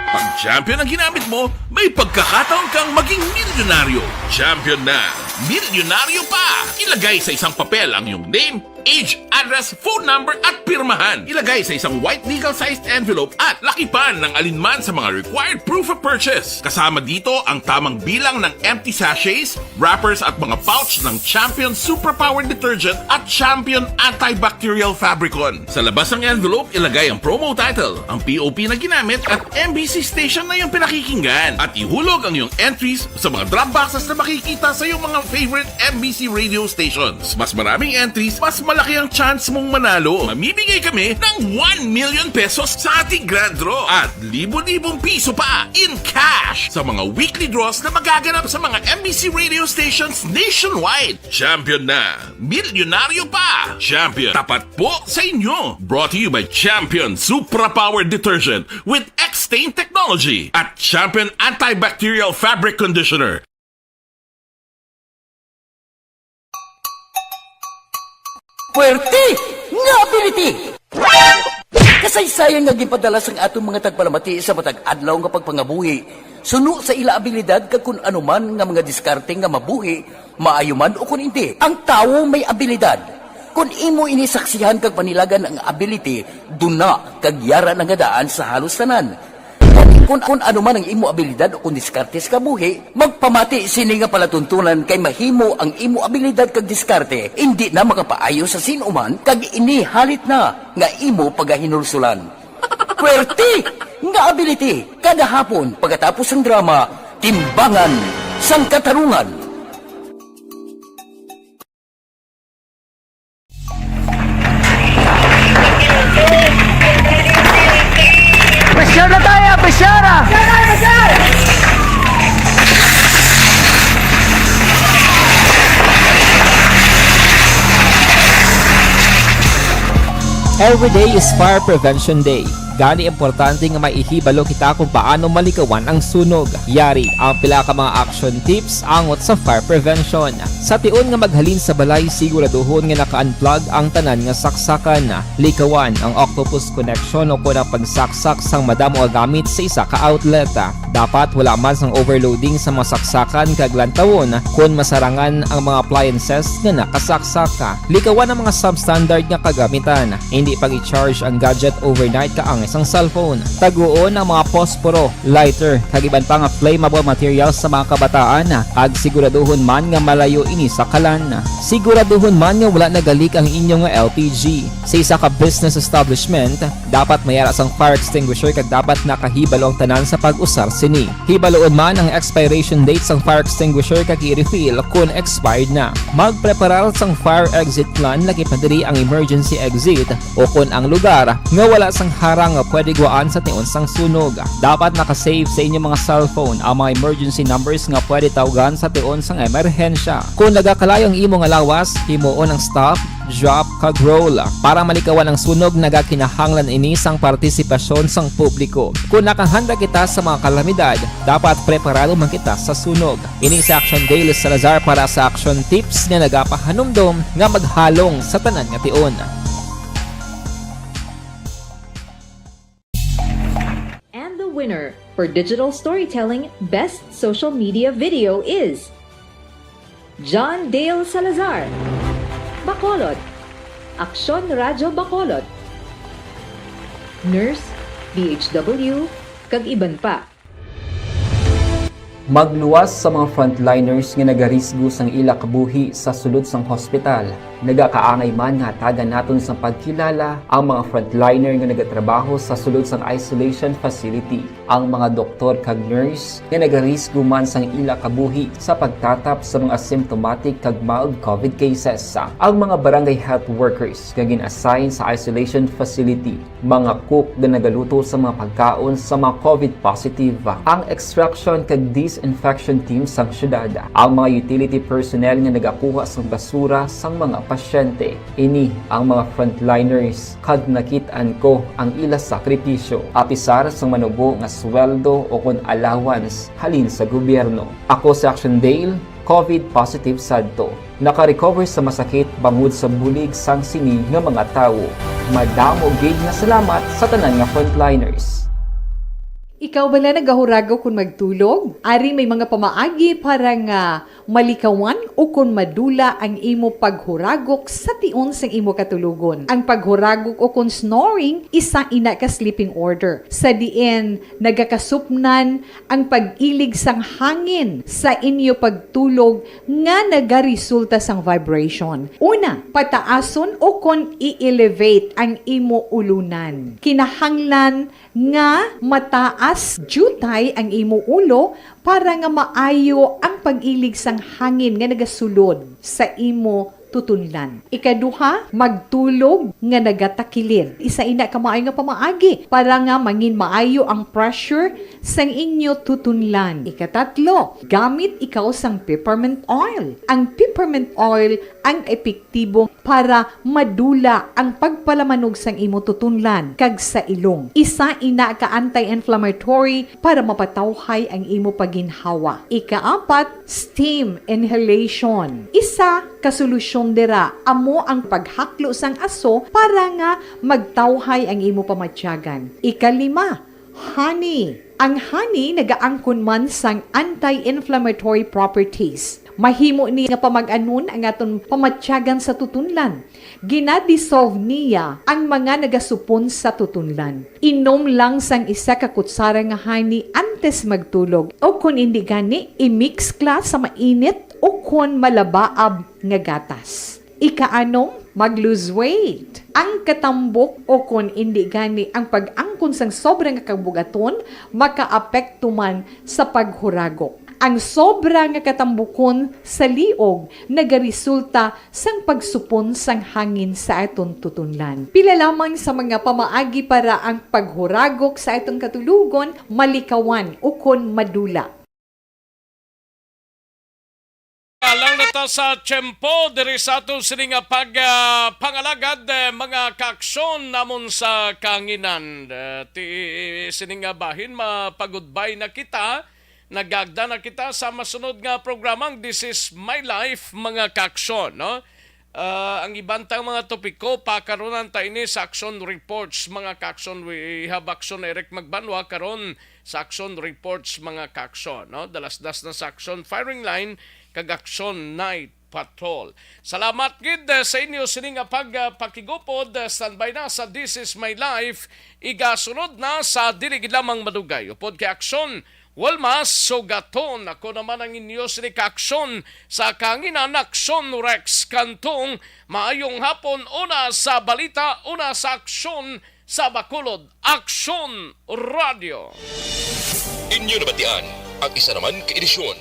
Pag Champion ang ginamit mo, may pagkakataon kang maging milyonaryo. Champion na, milyonaryo pa! Ilagay sa isang papel ang iyong name, age, address, phone number, at pirmahan. Ilagay sa isang white legal-sized envelope at lakipan ng alinman sa mga required proof of purchase. Kasama dito ang tamang bilang ng empty sachets, wrappers at mga pouch ng Champion Superpower Detergent at Champion Antibacterial Fabricon. Sa labas ng envelope, ilagay ang promo title, ang P O P na ginamit at M B C station na iyong pinakikinggan. At ihulog ang iyong entries sa mga drop boxes na makikita sa iyong mga favorite M B C radio stations. Mas maraming entries, mas malaki ang chance mong manalo. Mamimigay kami ng one million pesos sa ating grand draw at libo-libong piso pa in cash sa mga weekly draws na magaganap sa mga M B C radio stations nationwide. Champion na! Milyonaryo pa! Champion, tapat po sa inyo! Brought to you by Champion Supra Power Detergent with X-Stain Technology at Champion Antibacterial Fabric Conditioner. Puwerte nga ability! Kasaysayan nga ginpadala sang aton mga tagpalamati sa matag adlaw nga pagpangabuhi, suno sa ila abilidad kag kun ano man nga mga diskarte nga mabuhi, maayo man o kun indi. Ang tawo may abilidad. Kun imo ini saksihan kag panilagan ang ability, duna kag yara na nga daan sa halos tanan. Kun, kun ano man ang imo abilidad o kun diskarte sa kabuhi, magpamati sini nga palatuntunan kay mahimo ang imo abilidad kag diskarte indi na makapaayo sa sin-o man kag ini halit na nga imo pagahinulsulan. Puwerte nga ability kada hapon pagkatapos sang drama, Timbangan sang Katarungan. Pressure na tayo, pressure ah! Every day is Fire Prevention Day. Gani importante nga maihibalo kita kung paano malikawan ang sunog. Yari ang pila ka mga action tips angot sa fire prevention. Sa tion nga maghalin sa balay, siguraduhon nga naka-unplug ang tanan nga saksakan. Likawan ang octopus connection o kon ang pagsaksak sang madamo nga gamit sa isa ka outlet. Dapat wala man sang overloading sa mga saksakan kag lantawon kon masarangan ang mga appliances nga nakasaksak. Likawan ang mga substandard nga kagamitan. Hindi pag-i-charge ang gadget overnight kaangay sang cellphone. Taguon ang mga posporo, lighter, kag iban pa nga flammable materials sa mga kabataan, kag siguraduhon man nga malayo ini sa kalan. Siguraduhon man nga wala nagalik ang inyo nga L P G. Sa isa ka business establishment, dapat may ara sang fire extinguisher kag dapat nakahibalo ang tanan sa pag-usar sini. Hibaluon man ang expiration date sang fire extinguisher kag i-refill kon expired na. Magpreparar sang fire exit plan, lakip na diri ang emergency exit o kon ang lugar nga wala sang harang nga pwede guwaan sa tion sang sunog. Dapat naka-save sa inyo mga cellphone ang mga emergency numbers nga pwede tawgan sa tion sang emerhensya. Kon nagakalayo ang imo nga lawas, himuon ang stop, drop, kag roll. Para malikawan ang sunog, nagakinahanglan ini sang partisipasyon sang publiko. Kon nakahanda kita sa mga kalamidad, dapat preparado man kita sa sunog. Ini si Action Daily Salazar para sa Action Tips nga nagapahanumdom nga maghalong sa tanan nga tion. Winner for digital storytelling, best social media video is John Dale Salazar, Bacolod, Aksyon Radyo Bacolod, Nurse, D H W, kag iban pa. Magluwas sa mga frontliners nga nagarisgo sang ila kabuhi sa sulod sang hospital. Nagakaangay man nga hatagan naton sang pagkilala ang mga frontliner nga nagatrabaho sa sulod sang isolation facility, ang mga doktor kag nurse nga nagarisgo man sang ila kabuhi sa pagtatap sa mga symptomatic kag mild COVID cases, ang mga barangay health workers nga gin-assign sa isolation facility, mga cook nga nagaluto sa mga pagkaon sa mga COVID positive, ang extraction kag disinfection team sang syudad, ang mga utility personnel nga nagakuha sang basura sang mga pasyente. Ini ang mga frontliners kag nakit-an ko ang ila sakripisyo. Apisar sang manubo nga sweldo o kon allowance halin sa gobyerno. Ako si Action Dale, COVID positive sadto. Naka-recover sa masakit bangod sa bulig sang sini nga mga tawo. Madamo gid nga salamat sa tanan nga frontliners. Ikaw bala nagahuragok kon magtulog? Ari may mga pamaagi para nga malikawan o kon madula ang imo paghuragok sa tion sang imo katulogon. Ang paghuragok o kon snoring isa ina ka sleeping order sa diin nagakasupnan ang pag-ilig sang hangin sa inyo pagtulog nga nagaresulta sang vibration. Una, pataason o kon i-elevate ang imo ulunan. Kinahanglan nga mataas diutay ang imo ulo para nga maayo ang pag-ilig sang hangin nga nagasulod sa imo tutunlan. Ikaduha, magtulog nga nagatakilid. Isa ina ka maayo nga pamaagi para nga mangin maayo ang pressure sang inyo tutunlan. Ikatatlo, gamit ikaw sang peppermint oil. Ang peppermint oil ang epektibo para madula ang pagpalamanog sang imo tutunlan kag sa ilong. Isa ina ka anti-inflammatory para mapatawhay ang imo paginhawa. Ikaapat, steam inhalation. Isa ka solusyon dira amo ang paghaklo sang aso para nga magtawhay ang imo pamatyagan. Ikalima, honey. Ang honey nagaangkon man sang anti-inflammatory properties. Mahimo ni nga pamag-anon ang aton pamatyagan sa tutunlan. Ginadissolve niya ang mga nagasupon sa tutunlan. Inom lang sang isa ka kutsara nga honey antes magtulog, o kon indi gani, i-mix kla sa mainit o kon malabaab nga gatas. Ikaanom, mag-lose weight. Ang katambok o kon indi gani ang pag-angkon sang sobra nga kabugaton makaapekto man sa paghuragok. Ang sobra nga katambukon sa liog nagaresulta sang pagsupon sang hangin sa aton tutunlan. Pila lamang sa mga pamaagi para ang paghuragok sa aton katulogon malikawan ukon madula. Alang na ta sa tiyempo diri sa aton sini nga pag, ah, pangalagad, eh, mga kaaksyon namon sa kahanginan. Eh, ti, sini nga bahin, mapagudbay na kita. Nagagda na kita sa masunod nga programang This Is My Life, mga kaaksyon, no? Ah, ang iban tang mga topiko, pakaronan ta ini sa Action Reports, mga kaaksyon. We have Action Eric Magbanwa karon sa Action Reports, mga kaaksyon, no? Dalasdas na sa Action Firing Line kag Action Night Patrol. Salamat gid, eh, sa inyo sini nga pag, ah, pakigupod. Eh, standby na sa This Is My Life. Igasunod na sa dili gid lamang madugay. Upod kay Action Walmas Sugaton. Ako naman ang inyo sini ka Action sa kahanginan, Action Rex Cantong. Maayong hapon, una sa balita, una sa aksyon sa Bacolod, Action Radio. Inyo nabatian ang isa naman ka edisyon